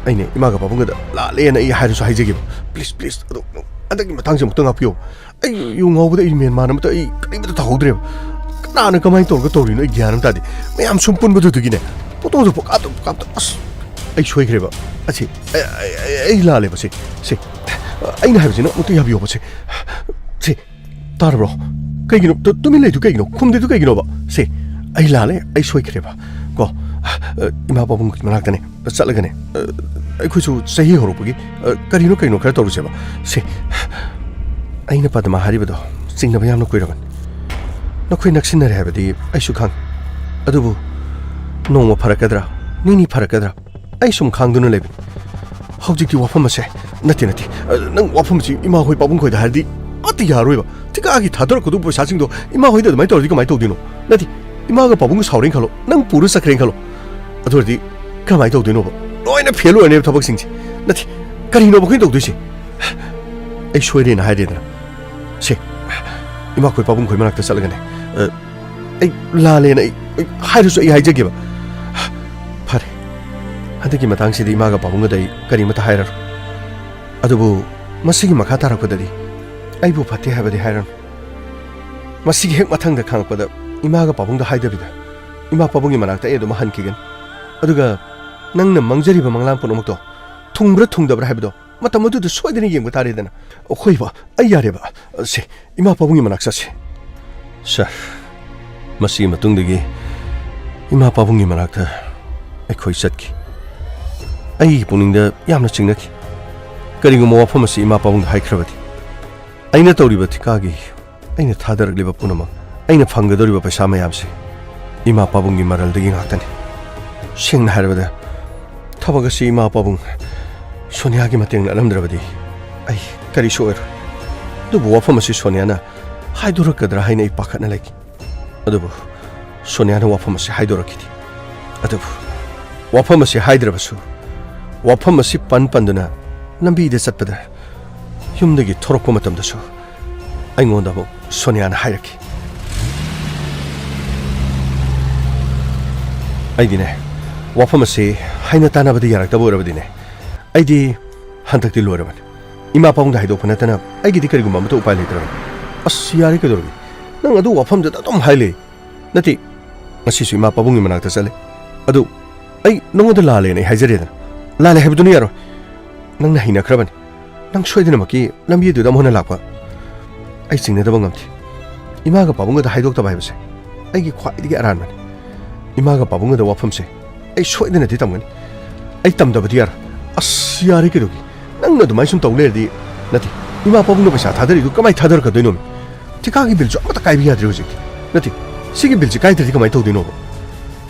ꯑꯩꯅ ꯏꯃꯥꯒ ꯄꯥꯕꯨꯡꯒꯗ ꯂꯥꯜꯂꯦꯅ ꯑꯩ ꯍꯥꯏꯔꯁꯨ ꯍꯥꯏꯖꯒꯦꯕ꯫ Please, please꯫ ꯑꯗꯣ ꯍꯟꯗꯛꯀꯤ ꯃꯇꯥꯡꯁꯦ ꯑꯃꯨꯛꯇ ꯉꯥꯛꯄꯤꯌꯣ꯫ ꯑꯩ ꯌꯨ ꯉꯥꯎꯕꯗ ꯑꯩ ꯃꯦꯟ ꯃꯥꯟ ꯑꯃꯇ ꯑꯩ ꯀꯔꯤꯝꯇ ꯇꯧꯍꯧꯗ꯭ꯔꯦꯕ꯫ ꯀꯅꯥꯅ ꯀꯃꯥꯏꯅ ꯇꯧꯔꯒ ꯇꯧꯔꯤꯅꯣ ꯑꯩ ꯒ꯭ꯌꯥꯟ ꯑꯃ ꯇꯥꯗꯦ꯫ ꯃꯌꯥꯝ ꯁꯨꯝ ꯄꯨꯟꯕꯗꯨꯗꯒꯤꯅꯦ, ꯐꯣꯇꯣꯗꯣ ꯄꯪꯀꯥꯞꯇ ꯄꯪꯀꯥꯞꯇ꯫ ꯑꯁ, ꯑꯩ ꯁꯣꯏꯈ꯭ꯔꯦꯕ꯫ ꯑꯁꯤ, ꯑꯩ, ꯑꯩ, ꯑꯩ, ꯑꯩ ꯂꯥꯜꯂꯦꯕ ꯁꯤ꯫ ꯁꯤ, ꯑꯩꯅ ꯍꯥꯏꯕꯁꯤꯅ ꯑꯃꯨꯛꯇ ꯌꯥꯕꯤꯌꯣꯕ ꯁꯤ꯫ ꯁꯤ, ꯇꯥꯔꯕ꯭ꯔꯣ? ꯀꯩꯒꯤꯅꯣ ꯇꯨ-, ꯇꯨꯃꯤꯟ ꯂꯩꯗꯨ ꯀꯩꯒꯤꯅꯣ? ꯈꯨꯝꯗ꯭ꯔꯤꯗꯨ ꯀꯩꯒꯤꯅꯣꯕ? ꯁꯤ, ꯑꯩ ꯂꯥꯜꯂꯦ, ꯑꯩ ꯁꯣꯏꯈ꯭ꯔꯦꯕ꯫ ꯀꯣ, ꯑ, ꯏꯃꯥ ꯄꯥꯕꯨꯡꯒꯤ ꯃꯅꯥꯛꯇꯅꯦ ꯆꯠꯂꯒꯅꯦ, ꯑ, ꯑꯩꯈꯣꯏꯁꯨ ꯆꯍꯤ ꯍꯧꯔꯛꯄꯒꯤ, ꯑ, ꯀꯔꯤꯅꯣ ꯀꯔꯤꯅꯣ ꯈꯔ ꯇꯧꯔꯨꯁꯦꯕ꯫ ꯁꯦ, ꯑꯩꯅ ꯄꯗꯃꯥ ꯍꯥꯏꯔꯤꯕꯗꯣ ꯆꯤꯡꯅꯕ ꯌꯥꯝꯅ ꯀꯨꯏꯔꯕꯅꯤ꯫ ꯅꯈꯣꯏ ꯅꯛꯁꯤꯟꯅꯔꯦ ꯍꯥꯏꯕꯗꯤ ꯑꯩꯁꯨ ꯈꯪꯉꯤ꯫ ꯑꯗꯨꯕꯨ ꯅꯣꯡꯃ ꯐꯔꯛꯀꯗ꯭ꯔꯥ, ꯅꯤꯅꯤ ꯐꯔꯛꯀꯗ꯭ꯔꯥ, ꯑꯩ ꯁꯨꯝ ꯈꯥꯡꯗꯨꯅ ꯂꯩꯕꯅꯤ꯫ ꯍꯧꯖꯤꯛꯇꯤ ꯋꯥꯐꯝ ꯑꯁꯦ, ꯅꯠꯇꯦ, ꯅꯠꯇꯦ, ꯑ, ꯅꯪ ꯋꯥꯐꯝ ꯑꯁꯤ ꯏꯃꯥ ꯍꯣꯏ ꯄꯥꯕꯨꯡ ꯈꯣꯏꯗ ꯍꯥꯏꯔꯗꯤ ꯑꯃꯠꯇ ꯌꯥꯔꯣꯏꯕ꯫ ꯊꯤꯀꯥꯒꯤ ꯊꯥꯗꯣꯔꯛꯀꯗꯧꯕ ꯄꯩꯁꯥꯁꯤꯡꯗꯣ ꯏꯃꯥ ꯍꯣꯏꯗ ꯑꯗꯨꯃꯥꯏꯅ ꯇꯧꯔꯗꯤ ꯀꯃꯥꯏꯅ ꯇꯧꯗꯣꯏꯅꯣ? ꯅꯠꯇꯦ, ꯏꯃꯥꯒ ꯄꯥꯕꯨꯡꯒ ꯁꯥꯎꯔꯦꯅ ꯈꯜꯂꯣ, ꯅꯪ ꯄꯨꯔ ꯆꯠꯈ꯭ꯔꯦꯅ ꯈꯜꯂꯣ, ꯑꯗꯨ ꯑꯣꯏꯔꯗꯤ ꯀꯃꯥꯏꯅ ꯇꯧꯗꯣꯏꯅꯣꯕ? ꯂꯣꯏꯅ ꯐꯦꯜ ꯑꯣꯏꯔꯅꯦꯕ ꯊꯕꯛꯁꯤꯡꯁꯦ꯫ ꯅꯠꯇꯦ, ꯀꯔꯤꯅꯣꯕ ꯑꯩꯈꯣꯏꯅ ꯇꯧꯗꯣꯏꯁꯦ? ꯑꯩ ꯁꯣꯏꯔꯦꯅ ꯍꯥꯏꯔꯦꯗꯅ꯫ ꯁꯦ, ꯏꯃꯥ ꯈꯣꯏ ꯄꯥꯕꯨꯡ ꯈꯣꯏ ꯃꯅꯥꯛꯇ ꯆꯠꯂꯒꯅꯦ, ꯑ, ꯑꯩ ꯂꯥꯜꯂꯦꯅ ꯑꯩ, ꯑꯩ ꯍꯥꯏꯔꯁꯨ ꯑꯩ ꯍꯥꯏꯖꯒꯦꯕ꯫ ꯐꯔꯦ, ꯍꯟꯗꯛꯀꯤ ꯃꯇꯥꯡꯁꯤꯗꯤ ꯏꯃꯥꯒ ꯄꯥꯕꯨꯡꯒꯗ ꯑꯩ ꯀꯔꯤꯃꯠꯇ ꯍꯥꯏꯔꯔꯣꯏ꯫ ꯑꯗꯨꯕꯨ ꯃꯁꯤꯒꯤ ꯃꯈꯥ ꯇꯥꯔꯛꯄꯗꯗꯤ ꯑꯩꯕꯨ ꯐꯠꯇꯦ ꯍꯥꯏꯕꯗꯤ ꯍꯥꯏꯔꯅꯨ꯫ ꯃꯁꯤꯒꯤ ꯍꯦꯛ ꯃꯊꯪꯗ ꯈꯪꯉꯛꯄꯗ ꯏꯃꯥꯒ ꯄꯥꯕꯨꯡꯗ ꯍꯥꯏꯗꯕꯤꯗ ꯏꯃꯥ ꯄꯥꯕꯨꯡꯒꯤ ꯃꯅꯥꯛꯇ ꯑꯩ ꯑꯗꯨꯝ ꯍꯟꯈꯤꯒꯅꯤ꯫ ꯑꯗꯨꯒ ꯅꯪꯅ ꯃꯪꯖꯔꯤꯕ ꯃꯪꯂꯥꯟ ꯄꯨꯝꯅꯃꯛꯇꯣ ꯊꯨꯡꯕ꯭ꯔꯥ ꯊꯨꯡꯗꯕ꯭ꯔꯥ ꯍꯥꯏꯕꯗꯣ ꯃꯇꯝ ꯑꯗꯨꯗ ꯁꯣꯏꯗꯅ ꯌꯦꯡꯕ ꯇꯥꯔꯦꯗꯅ꯫ ꯑꯩꯈꯣꯏꯕ, ꯑꯩ ꯌꯥꯔꯦꯕ꯫ ꯁꯦ, ꯏꯃꯥ ꯄꯥꯕꯨꯡꯒꯤ ꯃꯅꯥꯛ ꯆꯠꯁꯦ꯫ ꯁꯥꯔ, ꯃꯁꯤꯒꯤ ꯃꯇꯨꯡꯗꯒꯤ ꯏꯃꯥ ꯄꯥꯕꯨꯡꯒꯤ ꯃꯅꯥꯛꯇ ꯑꯩꯈꯣꯏ ꯆꯠꯈꯤ꯫ ꯑꯩꯒꯤ ꯄꯨꯛꯅꯤꯡꯗ ꯌꯥꯝꯅ ꯆꯤꯡꯅꯈꯤ꯫ ꯀꯔꯤꯒꯨꯝꯕ ꯋꯥꯐꯝ ꯑꯁꯤ ꯏꯃꯥ ꯄꯥꯕꯨꯡꯗ ꯍꯥꯏꯈ꯭ꯔꯕꯗꯤ, ꯑꯩꯅ ꯇꯧꯔꯤꯕ ꯊꯤꯀꯥꯒꯤ, ꯑꯩꯅ ꯊꯥꯗꯔꯛꯂꯤꯕ ꯄꯨꯝꯅꯃꯛ, ꯑꯩꯅ ꯐꯪꯒꯗꯧꯔꯤꯕ ꯄꯩꯁꯥ ꯃꯌꯥꯝꯁꯦ ꯏꯃꯥ ꯄꯥꯕꯨꯡꯒꯤ ꯃꯔꯜꯗꯒꯤ ꯉꯥꯛꯇꯅꯤ꯫ ꯁꯦꯡꯅ ꯍꯥꯏꯔꯕꯗ, ꯊꯕꯛ ꯑꯁꯤ ꯏꯃꯥ ꯄꯥꯕꯨꯡ ꯁꯣꯅꯤꯌꯥꯒꯤ ꯃꯇꯦꯡ ꯅꯠꯂꯝꯗ꯭ꯔꯕꯗꯤ ꯑꯩ ꯀꯔꯤꯁꯨ ꯑꯣꯏꯔꯣꯏ꯫ ꯑꯗꯨꯕꯨ ꯋꯥꯐꯝ ꯑꯁꯤ ꯁꯣꯅꯤꯌꯥꯅ ꯍꯥꯏꯗꯣꯔꯛꯀꯗ꯭ꯔꯥ ꯍꯥꯏꯅ ꯑꯩ ꯄꯥꯈꯠꯅ ꯂꯩꯈꯤ꯫ ꯑꯗꯨꯕꯨ ꯁꯣꯅꯤꯌꯥꯅ ꯋꯥꯐꯝ ꯑꯁꯤ ꯍꯥꯏꯗꯣꯔꯛꯈꯤꯗꯦ꯫ ꯑꯗꯨꯕꯨ ꯋꯥꯐꯝ ꯑꯁꯤ ꯍꯥꯏꯗ꯭ꯔꯕꯁꯨ, ꯋꯥꯐꯝ ꯑꯁꯤ ꯄꯟ ꯄꯟꯗꯨꯅ ꯂꯝꯕꯤꯗ ꯆꯠꯄꯗ, ꯌꯨꯝꯗꯒꯤ ꯊꯣꯔꯛꯄ ꯃꯇꯝꯗꯁꯨ ꯑꯩꯉꯣꯟꯗ ꯑꯃꯨꯛ ꯁꯣꯅꯤꯌꯥꯅ ꯍꯥꯏꯔꯛꯈꯤ꯫ ꯑꯩꯗꯤꯅꯦ, ꯋꯥꯐꯝ ꯑꯁꯤ ꯍꯥꯏꯅ ꯇꯥꯅꯕꯗ ꯌꯥꯔꯛꯇꯕ ꯑꯣꯏꯔꯕꯗꯤꯅꯦ, ꯑꯩꯗꯤ ꯍꯟꯗꯛꯇꯤ ꯂꯣꯏꯔꯕꯅꯤ꯫ ꯏꯃꯥ ꯄꯥꯕꯨꯡꯗ ꯍꯥꯏꯗꯣꯛꯄ ꯅꯠꯇꯅ ꯑꯩꯒꯤꯗꯤ ꯀꯔꯤꯒꯨꯝꯕ ꯑꯃꯠꯇ ꯎꯄꯥꯏ ꯂꯩꯇ꯭ꯔꯕꯅꯤ꯫ ꯑꯁ, ꯌꯥꯔꯦ, ꯀꯩꯗꯧꯔꯒꯦ? ꯅꯪ ꯑꯗꯨ ꯋꯥꯐꯝꯗꯨꯗ ꯑꯗꯨꯝ ꯍꯥꯏ ꯂꯩ꯫ ꯅꯠꯇꯦ, ꯉꯁꯤꯁꯨ ꯏꯃꯥ ꯄꯥꯕꯨꯡꯒꯤ ꯃꯅꯥꯛꯇ ꯆꯠꯂꯦ꯫ ꯑꯗꯨ ꯑꯩ ꯅꯉꯣꯟꯗ ꯂꯥꯜꯂꯦꯅ ꯑꯩ ꯍꯥꯏꯖꯔꯦꯗꯅ꯫ ꯂꯥꯜꯂꯦ ꯍꯥꯏꯕꯗꯨꯅ ꯌꯥꯔꯣꯏ꯫ ꯅꯪꯅ ꯍꯩꯅꯈ꯭ꯔꯕꯅꯤ꯫ ꯅꯪ ꯁꯣꯏꯗꯅꯃꯛꯀꯤ ꯂꯝꯕꯤ ꯑꯗꯨꯗ ꯑꯃꯨꯛ ꯍꯟꯅ ꯂꯥꯛꯄ꯫ ꯑꯩ ꯆꯤꯡꯅꯗꯕ ꯉꯝꯗꯦ꯫ ꯏꯃꯥꯒ ꯄꯥꯕꯨꯡꯒꯗ ꯍꯥꯏꯗꯣꯛꯇꯕ ꯍꯥꯏꯕꯁꯦ ꯑꯩꯒꯤ ꯈ꯭ꯋꯥꯏꯗꯒꯤ ꯑꯔꯥꯟꯕꯅꯤ꯫ ꯏꯃꯥꯒ ꯄꯥꯕꯨꯡꯒꯗ ꯋꯥꯐꯝꯁꯦ ꯑꯩ ꯁꯣꯏꯗꯅꯗꯤ ꯇꯝꯒꯅꯤ꯫ ꯑꯩ ꯇꯝꯗꯕꯗꯤ ꯌꯥꯔꯣꯏ꯫ ꯑꯁ, ꯌꯥꯔꯦ, ꯀꯩꯗꯧꯒꯦ? ꯅꯪꯅ ꯑꯗꯨꯃꯥꯏꯅ ꯁꯨꯝ ꯇꯧ ꯂꯩꯔꯗꯤ, ꯅꯠꯇꯦ, ꯏꯃꯥ ꯄꯥꯕꯨꯡꯅ ꯄꯩꯁꯥ ꯊꯥꯗꯔꯤꯗꯨ ꯀꯃꯥꯏꯅ ꯊꯥꯗꯔꯛꯀꯗꯣꯏꯅꯣꯃꯤ? ꯊꯤꯀꯥꯒꯤ ꯕꯤꯜꯁꯨ ꯑꯃꯠꯇ ꯀꯥꯏꯕ ꯌꯥꯗ꯭ꯔꯦ ꯍꯧꯖꯤꯛꯇꯤ꯫ ꯅꯠꯇꯦ, ꯁꯤꯒꯤ ꯕꯤꯜꯁꯤ ꯀꯥꯏꯗ꯭ꯔꯗꯤ ꯀꯃꯥꯏꯅ ꯇꯧꯗꯣꯏꯅꯣꯕ?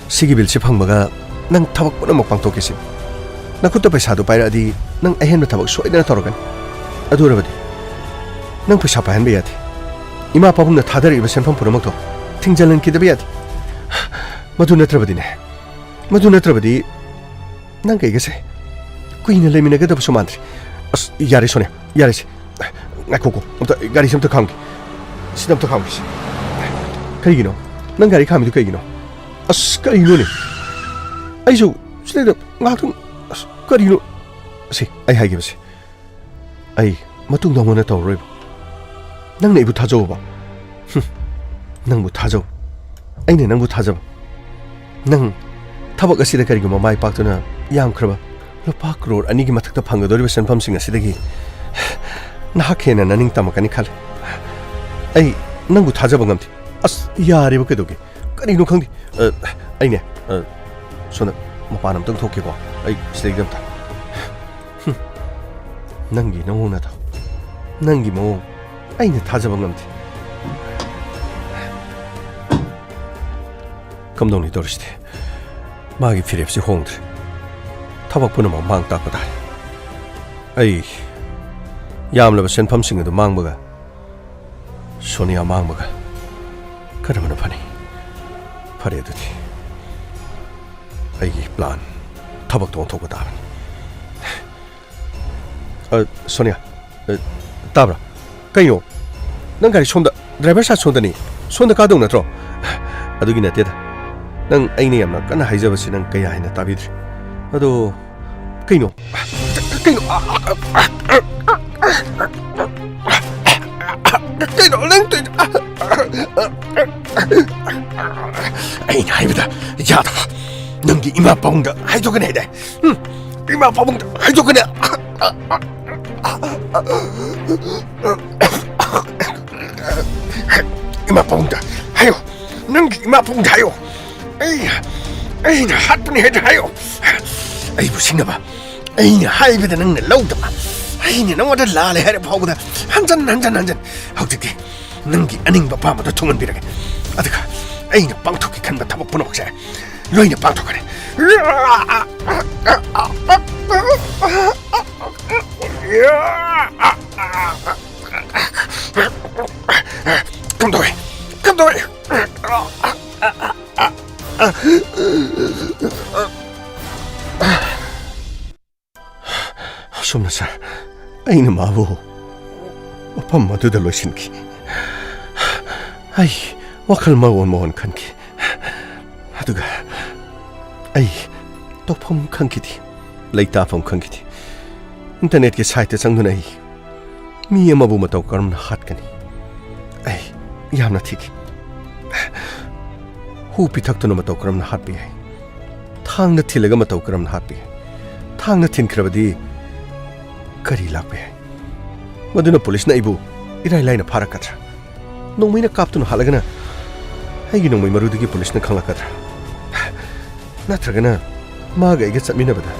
ꯁꯤꯒꯤ ꯕꯤꯜꯁꯤ ꯐꯪꯕꯒ ꯅꯪ ꯊꯕꯛ ꯄꯨꯝꯅꯃꯛ ꯄꯥꯡꯊꯣꯛꯀꯦ ꯁꯤꯅꯤ꯫ ꯅꯈꯨꯠꯇ ꯄꯩꯁꯥꯗꯨ ꯄꯥꯏꯔꯛꯑꯗꯤ ꯅꯪ ꯑꯍꯦꯟꯕ ꯊꯕꯛ ꯁꯣꯏꯗꯅ ꯇꯧꯔꯛꯀꯅꯤ꯫ ꯑꯗꯨ ꯑꯣꯏꯔꯕꯗꯤ ꯅꯪ ꯄꯩꯁꯥ ꯄꯥꯏꯍꯟꯕ ꯌꯥꯗꯦ꯫ ꯏꯃꯥ ꯄꯥꯕꯨꯡꯅ ꯊꯥꯗꯔꯛꯏꯕ ꯁꯦꯟꯐꯝ ꯄꯨꯝꯅꯃꯛꯇꯣ ꯊꯤꯡꯖꯤꯜꯍꯟꯈꯤꯗꯕ ꯌꯥꯗꯦ꯫ ꯃꯗꯨ ꯅꯠꯇ꯭ꯔꯕꯗꯤꯅꯦ, ꯃꯗꯨ ꯅꯠꯇ꯭ꯔꯕꯗꯤ ꯅꯪ ꯀꯩꯒꯁꯦ ꯀꯨꯏꯅ ꯂꯩꯃꯤꯟꯅꯒꯗꯕꯁꯨ ꯃꯥꯟꯗ꯭ꯔꯦ꯫ ꯑꯁ, ꯌꯥꯔꯦ ꯁꯣꯅꯤꯌꯥ, ꯌꯥꯔꯦꯁꯦ꯫ ꯉꯥꯏꯈꯣꯀꯣ, ꯑꯝꯇ ꯒꯥꯔꯤꯁꯦ ꯑꯝꯇ ꯈꯥꯝꯒꯦ꯫ ꯁꯤꯗ ꯑꯝꯇ ꯈꯥꯝꯒꯦꯁꯦ꯫ ꯀꯔꯤꯒꯤꯅꯣ? ꯅꯪ ꯒꯥꯔꯤ ꯈꯥꯝꯃꯤꯗꯨ ꯀꯩꯒꯤꯅꯣ? ꯑꯁ, ꯀꯔꯤꯅꯣꯅꯦ? ꯑꯩꯁꯨ ꯁꯤꯗꯩꯗ ꯉꯥꯏꯍꯥꯛꯇꯪ, ꯑꯁ, ꯀꯔꯤꯅꯣ? ꯁꯤ, ꯑꯩ ꯍꯥꯏꯒꯦꯕꯁꯦ꯫ ꯑꯩ ꯃꯇꯨꯡꯗ ꯅꯉꯣꯟꯗ ꯇꯧꯔꯔꯣꯏꯕ꯫ ꯅꯪꯅ ꯑꯩꯕꯨ ꯊꯥꯖꯧꯕ꯫ ꯍꯨꯝ, ꯅꯪꯕꯨ ꯊꯥꯖꯧ꯫ ꯑꯩꯅ ꯅꯪꯕꯨ ꯊꯥꯖꯕ꯫ ꯅꯪ ꯊꯕꯛ ꯑꯁꯤꯗ ꯀꯔꯤꯒꯨꯝꯕ ꯃꯥꯏ ꯄꯥꯛꯇꯨꯅ ꯌꯥꯝꯈ꯭ꯔꯕ ꯂꯨꯄꯥ ꯀ꯭ꯔꯣꯔ ꯑꯅꯤꯒꯤ ꯃꯊꯛꯇ ꯐꯪꯒꯗꯧꯔꯤꯕ ꯁꯦꯟꯐꯝꯁꯤꯡ ꯑꯁꯤꯗꯒꯤ ꯅꯍꯥꯛ ꯍꯦꯟꯅ ꯅꯅꯤꯡ ꯇꯝꯃꯛꯀꯅꯤ ꯈꯜꯂꯤ꯫ ꯑꯩ ꯅꯪꯕꯨ ꯊꯥꯖꯕ ꯉꯝꯗꯦ꯫ ꯑꯁ, ꯌꯥꯔꯦꯕ, ꯀꯩꯗꯧꯒꯦ? ꯀꯔꯤꯅꯣ ꯈꯪꯗꯦ꯫ ꯑ, ꯑꯩꯅꯦ, ꯑ, ꯁꯣꯝꯗ ꯃꯄꯥꯟ ꯑꯝꯇꯪ ꯊꯣꯛꯀꯦꯀꯣ꯫ ꯑꯩ ꯁꯤꯗꯩꯗ ꯑꯝꯇ꯫ ꯍꯨꯝ꯫ ꯅꯪꯒꯤ ꯅꯑꯣꯡ ꯅꯇꯧ, ꯅꯪꯒꯤ ꯃꯑꯣꯡ ꯑꯩꯅ ꯊꯥꯖꯕ ꯉꯝꯗꯦ꯫ ꯀꯝꯗꯧꯅꯤ ꯇꯧꯔꯤꯁꯤꯗꯤ? ꯃꯥꯒꯤ ꯐꯤꯔꯦꯞꯁꯤ ꯍꯣꯡꯗ꯭ꯔꯦ꯫ ꯊꯕꯛ ꯄꯨꯝꯅꯃꯛ ꯃꯥꯡ ꯇꯥꯛꯄ ꯇꯥꯔꯦ꯫ ꯑꯩ ꯌꯥꯝꯂꯕ ꯁꯦꯟꯐꯝꯁꯤꯡ ꯑꯗꯨ ꯃꯥꯡꯕꯒ ꯁꯣꯅꯤꯌꯥ ꯃꯥꯡꯕꯒ ꯀꯔꯝꯕꯅ ꯐꯅꯤ? ꯐꯔꯦ, ꯑꯗꯨꯗꯤ ꯑꯩꯒꯤ ꯄ꯭ꯂꯥꯟ ꯊꯕꯛꯇ ꯑꯣꯟꯊꯣꯛꯄ ꯇꯥꯕꯅꯤ꯫ ꯑ, ꯁꯣꯅꯤꯌꯥ, ꯑ, ꯇꯥꯕ꯭ꯔꯥ? ꯀꯩꯅꯣ? ꯅꯪ ꯒꯥꯔꯤ ꯁꯣꯝꯗ, ꯗ꯭ꯔꯥꯏꯚꯔ ꯁꯥꯏꯠ ꯁꯣꯝꯗꯅꯤ꯫ ꯁꯣꯝꯗ ꯀꯥꯗꯧ ꯅꯠꯇ꯭ꯔꯣ? ꯑꯗꯨꯒꯤ ꯅꯠꯇꯦꯗ꯫ ꯅꯪ ꯑꯩꯅ ꯌꯥꯝꯅ ꯀꯟꯅ ꯍꯥꯏꯖꯕꯁꯤ ꯅꯪ ꯀꯌꯥ ꯍꯦꯟꯅ ꯇꯥꯕꯤꯗ꯭ꯔꯦ꯫ ꯑꯗꯣ, ꯀꯩꯅꯣ? ꯀꯩꯅꯣ? ꯀꯩꯅꯣ ꯅꯪ ꯇꯧꯔꯤꯗꯣ? ꯑꯩꯅ ꯍꯥꯏꯕꯗ ꯌꯥꯗꯕ꯫ ꯅꯪꯒꯤ ꯏꯃꯥ ꯄꯥꯕꯨꯡꯗ ꯍꯥꯏꯗꯣꯛꯀꯅꯤ ꯍꯥꯏꯗꯥꯏ? ꯎꯝ? ꯏꯃꯥ ꯄꯥꯕꯨꯡꯗ ꯍꯥꯏꯗꯣꯛꯀꯅꯤ꯫ ꯏꯃꯥ ꯄꯥꯕꯨꯡꯗ ꯍꯥꯏꯌꯣ꯫ ꯅꯪꯒꯤ ꯏꯃꯥ ꯄꯥꯕꯨꯡꯗ ꯍꯥꯏꯌꯣ꯫ ꯑꯩ, ꯑꯩꯅ ꯍꯥꯠꯄꯅꯤ ꯍꯥꯏꯅ ꯍꯥꯏꯌꯣ꯫ ꯑꯩꯕꯨ ꯁꯤꯡꯅꯕ, ꯑꯩꯅ ꯍꯥꯏꯕꯗ ꯅꯪꯅ ꯂꯧꯗꯕ, ꯑꯩꯅ ꯅꯪꯉꯣꯟꯗ ꯂꯥꯜꯂꯦ ꯍꯥꯏꯔ ꯐꯥꯎꯕꯗ ꯍꯟꯖꯟ ꯍꯟꯖꯟ ꯍꯟꯖꯟ꯫ ꯍꯧꯖꯤꯛꯇꯤ ꯅꯪꯒꯤ ꯑꯅꯤꯡꯕ ꯑꯄꯥꯝꯕꯗꯣ ꯊꯨꯡꯍꯟꯕꯤꯔꯒꯦ, ꯑꯗꯨꯒ ꯑꯩꯅ ꯄꯥꯡꯊꯣꯛꯀꯦ ꯈꯟꯕ ꯊꯕꯛ ꯄꯨꯝꯅꯃꯛꯁꯦ ꯂꯣꯏꯅ ꯄꯥꯡꯊꯣꯛꯀꯅꯤ꯫ ꯀꯝꯗꯧꯋꯦ? ꯀꯝꯗꯧꯋꯦ? ꯑꯁꯨꯝꯅ ꯁꯥꯔ, ꯑꯩꯅ ꯃꯥꯕꯨ ꯃꯐꯝ ꯑꯗꯨꯗ ꯂꯣꯏꯁꯤꯟꯈꯤ꯫ ꯑꯩ ꯋꯥꯈꯜ ꯃꯑꯣꯟ ꯃꯑꯣꯟ ꯈꯟꯈꯤ꯫ ꯑꯗꯨꯒ ꯑꯩ ꯇꯧꯐꯝ ꯈꯪꯈꯤꯗꯦ, ꯂꯩꯇꯥꯐꯝ ꯈꯪꯈꯤꯗꯦ꯫ ꯏꯟꯇꯔꯅꯦꯠꯀꯤ ꯁꯥꯏꯠꯇ ꯆꯪꯗꯨꯅ ꯑꯩ ꯃꯤ ꯑꯃꯕꯨ ꯃꯇꯧ ꯀꯔꯝꯅ ꯍꯥꯠꯀꯅꯤ? ꯑꯩ ꯌꯥꯝꯅ ꯊꯤꯈꯤ꯫ ꯍꯨ ꯄꯤꯊꯛꯇꯨꯅ ꯃꯇꯧ ꯀꯔꯝꯅ ꯍꯥꯠꯄ ꯌꯥꯏ? ꯊꯥꯡꯅ ꯊꯤꯜꯂꯒ ꯃꯇꯧ ꯀꯔꯝꯅ ꯍꯥꯠꯄ ꯌꯥꯏ? ꯊꯥꯡꯅ ꯊꯤꯟꯈ꯭ꯔꯕꯗꯤ ꯀꯔꯤ ꯂꯥꯛꯄ ꯌꯥꯏ? ꯃꯗꯨꯅ ꯄꯨꯂꯤꯁꯅ ꯑꯩꯕꯨ ꯏꯔꯥꯏ ꯂꯥꯏꯅ ꯐꯥꯔꯛꯀꯗ꯭ꯔꯥ? ꯅꯣꯡꯃꯩꯅ ꯀꯥꯞꯇꯨꯅ ꯍꯥꯠꯂꯒꯅ ꯑꯩꯒꯤ ꯅꯣꯡꯃꯩ ꯃꯔꯨꯗꯒꯤ ꯄꯨꯂꯤꯁꯅ ꯈꯪꯂꯛꯀꯗ꯭ꯔꯥ? ꯅꯠꯇ꯭ꯔꯒꯅ ꯃꯥꯒ ꯑꯩꯒ ꯆꯠꯃꯤꯟꯅꯕꯗ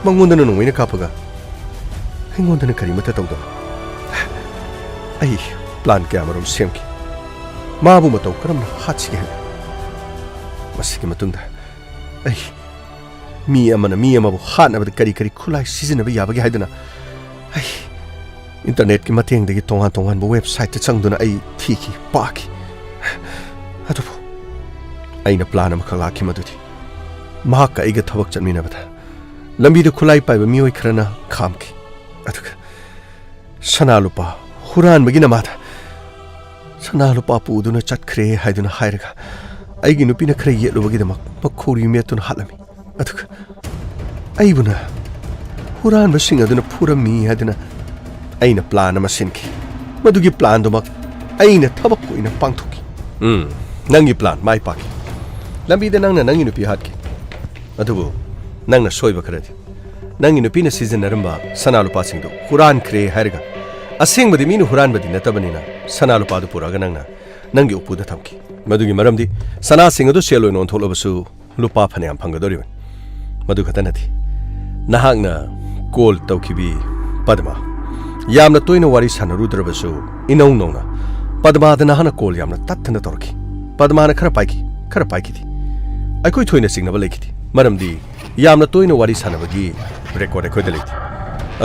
ꯃꯉꯣꯟꯗꯅ ꯅꯣꯡꯃꯩꯅ ꯀꯥꯞꯄꯒ ꯑꯩꯉꯣꯟꯗꯅ ꯀꯔꯤꯃꯠꯇ ꯇꯧꯗꯕ? ꯑꯩ ꯄ꯭ꯂꯥꯟ ꯀꯌꯥꯃꯔꯨꯝ ꯁꯦꯝꯈꯤ꯫ ꯃꯥꯕꯨ ꯃꯇꯧ ꯀꯔꯝꯅ ꯍꯥꯠꯁꯤꯒꯦ ꯍꯥꯏꯅ꯫ ꯃꯁꯤꯒꯤ ꯃꯇꯨꯡꯗ ꯑꯩ ꯃꯤ ꯑꯃꯅ ꯃꯤ ꯑꯃꯕꯨ ꯍꯥꯠꯅꯕꯗ ꯀꯔꯤ ꯀꯔꯤ ꯈꯨꯠꯂꯥꯏ ꯁꯤꯖꯤꯟꯅꯕ ꯌꯥꯕꯒꯦ ꯍꯥꯏꯗꯨꯅ ꯑꯩ ꯏꯟꯇꯔꯅꯦꯠꯀꯤ ꯃꯇꯦꯡꯗꯒꯤ ꯇꯣꯉꯥꯟ ꯇꯣꯉꯥꯟꯕ ꯋꯦꯕꯁꯥꯏꯠꯇ ꯆꯪꯗꯨꯅ ꯑꯩ ꯊꯤꯈꯤ, ꯄꯥꯈꯤ꯫ ꯑꯗꯨꯕꯨ ꯑꯩꯅ ꯄ꯭ꯂꯥꯟ ꯑꯃꯈꯛ ꯂꯥꯛꯈꯤ꯫ ꯃꯗꯨꯗꯤ ꯃꯍꯥꯛꯀ ꯑꯩꯒ ꯊꯕꯛ ꯆꯠꯃꯤꯟꯅꯕꯗ ꯂꯝꯕꯤꯗ ꯈꯨꯠꯂꯥꯏ ꯄꯥꯏꯕ ꯃꯤꯑꯣꯏ ꯈꯔꯅ ꯈꯥꯝꯈꯤ꯫ ꯑꯗꯨꯒ ꯁꯅꯥ ꯂꯨꯄꯥ ꯍꯨꯔꯥꯟꯕꯒꯤ ꯅꯃꯥꯗ ꯁꯅꯥ ꯂꯨꯄꯥ ꯄꯨꯗꯨꯅ ꯆꯠꯈ꯭ꯔꯦ ꯍꯥꯏꯗꯨꯅ ꯍꯥꯏꯔꯒ ꯑꯩꯒꯤ ꯅꯨꯄꯤꯅ ꯈꯔ ꯌꯦꯠꯂꯨꯕꯒꯤꯗꯃꯛ ꯃꯈꯣꯔꯤ ꯃꯦꯠꯇꯨꯅ ꯍꯥꯠꯂꯝꯃꯤ꯫ ꯑꯗꯨꯒ ꯑꯩꯕꯨꯅ ꯍꯨꯔꯥꯟꯕꯁꯤꯡ ꯑꯗꯨꯅ ꯐꯨꯔꯝꯃꯤ ꯍꯥꯏꯗꯨꯅ ꯑꯩꯅ ꯄ꯭ꯂꯥꯟ ꯑꯃ ꯁꯤꯟꯈꯤ꯫ ꯃꯗꯨꯒꯤ ꯄ꯭ꯂꯥꯟꯗꯨꯃꯛ ꯑꯩꯅ ꯊꯕꯛ ꯑꯣꯏꯅ ꯄꯥꯡꯊꯣꯛꯈꯤ꯫ ꯎꯝ, ꯅꯪꯒꯤ ꯄ꯭ꯂꯥꯟ ꯃꯥꯏ ꯄꯥꯛꯈꯤ꯫ ꯂꯝꯕꯤꯗ ꯅꯪꯅ ꯅꯪꯒꯤ ꯅꯨꯄꯤ ꯍꯥꯠꯈꯤ꯫ ꯑꯗꯨꯕꯨ ꯅꯪꯅ ꯁꯣꯏꯕ ꯈꯔꯗꯤ, ꯅꯪꯒꯤ ꯅꯨꯄꯤꯅ ꯁꯤꯖꯤꯟꯅꯔꯝꯕ ꯁꯅꯥ ꯂꯨꯄꯥꯁꯤꯡꯗꯨ ꯍꯨꯔꯥꯟꯈ꯭ꯔꯦ ꯍꯥꯏꯔꯒ ꯑꯁꯦꯡꯕꯗꯤ ꯃꯤꯅ ꯍꯨꯔꯥꯟꯕꯗꯤ ꯅꯠꯇꯕꯅꯤꯅ ꯁꯅꯥ ꯂꯨꯄꯥꯗꯨ ꯄꯨꯔꯛꯑꯒ ꯅꯪꯅ ꯅꯪꯒꯤ ꯎꯄꯨꯗ ꯊꯝꯈꯤ꯫ ꯃꯗꯨꯒꯤ ꯃꯔꯝꯗꯤ ꯁꯅꯥꯁꯤꯡ ꯑꯗꯨ ꯁꯦꯜ ꯑꯣꯏꯅ ꯑꯣꯟꯊꯣꯛꯂꯕꯁꯨ ꯂꯨꯄꯥ ꯐꯅꯌꯥꯝ ꯐꯪꯒꯗꯧꯔꯤꯕꯅꯤ꯫ ꯃꯗꯨ ꯈꯛꯇ ꯅꯠꯇꯦ, ꯅꯍꯥꯛꯅ ꯀꯣꯜ ꯇꯧꯈꯤꯕꯤ ꯄꯗꯃꯥ꯫ ꯌꯥꯝꯅ ꯇꯣꯏꯅ ꯋꯥꯔꯤ ꯁꯥꯟꯅꯔꯨꯗ꯭ꯔꯕꯁꯨ, ꯏꯅꯧ ꯅꯧꯅ ꯄꯗꯃꯥꯗ ꯅꯍꯥꯛꯅ ꯀꯣꯜ ꯌꯥꯝꯅ ꯇꯠꯇꯅ ꯇꯧꯔꯛꯈꯤ꯫ ꯄꯗꯃꯥꯅ ꯈꯔ ꯄꯥꯏꯈꯤ, ꯈꯔ ꯄꯥꯏꯈꯤꯗꯦ꯫ ꯑꯩꯈꯣꯏ ꯊꯣꯏꯅ ꯆꯤꯡꯅꯕ ꯂꯩꯈꯤꯗꯦ, ꯃꯔꯝꯗꯤ ꯌꯥꯝꯅ ꯇꯣꯏꯅ ꯋꯥꯔꯤ ꯁꯥꯟꯅꯕꯒꯤ ꯔꯦꯀꯣꯔꯗ ꯑꯩꯈꯣꯏꯗ ꯂꯩꯇꯦ꯫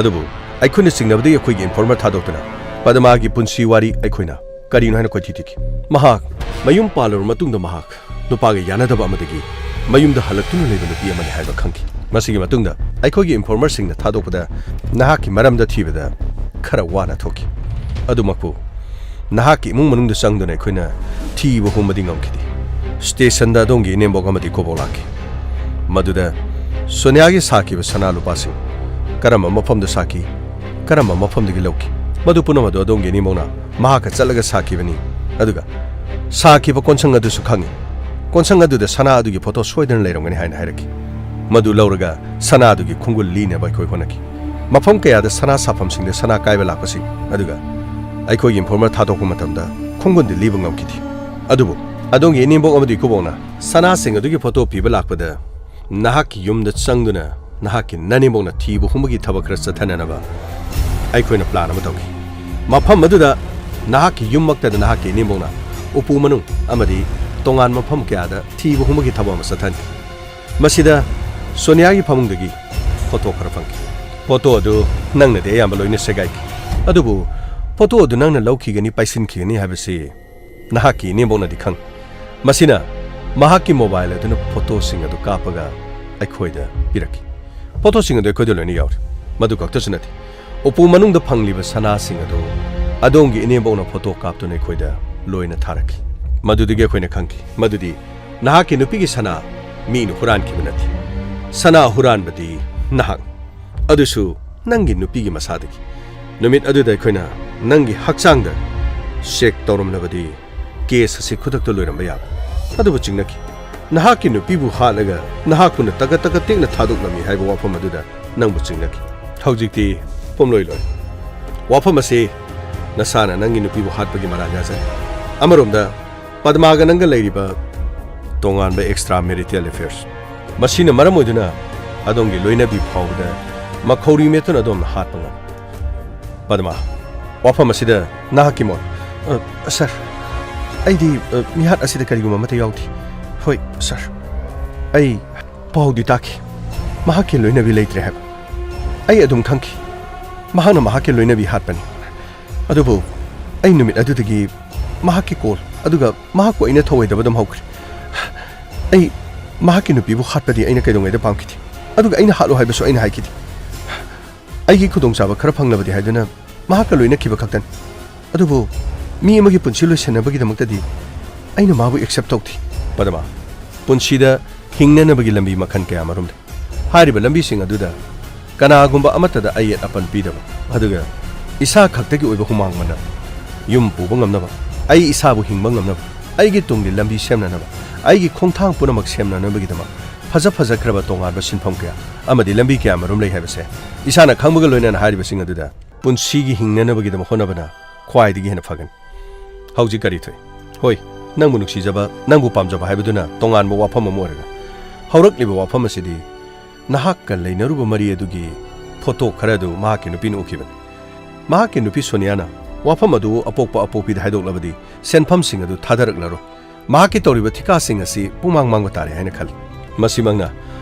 ꯑꯗꯨꯕꯨ ꯑꯩꯈꯣꯏꯅ ꯆꯤꯡꯅꯕꯗꯒꯤ ꯑꯩꯈꯣꯏꯒꯤ ꯏꯟꯐꯣꯔꯃꯔ ꯊꯥꯗꯣꯛꯇꯨꯅ ꯄꯗꯃꯥꯒꯤ ꯄꯨꯟꯁꯤ ꯋꯥꯔꯤ ꯑꯩꯈꯣꯏꯅ ꯀꯔꯤꯅꯣ ꯍꯥꯏꯅ ꯀꯣꯏꯊꯤ ꯊꯤꯈꯤ꯫ ꯃꯍꯥꯛ ꯃꯌꯨꯝ ꯄꯥꯜꯂꯨꯔꯕ ꯃꯇꯨꯡꯗ ꯃꯍꯥꯛ ꯅꯨꯄꯥꯒ ꯌꯥꯅꯗꯕ ꯑꯃꯗꯒꯤ ꯃꯌꯨꯝꯗ ꯍꯜꯂꯛꯇꯨꯅ ꯂꯩꯕ ꯅꯨꯄꯤ ꯑꯃꯅꯤ ꯍꯥꯏꯕ ꯈꯪꯈꯤ꯫ ꯃꯁꯤꯒꯤ ꯃꯇꯨꯡꯗ ꯑꯩꯈꯣꯏꯒꯤ ꯏꯟꯐꯣꯔꯃꯔꯁꯤꯡꯅ ꯊꯥꯗꯣꯛꯄꯗ ꯅꯍꯥꯛꯀꯤ ꯃꯔꯝꯗ ꯊꯤꯕꯗ ꯈꯔ ꯋꯥꯅ ꯊꯣꯛꯈꯤ꯫ ꯑꯗꯨꯃꯛꯄꯨ ꯅꯍꯥꯛꯀꯤ ꯏꯃꯨꯡ ꯃꯅꯨꯡꯗ ꯆꯪꯗꯨꯅ ꯑꯩꯈꯣꯏꯅ ꯊꯤꯕ ꯍꯨꯝꯕꯗꯤ ꯉꯝꯈꯤꯗꯦ꯫ ꯁ꯭ꯇꯦꯁꯟꯗ ꯑꯗꯣꯝꯒꯤ ꯏꯅꯦꯝꯕꯣꯛ ꯑꯃꯗꯤ ꯏꯀꯨꯕꯣꯛ ꯂꯥꯛꯈꯤ꯫ ꯃꯗꯨꯗ ꯁꯣꯅꯤꯌꯥꯒꯤ ꯁꯥꯈꯤꯕ ꯁꯅꯥ ꯂꯨꯄꯥꯁꯤꯡ ꯀꯔꯝꯕ ꯃꯐꯝꯗ ꯁꯥꯈꯤ, ꯀꯔꯝꯕ ꯃꯐꯝꯗꯒꯤ ꯂꯧꯈꯤ, ꯃꯗꯨ ꯄꯨꯝꯅꯃꯛ ꯑꯗꯨ ꯑꯗꯣꯝꯒꯤ ꯏꯅꯦꯝꯕꯣꯛꯅ ꯃꯍꯥꯛꯀ ꯆꯠꯂꯒ ꯁꯥꯈꯤꯕꯅꯤ꯫ ꯑꯗꯨꯒ ꯁꯥꯈꯤꯕ ꯀꯣꯟꯁꯪ ꯑꯗꯨꯁꯨ ꯈꯪꯏ꯫ ꯀꯣꯟꯁꯪ ꯑꯗꯨꯗ ꯁꯅꯥ ꯑꯗꯨꯒꯤ ꯐꯣꯇꯣ ꯁꯣꯏꯗꯅ ꯂꯩꯔꯝꯒꯅꯤ ꯍꯥꯏꯅ ꯍꯥꯏꯔꯛꯈꯤ꯫ ꯃꯗꯨ ꯂꯧꯔꯒ ꯁꯅꯥ ꯑꯗꯨꯒꯤ ꯈꯣꯡꯒꯨꯜ ꯂꯤꯅꯕ ꯑꯩꯈꯣꯏ ꯍꯣꯠꯅꯈꯤ꯫ ꯃꯐꯝ ꯀꯌꯥꯗ ꯁꯅꯥ ꯁꯥꯐꯝꯁꯤꯡꯗ ꯁꯅꯥ ꯀꯥꯏꯕ ꯂꯥꯛꯄꯁꯤꯡ ꯑꯗꯨꯒ ꯑꯩꯈꯣꯏꯒꯤ ꯏꯟꯐꯣꯔꯃꯔ ꯊꯥꯗꯣꯛꯄ ꯃꯇꯝꯗ ꯈꯣꯡꯒꯨꯜꯗꯤ ꯂꯤꯕ ꯉꯝꯈꯤꯗꯦ꯫ ꯑꯗꯨꯕꯨ ꯑꯗꯣꯝꯒꯤ ꯏꯅꯦꯝꯕꯣꯛ ꯑꯃꯗꯤ ꯏꯀꯨꯕꯣꯛꯅ ꯁꯅꯥꯁꯤꯡ ꯑꯗꯨꯒꯤ ꯐꯣꯇꯣ ꯄꯤꯕ ꯂꯥꯛꯄꯗ ꯅꯍꯥꯛꯀꯤ ꯌꯨꯝꯗ ꯆꯪꯗꯨꯅ ꯅꯍꯥꯛꯀꯤ ꯅꯅꯦꯝꯕꯣꯛꯅ ꯊꯤꯕ ꯍꯨꯝꯕꯒꯤ ꯊꯕꯛ ꯈꯔ ꯆꯠꯊꯅꯅꯕ ꯑꯩꯈꯣꯏꯅ ꯄ꯭ꯂꯥꯟ ꯑꯃ ꯇꯧꯈꯤ꯫ ꯃꯐꯝ ꯑꯗꯨꯗ ꯅꯍꯥꯛꯀꯤ ꯌꯨꯝꯃꯛꯇꯗ ꯅꯍꯥꯛꯀꯤ ꯏꯅꯦꯝꯕꯣꯛꯅ ꯎꯄꯨ ꯃꯅꯨꯡ ꯑꯃꯗꯤ ꯇꯣꯉꯥꯟꯕ ꯃꯐꯝ ꯀꯌꯥꯗ ꯊꯤꯕ ꯍꯨꯝꯕꯒꯤ ꯊꯕꯛ ꯑꯃ ꯆꯠꯊꯍꯟꯈꯤ꯫ ꯃꯁꯤꯗ ꯁꯣꯅꯤꯌꯥꯒꯤ ꯐꯃꯨꯡꯗꯒꯤ ꯐꯣꯇꯣ ꯈꯔ ꯐꯪꯈꯤ꯫ ꯐꯣꯇꯣ ꯑꯗꯨ ꯅꯪꯅꯗꯤ ꯑꯌꯥꯝꯕ ꯂꯣꯏꯅ ꯁꯦꯒꯥꯏꯈꯤ꯫ ꯑꯗꯨꯕꯨ ꯐꯣꯇꯣ ꯑꯗꯨ ꯅꯪꯅ ꯂꯧꯈꯤꯒꯅꯤ, ꯄꯥꯏꯁꯤꯟꯈꯤꯒꯅꯤ ꯍꯥꯏꯕꯁꯤ ꯅꯍꯥꯛꯀꯤ ꯏꯅꯦꯝꯕꯣꯛꯅꯗꯤ ꯈꯪꯏ꯫ ꯃꯁꯤꯅ ꯃꯍꯥꯛꯀꯤ ꯃꯣꯕꯥꯏꯜ ꯑꯗꯨꯅ ꯐꯣꯇꯣꯁꯤꯡ ꯑꯗꯨ ꯀꯥꯞꯄꯒ ꯑꯩꯈꯣꯏꯗ ꯄꯤꯔꯛꯈꯤ꯫ ꯐꯣꯇꯣꯁꯤꯡ ꯑꯗꯨ ꯑꯩꯈꯣꯏꯗ ꯂꯣꯏꯅ ꯌꯥꯎꯔꯤ꯫ ꯃꯗꯨ ꯈꯛꯇꯁꯨ ꯅꯠꯇꯦ, ꯎꯄꯨ ꯃꯅꯨꯡꯗ ꯐꯪꯂꯤꯕ ꯁꯅꯥꯁꯤꯡ ꯑꯗꯨ ꯑꯗꯣꯝꯒꯤ ꯏꯅꯦꯝꯕꯣꯛꯅ ꯐꯣꯇꯣ ꯀꯥꯞꯇꯨꯅ ꯑꯩꯈꯣꯏꯗ ꯂꯣꯏꯅ ꯊꯥꯔꯛꯈꯤ꯫ ꯃꯗꯨꯗꯒꯤ ꯑꯩꯈꯣꯏꯅ ꯈꯪꯈꯤ ꯃꯗꯨꯗꯤ ꯅꯍꯥꯛꯀꯤ ꯅꯨꯄꯤꯒꯤ ꯁꯅꯥ ꯃꯤꯅ ꯍꯨꯔꯥꯟꯈꯤꯕ ꯅꯠꯇꯦ꯫ ꯁꯅꯥ ꯍꯨꯔꯥꯟꯕꯗꯤ ꯅꯍꯥꯛ, ꯑꯗꯨꯁꯨ ꯅꯪꯒꯤ ꯅꯨꯄꯤꯒꯤ ꯃꯁꯥꯗꯒꯤ꯫ ꯅꯨꯃꯤꯠ ꯑꯗꯨꯗ ꯑꯩꯈꯣꯏꯅ ꯅꯪꯒꯤ ꯍꯛꯆꯥꯡꯗ ꯆꯦꯛ ꯇꯧꯔꯝꯂꯕꯗꯤ ꯀꯦꯁ ꯑꯁꯤ ꯈꯨꯗꯛꯇ ꯂꯣꯏꯔꯝꯕ ꯌꯥꯕ꯫ ꯑꯗꯨꯕꯨ ꯆꯤꯡꯅꯈꯤ꯫ ꯅꯍꯥꯛꯀꯤ ꯅꯨꯄꯤꯕꯨ ꯍꯥꯠꯂꯒ ꯅꯍꯥꯛꯄꯨꯅ ꯇꯀꯠ ꯇꯀꯠ ꯇꯦꯛꯅ ꯊꯥꯗꯣꯛꯂꯝꯃꯤ ꯍꯥꯏꯕ ꯋꯥꯐꯝ ꯑꯗꯨꯗ ꯅꯪꯕꯨ ꯆꯤꯡꯅꯈꯤ꯫ ꯍꯧꯖꯤꯛꯇꯤ ꯄꯨꯝꯂꯣꯏ ꯂꯣꯏ꯫ ꯋꯥꯐꯝ ꯑꯁꯤ ꯅꯁꯥꯅ ꯅꯪꯒꯤ ꯅꯨꯄꯤꯕꯨ ꯍꯥꯠꯄꯒꯤ ꯃꯔꯥꯜ ꯌꯥꯖꯔꯤ꯫ ꯑꯃꯔꯣꯝꯗ ꯄꯗꯃꯥꯒ ꯅꯪꯒ ꯂꯩꯔꯤꯕ ꯇꯣꯉꯥꯟꯕ ꯑꯦꯛꯁꯇ꯭ꯔꯥ ꯃꯦꯔꯤꯇꯦꯜ ꯑꯦꯐꯤꯌꯔꯁ, ꯃꯁꯤꯅ ꯃꯔꯝ ꯑꯣꯏꯗꯨꯅ ꯑꯗꯣꯝꯒꯤ ꯂꯣꯏꯅꯕꯤ ꯐꯥꯎꯕꯗ ꯃꯈꯧꯔꯤ ꯃꯦꯠꯇꯨꯅ ꯑꯗꯣꯝꯅ ꯍꯥꯠꯄ ꯉꯝꯃꯤ꯫ ꯄꯗꯃꯥ, ꯋꯥꯐꯝ ꯑꯁꯤꯗ ꯅꯍꯥꯛꯀꯤ ꯃꯣꯠ? ꯑ, ꯁꯥꯔ, ꯑꯩꯗꯤ, ꯑ, ꯃꯤꯍꯥꯠ ꯑꯁꯤꯗ ꯀꯔꯤꯒꯨꯝꯕ ꯑꯃꯠꯇ ꯌꯥꯎꯗꯦ꯫ ꯍꯣꯏ, ꯁꯥꯔ, ꯑꯩ ꯄꯥꯎꯗꯤ ꯇꯥꯈꯤ꯫ ꯃꯍꯥꯛꯀꯤ ꯂꯣꯏꯅꯕꯤ ꯂꯩꯇ꯭ꯔꯦ ꯍꯥꯏꯕ꯫ ꯑꯩ ꯑꯗꯨꯝ ꯈꯪꯈꯤ꯫ ꯃꯍꯥꯛꯅ ꯃꯍꯥꯛꯀꯤ ꯂꯣꯏꯅꯕꯤ ꯍꯥꯠꯄꯅꯤ꯫ ꯑꯗꯨꯕꯨ ꯑꯩ ꯅꯨꯃꯤꯠ ꯑꯗꯨꯗꯒꯤ ꯃꯍꯥꯛꯀꯤ ꯀꯣꯜ, ꯑꯗꯨꯒ ꯃꯍꯥꯛꯄꯨ ꯑꯩꯅ ꯊꯧꯑꯣꯏꯗꯕ ꯑꯗꯨꯝ ꯍꯧꯈ꯭ꯔꯦ꯫ ꯑꯩ ꯃꯍꯥꯛꯀꯤ ꯅꯨꯄꯤꯕꯨ ꯍꯥꯠꯄꯗꯤ ꯑꯩꯅ ꯀꯩꯗꯧꯉꯩꯗ ꯄꯥꯝꯈꯤꯗꯦ, ꯑꯗꯨꯒ ꯑꯩꯅ ꯍꯥꯠꯂꯨ ꯍꯥꯏꯕꯁꯨ ꯑꯩꯅ ꯍꯥꯏꯈꯤꯗꯦ꯫ ꯑꯩꯒꯤ ꯈꯨꯗꯣꯡꯆꯥꯕ ꯈꯔ ꯐꯪꯂꯕꯗꯤ ꯍꯥꯏꯗꯨꯅ ꯃꯍꯥꯛꯀ ꯂꯣꯏꯅꯈꯤꯕ ꯈꯛꯇꯅꯤ꯫ ꯑꯗꯨꯕꯨ ꯃꯤ ꯑꯃꯒꯤ ꯄꯨꯟꯁꯤ ꯂꯣꯏꯁꯤꯟꯅꯕꯒꯤꯗꯃꯛꯇꯗꯤ ꯑꯩꯅ ꯃꯥꯕꯨ ꯑꯦꯛꯁꯦꯞ ꯇꯧꯗꯦ꯫ ꯄꯗꯃꯥ, ꯄꯨꯟꯁꯤꯗ ꯍꯤꯡꯅꯅꯕꯒꯤ ꯂꯝꯕꯤ ꯃꯈꯜ ꯀꯌꯥ ꯑꯃꯔꯣꯝ ꯂꯩ꯫ ꯍꯥꯏꯔꯤꯕ ꯂꯝꯕꯤꯁꯤꯡ ꯑꯗꯨꯗ ꯀꯅꯥꯒꯨꯝꯕ ꯑꯃꯠꯇꯗ ꯑꯌꯦꯠ ꯑꯄꯟ ꯄꯤꯗꯕ, ꯑꯗꯨꯒ ꯏꯁꯥ ꯈꯛꯇꯒꯤ ꯑꯣꯏꯕ ꯍꯨꯃꯥꯡ ꯃꯅꯝ, ꯌꯨꯝ ꯄꯨꯕ ꯉꯝꯅꯕ, ꯑꯩ ꯏꯁꯥꯕꯨ ꯍꯤꯡꯕ ꯉꯝꯅꯕ, ꯑꯩꯒꯤ ꯇꯨꯡꯒꯤ ꯂꯝꯕꯤ ꯁꯦꯝꯅꯅꯕ, ꯑꯩꯒꯤ ꯈꯣꯡꯊꯥꯡ ꯄꯨꯝꯅꯃꯛ ꯁꯦꯝꯅꯅꯕꯒꯤꯗꯃꯛ ꯐꯖ ꯐꯖꯈ꯭ꯔꯕ ꯇꯣꯉꯥꯟꯕ ꯁꯤꯟꯐꯝ ꯀꯌꯥ ꯑꯃꯗꯤ ꯂꯝꯕꯤ ꯀꯌꯥ ꯑꯃꯔꯣꯝ ꯂꯩ ꯍꯥꯏꯕꯁꯦ ꯏꯁꯥꯅ ꯈꯪꯕꯒ ꯂꯣꯏꯅꯅ ꯍꯥꯏꯔꯤꯕꯁꯤꯡ ꯑꯗꯨꯗ ꯄꯨꯟꯁꯤꯒꯤ ꯍꯤꯡꯅꯅꯕꯒꯤꯗꯃꯛ ꯍꯣꯠꯅꯕꯅ ꯈ꯭ꯋꯥꯏꯗꯒꯤ ꯍꯦꯟꯅ ꯐꯒꯅꯤ꯫ ꯍꯧꯖꯤꯛ ꯀꯔꯤ ꯊꯣꯛꯏ? ꯍꯣꯏ, ꯅꯪꯕꯨ ꯅꯨꯡꯁꯤꯖꯕ, ꯅꯪꯕꯨ ꯄꯥꯝꯖꯕ ꯍꯥꯏꯕꯗꯨꯅ ꯇꯣꯉꯥꯟꯕ ꯋꯥꯐꯝ ꯑꯃ ꯑꯣꯏꯔꯒ, ꯍꯧꯔꯛꯂꯤꯕ ꯋꯥꯐꯝ ꯑꯁꯤꯗꯤ ꯅꯍꯥꯛꯀ ꯂꯩꯅꯔꯨꯕ ꯃꯔꯤ ꯑꯗꯨꯒꯤ ꯐꯣꯇꯣ ꯈꯔ ꯑꯗꯨ ꯃꯍꯥꯛꯀꯤ ꯅꯨꯄꯤꯅ ꯎꯈꯤꯕꯅꯤ꯫ ꯃꯍꯥꯛꯀꯤ ꯅꯨꯄꯤ ꯁꯣꯅꯤꯌꯥꯅ ꯋꯥꯐꯝ ꯑꯗꯨ ꯑꯄꯣꯛꯄ ꯑꯄꯣꯛꯄꯤꯗ ꯍꯥꯏꯗꯣꯛꯂꯕꯗꯤ ꯁꯦꯟꯐꯝꯁꯤꯡ ꯑꯗꯨ ꯊꯥꯗꯔꯛꯂꯔꯣꯏ꯫ ꯃꯍꯥꯛꯀꯤ ꯇꯧꯔꯤꯕ ꯊꯤꯀꯥꯁꯤꯡ ꯑꯁꯤ ꯄꯨꯡꯃꯥꯡ ꯃꯥꯡꯕ ꯇꯥꯔꯦ ꯍꯥꯏꯅ ꯈꯜꯂꯤ꯫ ꯃꯁꯤꯃꯛꯅ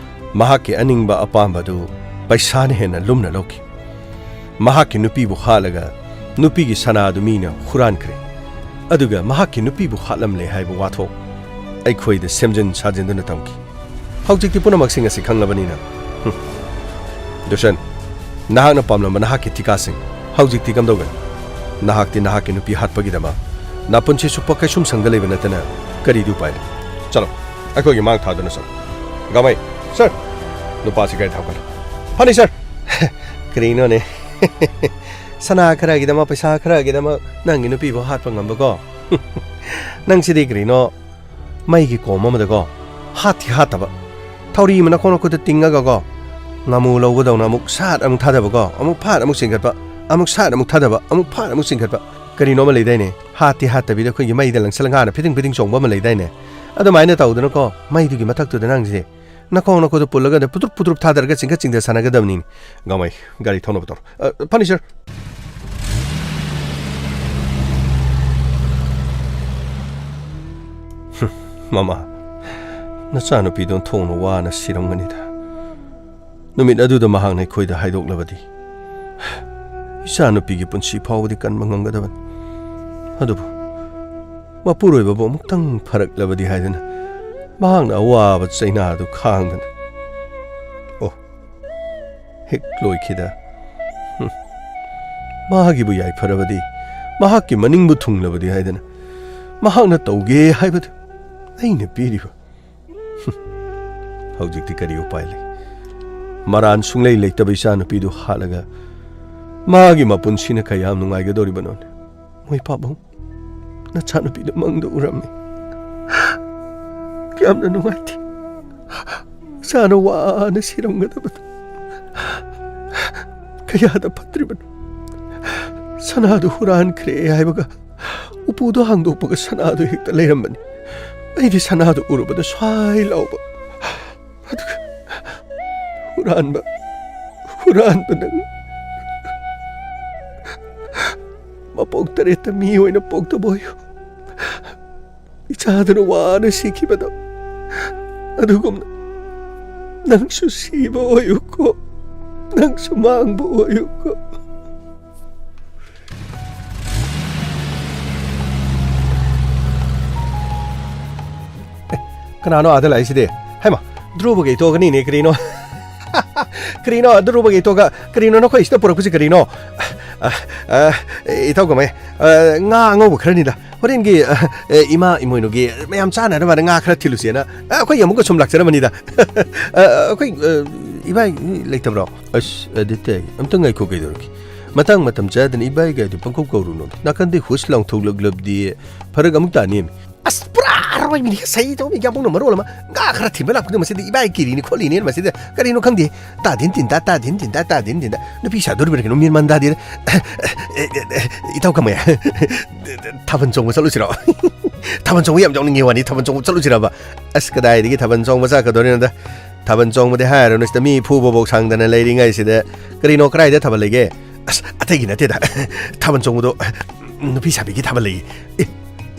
ꯃꯍꯥꯛꯀꯤ ꯑꯅꯤꯡꯕ ꯑꯄꯥꯝꯕ ꯑꯗꯨ ꯄꯩꯁꯥꯅ ꯍꯦꯟꯅ ꯂꯨꯝꯅ ꯂꯧꯈꯤ꯫ ꯃꯍꯥꯛꯀꯤ ꯅꯨꯄꯤꯕꯨ ꯍꯥꯠꯂꯒ ꯅꯨꯄꯤꯒꯤ ꯁꯅꯥ ꯑꯗꯨ ꯃꯤꯅ ꯍꯨꯔꯥꯟꯈ꯭ꯔꯦ꯫ ꯑꯗꯨꯒ ꯃꯍꯥꯛꯀꯤ ꯅꯨꯄꯤꯕꯨ ꯍꯥꯠꯂꯝꯂꯦ ꯍꯥꯏꯕ ꯋꯥꯊꯣꯛ ꯑꯩꯈꯣꯏꯗ ꯁꯦꯝꯖꯤꯟ ꯁꯥꯖꯤꯟꯗꯨꯅ ꯊꯝꯈꯤ꯫ ꯍꯧꯖꯤꯛꯇꯤ ꯄꯨꯝꯅꯃꯛꯁꯤꯡ ꯑꯁꯤ ꯈꯪꯂꯕꯅꯤꯅ, ꯍꯨꯝ꯫ ꯗꯨꯁꯟ, ꯅꯍꯥꯛꯅ ꯄꯥꯝꯂꯝꯕ ꯅꯍꯥꯛꯀꯤ ꯊꯤꯀꯥꯁꯤꯡ ꯍꯧꯖꯤꯛꯇꯤ ꯀꯝꯗꯧꯒꯅꯤ? ꯅꯍꯥꯛꯇꯤ ꯅꯍꯥꯛꯀꯤ ꯅꯨꯄꯤ ꯍꯥꯠꯄꯒꯤꯗꯃꯛ ꯅꯄꯨꯟꯁꯤ ꯆꯨꯞꯄ ꯀꯩꯁꯨꯝꯁꯪꯗ ꯂꯩꯕ ꯅꯠꯇꯅ ꯀꯔꯤꯗꯤ ꯎꯄꯥꯏ ꯂꯩ? ꯆꯠꯂꯣ, ꯑꯩꯈꯣꯏꯒꯤ ꯃꯥꯡ ꯊꯥꯗꯨꯅ ꯆꯠꯂꯣ꯫ ꯒꯥꯃꯩ, ꯁꯔ! ꯅꯨꯄꯥꯁꯤ ꯒꯥꯔꯤ ꯊꯥꯎ ꯀꯜꯂꯨ꯫ ꯐꯅꯤ, ꯁꯔ! ꯀꯔꯤꯅꯣꯅꯦ? ꯁꯅꯥ ꯈꯔꯒꯤꯗꯃꯛ, ꯄꯩꯁꯥ ꯈꯔꯒꯤꯗꯃꯛ ꯅꯪꯒꯤ ꯅꯨꯄꯤꯕꯨ ꯍꯥꯠꯄ ꯉꯝꯕꯀꯣ? ꯅꯪꯁꯤꯗꯤ ꯀꯔꯤꯅꯣ? ꯃꯩꯒꯤ ꯀꯣꯝ ꯑꯃꯗꯀꯣ, ꯍꯥꯠꯇꯤ ꯍꯥꯠꯇꯕ, ꯊꯧꯔꯤ ꯑꯃ ꯅꯈꯣꯡ ꯅꯈꯨꯠꯇ ꯇꯤꯡꯉꯒꯀꯣ, ꯉꯥꯃꯨ ꯂꯧꯕꯗꯧꯅ ꯑꯃꯨꯛ ꯁꯥꯠ ꯑꯃꯨꯛ ꯊꯥꯗꯕꯀꯣ, ꯑꯃꯨꯛ ꯐꯥꯠ ꯑꯃꯨꯛ ꯆꯤꯡꯈꯠꯄ, ꯑꯃꯨꯛ ꯁꯥꯠ ꯑꯃꯨꯛ ꯊꯥꯗꯕ, ꯑꯃꯨꯛ ꯐꯥꯠ ꯑꯃꯨꯛ ꯆꯤꯡꯈꯠꯄ, ꯀꯔꯤꯅꯣ ꯑꯃ ꯂꯩꯗꯥꯏꯅꯦ? ꯍꯥꯠꯇꯤ ꯍꯥꯠꯇꯕꯤꯗ ꯑꯩꯈꯣꯏꯒꯤ ꯃꯩꯗ ꯂꯪꯁꯤꯜꯂ ꯉꯥꯅ ꯐꯤꯗꯤꯡ ꯐꯤꯗꯤꯡ ꯆꯣꯡꯕ ꯑꯃ ꯂꯩꯗꯥꯏꯅꯦ? ꯑꯗꯨꯃꯥꯏꯅ ꯇꯧꯗꯅꯀꯣ, ꯃꯩꯗꯨꯒꯤ ꯃꯊꯛꯇꯨꯗ ꯅꯪꯁꯦ ꯅꯈꯣꯡ ꯅꯈꯨꯠꯇꯨ ꯄꯨꯜꯂꯒꯅꯦ, ꯄꯨꯇ꯭ꯔꯨꯞ ꯄꯨꯇ꯭ꯔꯨꯞ ꯊꯥꯗꯔꯒ ꯆꯤꯡꯈꯠ ꯆꯤꯡꯊ ꯁꯥꯟꯅꯒꯗꯕꯅꯤꯅꯦ꯫ ꯒꯥꯡꯃꯩ, ꯒꯥꯔꯤ ꯊꯧꯅꯕ ꯇꯧꯔꯣ꯫ ꯑ, ꯐꯅꯤ, ꯁꯥꯔ꯫ ꯍꯨꯝ, ꯃꯃꯥ, ꯅꯆꯥꯅꯨꯄꯤꯗꯣ ꯊꯣꯡꯅ ꯋꯥꯅ ꯁꯤꯔꯝꯒꯅꯤꯗ꯫ ꯅꯨꯃꯤꯠ ꯑꯗꯨꯗ ꯃꯍꯥꯛꯅ ꯑꯩꯈꯣꯏꯗ ꯍꯥꯏꯗꯣꯛꯂꯕꯗꯤ, ꯏꯆꯥꯅꯨꯄꯤꯒꯤ ꯄꯨꯟꯁꯤ ꯐꯥꯎꯕꯗꯤ ꯀꯟꯕ ꯉꯝꯒꯗꯕꯅꯤ꯫ ꯑꯗꯨꯕꯨ ꯃꯄꯨꯔꯣꯏꯕꯕꯨ ꯑꯃꯨꯛꯇꯪ ꯐꯔꯛꯂꯕꯗꯤ ꯍꯥꯏꯗꯅ ꯃꯍꯥꯛꯅ ꯑꯋꯥꯕ ꯆꯩꯅꯥꯗꯨ ꯈꯥꯡꯗꯅ, ꯑꯣ, ꯍꯦꯛ ꯂꯣꯏꯈꯤꯗ, ꯍꯨꯝ, ꯃꯥꯒꯤꯕꯨ ꯌꯥꯏꯐꯔꯕꯗꯤ, ꯃꯍꯥꯛꯀꯤ ꯃꯅꯤꯡꯕꯨ ꯊꯨꯡꯂꯕꯗꯤ ꯍꯥꯏꯗꯅ ꯃꯍꯥꯛꯅ ꯇꯧꯒꯦ ꯍꯥꯏꯕꯗꯨ ꯑꯩꯅ ꯄꯤꯔꯤꯕ꯫ ꯍꯨꯝ, ꯍꯧꯖꯤꯛꯇꯤ ꯀꯔꯤ ꯎꯄꯥꯏ ꯂꯩ? ꯃꯔꯥꯟ ꯁꯨꯡꯂꯩ ꯂꯩꯇꯕ ꯏꯆꯥꯅꯨꯄꯤꯗꯨ ꯍꯥꯠꯂꯒ ꯃꯥꯒꯤ ꯃꯄꯨꯟꯁꯤꯅ ꯀꯌꯥꯝ ꯅꯨꯡꯉꯥꯏꯒꯗꯧꯔꯤꯕꯅꯣꯅꯦ? ꯃꯣꯏ ꯄꯥꯕꯨꯡ, ꯅꯆꯥꯅꯨꯄꯤꯗꯨ ꯃꯪꯗ ꯎꯔꯝꯃꯤ꯫ ꯌꯥꯝꯅ ꯅꯨꯡꯉꯥꯏꯇꯦ꯫ ꯏꯆꯥꯅ ꯋꯥꯅ ꯁꯤꯔꯝꯒꯗꯕꯗꯨ ꯀꯌꯥꯗ ꯐꯠꯇ꯭ꯔꯤꯕꯅꯣ꯫ ꯁꯅꯥꯗꯨ ꯍꯨꯔꯥꯟꯈ꯭ꯔꯦ ꯍꯥꯏꯕꯒ ꯎꯄꯨꯗꯣ ꯍꯥꯡꯗꯣꯛꯄꯒ ꯁꯅꯥꯗꯨ ꯍꯦꯛꯇ ꯂꯩꯔꯝꯕꯅꯤ꯫ ꯑꯩꯗꯤ ꯁꯅꯥꯗꯨ ꯎꯔꯨꯕꯗ ꯁ꯭ꯋꯥꯏ ꯂꯥꯎꯕ꯫ ꯑꯗꯨꯒ ꯍꯨꯔꯥꯟꯕ, ꯍꯨꯔꯥꯟꯕ ꯅꯪ꯫ ꯃꯄꯣꯛ ꯇꯔꯦꯠꯇ ꯃꯤ ꯑꯣꯏꯅ ꯄꯣꯛꯇꯕ ꯑꯣꯏꯌꯨ꯫ ꯏꯆꯥꯗꯨꯅ ꯋꯥꯅ ꯁꯤꯈꯤꯕꯗꯣ ꯑꯗꯨꯒꯨꯝꯅ ꯅꯪꯁꯨ ꯁꯤꯕ ꯑꯣꯏꯌꯨꯀꯣ, ꯅꯪꯁꯨ ꯃꯥꯡꯕ ꯑꯣꯏꯌꯨꯀꯣ꯫ ꯑꯦ, ꯀꯅꯥꯅꯣ ꯑꯥꯗ ꯂꯥꯛꯏꯁꯤꯗꯤ? ꯍꯩꯃꯥ, ꯙ꯭ꯔꯨꯕꯒ ꯏꯇꯣꯒꯅꯤꯅꯦ, ꯀꯔꯤꯅꯣ? ꯀꯔꯤꯅꯣ, ꯙ꯭ꯔꯨꯕꯒ ꯏꯇꯣꯒ ꯀꯔꯤꯅꯣ ꯅꯈꯣꯏ ꯁꯤꯗ ꯄꯨꯔꯛꯄꯁꯤ ꯀꯔꯤꯅꯣ? ꯑ, ꯑ, ꯏꯇꯥꯎ ꯀꯃꯥꯏ? ꯑ, ꯉꯥ ꯑꯉꯧꯕ ꯈꯔꯅꯤꯗ꯫ ꯍꯣꯔꯦꯟꯒꯤ, ꯑ, ꯑꯦ, ꯏꯃꯥ ꯏꯃꯣꯏꯅꯨꯒꯤ ꯃꯌꯥꯝ ꯆꯥꯅꯅꯕꯅ ꯉꯥ ꯈꯔ ꯊꯤꯜꯂꯨꯁꯦꯅ, ꯑ, ꯑꯩꯈꯣꯏ ꯑꯃꯨꯛꯀ ꯁꯨꯝ ꯂꯥꯛꯆꯔꯝꯕꯅꯤꯗ꯫ ꯑ, ꯑꯩꯈꯣꯏ, ꯑ, ꯏꯕꯥꯏ ꯂꯩꯇꯕ꯭ꯔꯣ? ꯑꯁ, ꯑꯗꯨ ꯇꯥꯏ꯫ ꯑꯝꯇ ꯉꯥꯏꯈꯣ, ꯀꯩꯗꯧꯔꯒꯦ? ꯃꯇꯥꯡ ꯃꯇꯝ ꯆꯥꯗꯅ ꯏꯕꯥꯏ ꯀꯥꯏꯗꯨ ꯄꯪꯀꯧ ꯀꯧꯔꯨꯅꯨ꯫ ꯅꯥꯀꯟꯗꯩ ꯍꯨꯁ ꯂꯥꯎ ꯊꯣꯛꯂꯛꯂꯕꯗꯤ ꯐꯔꯛ ꯑꯃꯨꯛ ꯇꯥꯅꯤ꯫ ꯑꯁ, ꯄꯨꯔꯥ ꯑꯔꯣꯏꯕꯤꯅꯤ꯫ ꯁꯩ ꯇꯧꯕꯤ ꯌꯥꯕꯧꯅ ꯃꯔꯣꯜ ꯑꯃ ꯉꯥ ꯈꯔ ꯊꯤꯟꯕ ꯂꯥꯛꯄꯗ ꯃꯁꯤꯗ ꯏꯕꯥꯏ ꯀꯤꯔꯤꯅꯤ ꯈꯣꯠꯂꯤꯅꯤ ꯃꯁꯤꯗ ꯀꯔꯤꯅꯣ ꯈꯪꯗꯦ꯫ ꯇꯥꯗꯤꯟ ꯇꯤꯟꯗꯥ, ꯇꯥꯗꯤꯟ ꯇꯤꯟꯗꯥ, ꯇꯥꯗꯤꯟ ꯇꯤꯟꯗꯥ꯫ ꯅꯨꯄꯤ ꯁꯥꯗꯣꯔꯤꯕ꯭ꯔꯥ ꯀꯩꯅꯣ ꯃꯦꯟ ꯃꯥꯟ ꯇꯥꯗꯦ꯫ ꯏꯇꯥꯎ ꯀꯃꯥꯏ? ꯊꯥꯕꯜ ꯆꯣꯡꯕ ꯆꯠꯂꯨꯁꯤꯔꯣ? ꯊꯥꯕꯜ ꯆꯣꯡꯕ ꯌꯥꯝ ꯌꯥꯎꯅꯤꯡꯉꯤ ꯋꯥꯅꯤ, ꯊꯥꯕꯜ ꯆꯣꯡꯕ ꯆꯠꯂꯨꯁꯤꯔꯕ? ꯑꯁ, ꯀꯗꯥꯏꯗꯒꯤ ꯊꯥꯕꯜ ꯆꯣꯡꯕ ꯆꯠꯀꯗꯣꯔꯤꯅꯣꯗ? ꯊꯥꯕꯜ ꯆꯣꯡꯕꯗꯤ ꯍꯥꯏꯔꯨꯅꯨ, ꯁꯤꯗ ꯃꯤ ꯐꯨꯕꯐꯥꯎ ꯁꯥꯡꯗꯅ ꯂꯩꯔꯤꯉꯩꯁꯤꯗ꯫ ꯀꯔꯤꯅꯣ, ꯀꯗꯥꯏꯗ ꯊꯥꯕꯜ ꯂꯩꯒꯦ? ꯑꯁ, ꯑꯇꯩꯒꯤ ꯅꯠꯇꯦꯗ, ꯊꯥꯕꯜ ꯆꯣꯡꯕꯗꯣ ꯅꯨꯄꯤ ꯁꯥꯕꯤꯒꯤ ꯊꯥꯕꯜ ꯂꯩꯌꯦ꯫ ꯑꯦ,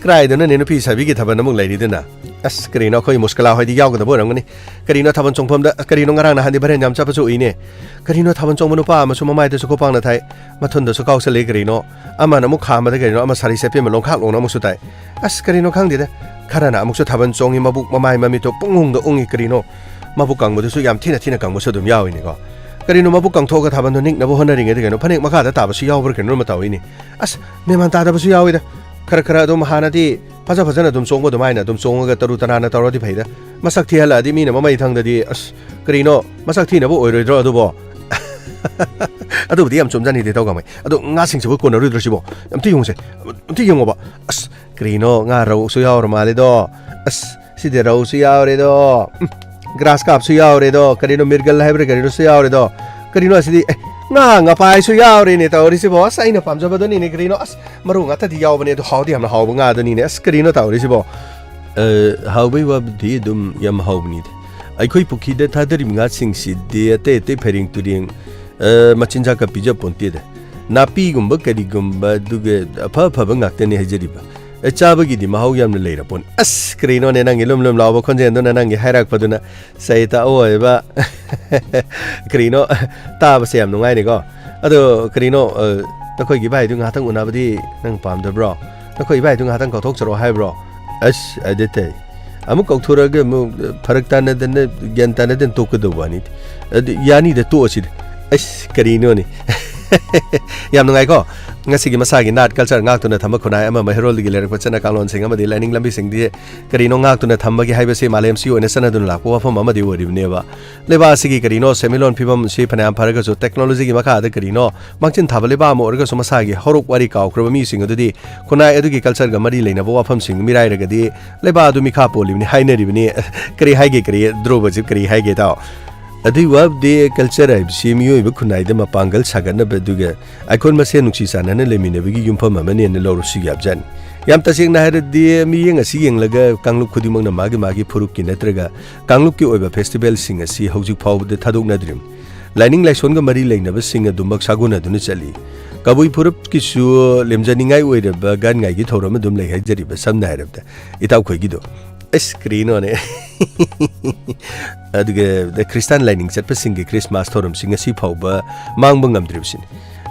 ꯀꯗꯥꯏꯗꯅꯣꯅꯦ ꯅꯨꯄꯤ ꯁꯥꯕꯤꯒꯤ ꯊꯥꯕꯜ ꯑꯃꯨꯛ ꯂꯩꯔꯤꯗꯨꯅ? ꯑꯁ, ꯀꯔꯤꯅꯣ, ꯑꯩꯈꯣꯏ ꯃꯨꯁꯀꯂꯥ ꯍꯣꯏꯗꯤ ꯌꯥꯎꯒꯗꯕ ꯑꯣꯏꯔꯝꯒꯅꯤ꯫ ꯀꯔꯤꯅꯣ, ꯊꯥꯕꯜ ꯆꯣꯡꯐꯝꯗ, ꯀꯔꯤꯅꯣ, ꯉꯔꯥꯡ ꯅꯍꯥꯟꯗꯤ ꯚꯥꯔꯦꯟ ꯌꯥꯝ ꯆꯠꯄꯁꯨ ꯎꯏꯅꯦ꯫ ꯀꯔꯤꯅꯣ, ꯊꯥꯕꯜ ꯆꯣꯡꯕ ꯅꯨꯄꯥ ꯑꯃꯁꯨ ꯃꯃꯥꯏꯗꯁꯨ ꯈꯨꯄꯥꯛꯅ ꯊꯥꯏ, ꯃꯊꯨꯟꯗꯁꯨ ꯀꯥꯎꯁꯜꯂꯤ꯫ ꯀꯔꯤꯅꯣ, ꯑꯃꯅ ꯑꯃꯨꯛ ꯈꯥꯝꯕꯗ ꯀꯔꯤꯅꯣ, ꯑꯃ ꯁꯥꯔꯤ ꯁꯦꯠꯄꯤ ꯑꯃ ꯂꯣꯡꯈꯥꯛ ꯂꯣꯡꯅ ꯑꯃꯨꯛꯁꯨ ꯇꯥꯏ꯫ ꯑꯁ, ꯀꯔꯤꯅꯣ ꯈꯪꯗꯦꯗ, ꯈꯔꯅ ꯑꯃꯨꯛꯁꯨ ꯊꯥꯕꯜ ꯆꯣꯡꯉꯤ, ꯃꯕꯨꯛ ꯃꯃꯥꯏ ꯃꯃꯤꯠꯇꯣ ꯄꯨꯡꯎꯪꯗ ꯎꯪꯉꯤ꯫ ꯀꯔꯤꯅꯣ, ꯃꯕꯨꯛ ꯀꯪꯕꯗꯨꯁꯨ ꯌꯥꯝ ꯊꯤꯅ ꯊꯤꯅ ꯀꯪꯕꯁꯨ ꯑꯗꯨꯝ ꯌꯥꯎꯏꯅꯤꯀꯣ꯫ ꯀꯔꯤꯅꯣ, ꯃꯕꯨꯛ ꯀꯪꯊꯣꯛꯑꯒ ꯊꯥꯕꯜꯗꯣ ꯅꯤꯛꯅꯕ ꯍꯣꯠꯅꯔꯤꯉꯩꯗ ꯀꯩꯅꯣ, ꯐꯅꯦꯛ ꯃꯈꯥꯗ ꯇꯥꯕꯁꯨ ꯌꯥꯎꯕ꯭ꯔꯥ ꯀꯩꯅꯣ ꯑꯃ ꯇꯧꯏꯅꯤ꯫ ꯑꯁ, ꯃꯦꯟ ꯃꯥꯟ ꯇꯥꯗꯕꯁꯨ ꯌꯥꯎꯏꯗ꯫ ꯈꯔ ꯈꯔ ꯑꯗꯨꯝ ꯍꯥꯟꯅꯗꯤ ꯐꯖ ꯐꯖꯅ ꯑꯗꯨꯝ ꯆꯣꯡꯕ ꯑꯗꯨꯃꯥꯏꯅ ꯑꯗꯨꯝ ꯆꯣꯡꯉꯒ ꯇꯔꯨ ꯇꯅꯥꯟꯅ ꯇꯧꯔꯗꯤ ꯐꯩꯗ꯫ ꯃꯁꯛ ꯊꯤꯍꯜꯂꯛꯑꯗꯤ ꯃꯤꯅ ꯃꯃꯩ ꯊꯪꯗꯗꯤ, "ꯑꯁ, ꯀꯔꯤꯅꯣ, ꯃꯁꯛ ꯊꯤꯅꯕ ꯑꯣꯏꯔꯣꯏꯗ꯭ꯔꯣ ꯑꯗꯨꯕꯣ?" ꯑꯗꯨꯕꯨꯗꯤ ꯌꯥꯝ ꯆꯨꯝꯖꯥꯅꯤꯗꯤ ꯇꯧꯒꯝꯃꯦ꯫ ꯑꯗꯣ ꯉꯥꯁꯤꯡꯁꯤꯕꯨ ꯀꯣꯟꯅꯔꯣꯏꯗ꯭ꯔꯣ ꯁꯤꯕꯣ? ꯑꯝꯇ ꯌꯦꯡꯉꯨꯁꯦ, ꯑꯝꯇ ꯌꯦꯡꯉꯣꯕ꯫ ꯑꯁ, ꯀꯔꯤꯅꯣ, ꯉꯥ ꯔꯧꯁꯨ ꯌꯥꯎꯔ ꯃꯥꯜꯂꯦꯗꯣ꯫ ꯑꯁ, ꯁꯤꯗꯤ ꯔꯧꯁꯨ ꯌꯥꯎꯔꯦꯗꯣ꯫ ꯎꯝ, ꯒ꯭ꯔꯥꯁ ꯀꯥꯞꯁꯨ ꯌꯥꯎꯔꯦꯗꯣ꯫ ꯀꯔꯤꯅꯣ, ꯃꯤꯔꯒꯜ ꯍꯥꯏꯕ꯭ꯔꯥ ꯀꯔꯤꯅꯣꯁꯨ ꯌꯥꯎꯔꯦꯗꯣ꯫ ꯀꯔꯤꯅꯣ ꯑꯁꯤꯗꯤ? ꯑꯦ, ꯉꯥ ꯉꯄꯥꯏꯁꯨ ꯌꯥꯎꯔꯦꯅꯦ ꯇꯧꯔꯤꯁꯤꯕꯣ꯫ ꯑꯁ, ꯑꯩꯅ ꯄꯥꯝꯖꯕꯗꯨꯅꯤꯅꯦ ꯀꯔꯤꯅꯣ꯫ ꯑꯁ, ꯃꯔꯨ ꯉꯥꯛꯇꯗꯤ ꯌꯥꯎꯕꯅꯦ, ꯑꯗꯣ ꯍꯥꯎꯗꯤ ꯌꯥꯝꯅ ꯍꯥꯎꯕ ꯉꯥꯗꯨꯅꯤꯅꯦ꯫ ꯑꯁ, ꯀꯔꯤꯅꯣ ꯇꯧꯔꯤꯁꯤꯕꯣ? ꯑ, ꯍꯥꯎꯕꯩ ꯋꯥꯕꯨꯗꯤ ꯑꯗꯨꯝ ꯌꯥꯝ ꯍꯥꯎꯕꯅꯤꯗ꯫ ꯑꯩꯈꯣꯏ ꯄꯨꯈ꯭ꯔꯤꯗ ꯊꯥꯗꯔꯤꯕ ꯉꯥꯁꯤꯡꯁꯤꯗꯤ ꯑꯇꯩ ꯑꯇꯩ ꯐꯩꯔꯦꯡ ꯇꯨꯔꯦꯡ, ꯑ, ꯃꯆꯤꯟꯖꯥꯛꯀ ꯄꯤꯖ ꯄꯣꯟꯇꯦꯗ꯫ ꯅꯥꯄꯤꯒꯨꯝꯕ ꯀꯔꯤꯒꯨꯝꯕ ꯑꯗꯨꯒ ꯑꯐ ꯑꯐꯕ ꯉꯥꯛꯇꯅꯤ ꯍꯥꯏꯖꯔꯤꯕ꯫ ꯑꯦ, ꯆꯥꯕꯒꯤꯗꯤ ꯃꯍꯥꯎ ꯌꯥꯝꯅ ꯂꯩꯔ ꯄꯣꯠꯅꯤ꯫ ꯑꯁ, ꯀꯔꯤꯅꯣꯅꯦ, ꯅꯪꯒꯤ ꯂꯨꯝ ꯂꯨꯝ ꯂꯥꯎꯕ ꯈꯣꯟꯖꯦꯜꯗꯨꯅ, ꯅꯪꯒꯤ ꯍꯥꯏꯔꯛꯄꯗꯨꯅ ꯁꯩꯇ ꯑꯣꯏꯕ꯫ ꯀꯔꯤꯅꯣ, ꯇꯥꯕꯁꯦ ꯌꯥꯝ ꯅꯨꯡꯉꯥꯏꯅꯦꯀꯣ꯫ ꯑꯗꯣ ꯀꯔꯤꯅꯣ, ꯑ, ꯅꯈꯣꯏꯒꯤ ꯏꯕꯥꯏꯗꯨ ꯉꯥꯏꯍꯥꯛꯇꯪ ꯎꯅꯕꯗꯤ ꯅꯪ ꯄꯥꯝꯗꯕ꯭ꯔꯣ? ꯅꯈꯣꯏ ꯏꯕꯥꯏꯗꯨ ꯉꯥꯏꯍꯥꯛꯇꯪ ꯀꯧꯊꯣꯛꯆꯔꯣ ꯍꯥꯏꯕ꯭ꯔꯣ? ꯑꯁ, ꯑꯗꯨ ꯇꯩ꯫ ꯑꯃꯨꯛ ꯀꯧꯊꯣꯔꯛꯑꯒ ꯑꯃꯨꯛ ꯐꯔꯛ ꯇꯥꯅꯗꯅ, ꯒ꯭ꯌꯥꯟ ꯇꯥꯅꯗꯅ ꯇꯣꯛꯀꯗꯧꯕ ꯋꯥꯅꯤ꯫ ꯑꯗꯨ ꯌꯥꯅꯤꯗ, ꯇꯣꯛꯑꯁꯤꯗ꯫ ꯑꯁ, ꯀꯔꯤꯅꯣꯅꯦ? ꯌꯥꯝ ꯅꯨꯡꯉꯥꯏꯀꯣ? ꯉꯁꯤꯒꯤ ꯃꯁꯥꯒꯤ ꯅꯥꯠ ꯀꯜꯆꯔ ꯉꯥꯛꯇꯨꯅ ꯊꯝꯕ ꯈꯨꯟꯅꯥꯏ ꯑꯃ, ꯃꯩꯍꯩꯔꯣꯜꯗꯒꯤ ꯂꯩꯔꯛꯄ ꯆꯠꯅ ꯀꯥꯡꯂꯣꯟꯁꯤꯡ ꯑꯃꯗꯤ ꯂꯥꯏꯅꯤꯡ ꯂꯝꯕꯤꯁꯤꯡꯗꯤ ꯀꯔꯤꯅꯣ ꯉꯥꯛꯇꯨꯅ ꯊꯝꯕꯒꯤ ꯍꯥꯏꯕꯁꯤ ꯃꯥꯂꯦꯝꯁꯤ ꯑꯣꯏꯅ ꯆꯠꯅꯗꯨꯅ ꯂꯥꯛꯄ ꯋꯥꯐꯝ ꯑꯃꯗꯤ ꯑꯣꯏꯔꯤꯕꯅꯦꯕ꯫ ꯂꯩꯕꯥꯛ ꯑꯁꯤꯒꯤ ꯀꯔꯤꯅꯣ ꯁꯦꯟꯃꯤꯠꯂꯣꯟ ꯐꯤꯕꯝꯁꯤ ꯐꯅꯌꯥꯝ ꯐꯔꯒꯁꯨ ꯇꯦꯛꯅꯣꯂꯣꯖꯤꯒꯤ ꯃꯈꯥꯗ ꯀꯔꯤꯅꯣ ꯃꯥꯡꯖꯤꯟ ꯊꯥꯕ ꯂꯩꯕꯥꯛ ꯑꯃ ꯑꯣꯏꯔꯒꯁꯨ ꯃꯁꯥꯒꯤ ꯍꯧꯔꯛ ꯋꯥꯔꯤ ꯀꯥꯎꯈ꯭ꯔꯕ ꯃꯤꯁꯤꯡ ꯑꯗꯨꯗꯤ ꯈꯨꯟꯅꯥꯏ ꯑꯗꯨꯒꯤ ꯀꯜꯆꯔꯒ ꯃꯔꯤ ꯂꯩꯅꯕ ꯋꯥꯐꯝꯁꯤꯡ ꯃꯤꯔꯥꯏꯔꯒꯗꯤ ꯂꯩꯕꯥꯛ ꯑꯗꯨ ꯃꯤꯈꯥ ꯄꯣꯜꯂꯤꯕꯅꯤ ꯍꯥꯏꯅꯔꯤꯕꯅꯤ꯫ ꯀꯔꯤ ꯍꯥꯏꯒꯦ, ꯀꯔꯤ ꯗ꯭ꯔꯣꯕꯁꯤ ꯀꯔꯤ ꯍꯥꯏꯒꯦ ꯇꯥꯎ? ꯑꯗꯨꯏ ꯋꯥꯕꯨꯗꯤ ꯀꯜꯆꯔ ꯍꯥꯏꯕꯁꯤ ꯃꯤꯑꯣꯏꯕ ꯈꯨꯟꯅꯥꯏꯗ ꯃꯄꯥꯡꯒꯜ ꯁꯥꯒꯠꯅꯕ ꯑꯗꯨꯒ ꯑꯩꯈꯣꯏ ꯃꯁꯦꯟ ꯅꯨꯡꯁꯤ ꯆꯥꯟꯅꯅ ꯂꯩꯃꯤꯟꯅꯕꯒꯤ ꯌꯨꯝꯐꯝ ꯑꯃꯅꯦꯅ ꯂꯧꯔꯁꯨ ꯌꯥꯕꯖꯥꯠꯅꯤ꯫ ꯌꯥꯝ ꯇꯁꯦꯡꯅ ꯍꯥꯏꯔꯗꯤ, ꯃꯤꯠꯌꯦꯡ ꯑꯁꯤ ꯌꯦꯡꯂꯒ ꯀꯥꯡꯂꯨꯞ ꯈꯨꯗꯤꯡꯃꯛꯅ ꯃꯥꯒꯤ ꯃꯥꯒꯤ ꯐꯨꯔꯨꯞꯀꯤ ꯅꯠꯇ꯭ꯔꯒ ꯀꯥꯡꯂꯨꯞꯀꯤ ꯑꯣꯏꯕ ꯐꯦꯁꯇꯤꯚꯦꯜꯁꯤꯡ ꯑꯁꯤ ꯍꯧꯖꯤꯛ ꯐꯥꯎꯕꯗ ꯊꯥꯗꯣꯛꯅꯗ꯭ꯔꯤꯕꯅꯤ꯫ ꯂꯥꯏꯅꯤꯡ ꯂꯥꯏꯁꯣꯟꯒ ꯃꯔꯤ ꯂꯩꯅꯕꯁꯤꯡ ꯑꯗꯨꯃꯛ ꯁꯥꯒꯣꯟꯅꯗꯨꯅ ꯆꯠꯂꯤ꯫ ꯀꯕꯨꯏ ꯐꯨꯔꯨꯞꯀꯤꯁꯨ ꯂꯦꯝꯖꯅꯤꯡꯉꯥꯏ ꯑꯣꯏꯔꯕ ꯒꯥꯟꯉꯥꯏꯒꯤ ꯊꯧꯔꯝ ꯑꯗꯨꯝ ꯂꯩ ꯍꯥꯏꯖꯔꯤꯕ, ꯁꯝꯅ ꯍꯥꯏꯔꯕꯗ ꯏꯇꯥꯎꯈꯣꯏꯒꯤꯗꯣ꯫ ꯑꯁ, ꯀꯔꯤꯅꯣꯅꯦ? ꯑꯗꯨꯒ ꯈ꯭ꯔꯤꯁꯇꯥꯟ ꯂꯥꯏꯅꯤꯡ ꯆꯠꯄꯁꯤꯡꯒꯤ ꯈ꯭ꯔꯤꯁꯃꯥꯁ ꯊꯧꯔꯝꯁꯤ ꯉꯁꯤ ꯐꯥꯎꯕ ꯃꯥꯡꯕ ꯉꯝꯗ꯭ꯔꯤꯕꯁꯤꯅꯤ꯫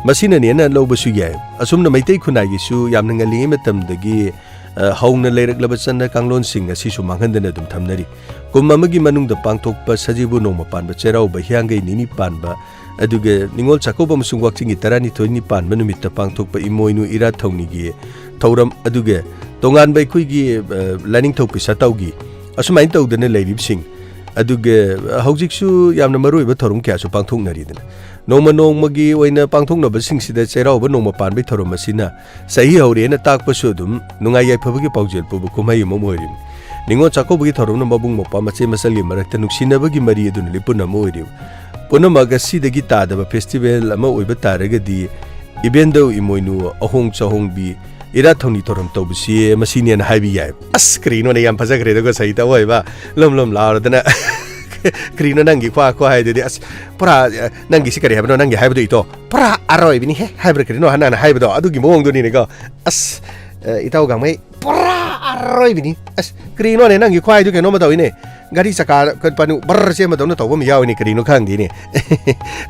ꯃꯁꯤꯅꯅꯦꯅ ꯂꯧꯕꯁꯨ ꯌꯥꯏ꯫ ꯑꯁꯨꯝꯅ ꯃꯩꯇꯩ ꯈꯨꯟꯅꯥꯏꯒꯤꯁꯨ ꯌꯥꯝꯅ ꯉꯜꯂꯤꯉꯩ ꯃꯇꯝꯗꯒꯤ, ꯑ, ꯍꯧꯅ ꯂꯩꯔꯛꯂꯕ ꯆꯠꯅ ꯀꯥꯡꯂꯣꯟꯁꯤꯡ ꯑꯁꯤꯁꯨ ꯃꯥꯡꯍꯟꯗꯅ ꯑꯗꯨꯝ ꯊꯝꯅꯔꯤ꯫ ꯀꯨꯝ ꯑꯃꯒꯤ ꯃꯅꯨꯡꯗ ꯄꯥꯡꯊꯣꯛꯄ ꯁꯖꯤꯕꯨ ꯅꯣꯡꯃ ꯄꯥꯟꯕ, ꯆꯩꯔꯥꯎꯕ, ꯍꯤꯌꯥꯡꯒꯩ ꯅꯤꯅꯤ ꯄꯥꯟꯕ, ꯑꯗꯨꯒ ꯅꯤꯉꯣꯜ ꯆꯥꯛꯀꯧꯕ ꯑꯃꯁꯨꯡ ꯋꯥꯛꯆꯤꯡꯒꯤ ꯇꯔꯥꯅꯤꯊꯣꯏꯅꯤ ꯄꯥꯟꯕ ꯅꯨꯃꯤꯠꯇ ꯄꯥꯡꯊꯣꯛꯄ ꯏꯃꯣꯏꯅꯨ ꯏꯔꯥꯠ ꯊꯧꯅꯤꯒꯤ ꯊꯧꯔꯝ, ꯑꯗꯨꯒ ꯇꯣꯉꯥꯟꯕ ꯑꯩꯈꯣꯏꯒꯤ, ꯑ, ꯂꯥꯏꯅꯤꯡꯊꯧ ꯄꯤꯁꯥ ꯇꯧꯒꯤ, ꯑꯁꯨꯃꯥꯏꯅ ꯇꯧꯗꯅ ꯂꯩꯔꯤꯕꯁꯤꯡ, ꯑꯗꯨꯒ ꯍꯧꯖꯤꯛꯁꯨ ꯌꯥꯝꯅ ꯃꯔꯨꯑꯣꯏꯕ ꯊꯧꯔꯝ ꯀꯌꯥꯁꯨ ꯄꯥꯡꯊꯣꯛꯅꯔꯤꯗꯅ, ꯅꯣꯡꯃ ꯅꯣꯡꯃꯒꯤ ꯑꯣꯏꯅ ꯄꯥꯡꯊꯣꯛꯅꯕꯁꯤꯡꯁꯤꯗ ꯆꯩꯔꯥꯎꯕ ꯅꯣꯡꯃ ꯄꯥꯟꯕꯒꯤ ꯊꯧꯔꯝ ꯑꯁꯤꯅ ꯆꯍꯤ ꯍꯧꯔꯦꯅ ꯇꯥꯛꯄꯁꯨ ꯑꯗꯨꯝ ꯅꯨꯡꯉꯥꯏ ꯌꯥꯏꯐꯕꯒꯤ ꯄꯥꯎꯖꯦꯜ ꯄꯨꯕ ꯀꯨꯝꯍꯩ ꯑꯃ ꯑꯣꯏꯔꯤꯕꯅꯤ꯫ ꯅꯤꯉꯣꯜ ꯆꯥꯛꯀꯧꯕꯒꯤ ꯊꯧꯔꯝꯅ ꯃꯕꯨꯡ ꯃꯧꯄ꯭ꯋꯥ ꯃꯆꯦ ꯃꯆꯜꯒꯤ ꯃꯔꯛꯇ ꯅꯨꯡꯁꯤꯅꯕꯒꯤ ꯃꯔꯤ ꯑꯗꯨꯅ ꯂꯤꯄꯨꯟ ꯑꯃ ꯑꯣꯏꯔꯤꯕ꯫ ꯄꯨꯝꯅꯃꯛ ꯑꯁꯤꯗꯒꯤ ꯇꯥꯗꯕ ꯐꯦꯁꯇꯤꯚꯦꯜ ꯑꯃ ꯑꯣꯏꯕ ꯇꯥꯔꯒꯗꯤ, ꯏꯕꯦꯟꯗꯧ ꯏꯃꯣꯏꯅꯨ ꯑꯍꯣꯡ ꯆꯥꯍꯣꯡꯕꯤ ꯏꯔꯥꯠ ꯊꯧꯅꯤ ꯊꯧꯔꯝ ꯇꯧꯕꯁꯤ ꯃꯁꯤꯅꯦꯅ ꯍꯥꯏꯕ ꯌꯥꯏ꯫ ꯑꯁ, ꯀꯔꯤꯅꯣꯅꯦ, ꯌꯥꯝ ꯐꯖꯈ꯭ꯔꯦꯗꯀꯣ, ꯁꯍꯤꯇ ꯑꯣꯏꯕ, ꯂꯣꯝ ꯂꯣꯝ ꯂꯥꯎꯔꯗꯅ꯫ ꯀꯔꯤꯅꯣ ꯅꯪꯒꯤ ꯈ꯭ꯋꯥ ꯈ꯭ꯋꯥ ꯍꯥꯏꯗꯨꯗꯤ? ꯑꯁ, ꯄꯨꯔꯥ, ꯑ, ꯅꯪꯒꯤꯁꯤ ꯀꯔꯤ ꯍꯥꯏꯕꯅꯣ? ꯅꯪꯒꯤ ꯍꯥꯏꯕꯗꯣ ꯏꯇꯣ, ꯄꯨꯔꯥ ꯑꯔꯣꯏꯕꯤꯅꯤꯍꯦ ꯍꯥꯏꯕ꯭ꯔꯥ ꯀꯔꯤꯅꯣ ꯍꯥꯟꯅ ꯍꯥꯏꯕꯗꯣ, ꯑꯗꯨꯒꯤ ꯃꯑꯣꯡꯗꯨꯅꯤꯅꯦꯀꯣ꯫ ꯑꯁ, ꯑ, ꯏꯇꯥꯎ ꯒꯥꯡꯃꯩ, ꯄꯨꯔꯥ ꯑꯔꯣꯏꯕꯤꯅꯤ꯫ ꯑꯁ, ꯀꯔꯤꯅꯣꯅꯦ, ꯅꯪꯒꯤ ꯈ꯭ꯋꯥꯏꯗꯨ ꯀꯩꯅꯣꯝꯃ ꯇꯧꯏꯅꯦ꯫ ꯒꯥꯔꯤ ꯆꯀꯥ ꯀ-, ꯄꯅꯨ ꯕꯔ ꯆꯦꯟꯕꯗꯧꯅ ꯇꯧꯕ ꯑꯃ ꯌꯥꯎꯏꯅꯦ, ꯀꯔꯤꯅꯣ ꯈꯪꯗꯦꯅꯦ꯫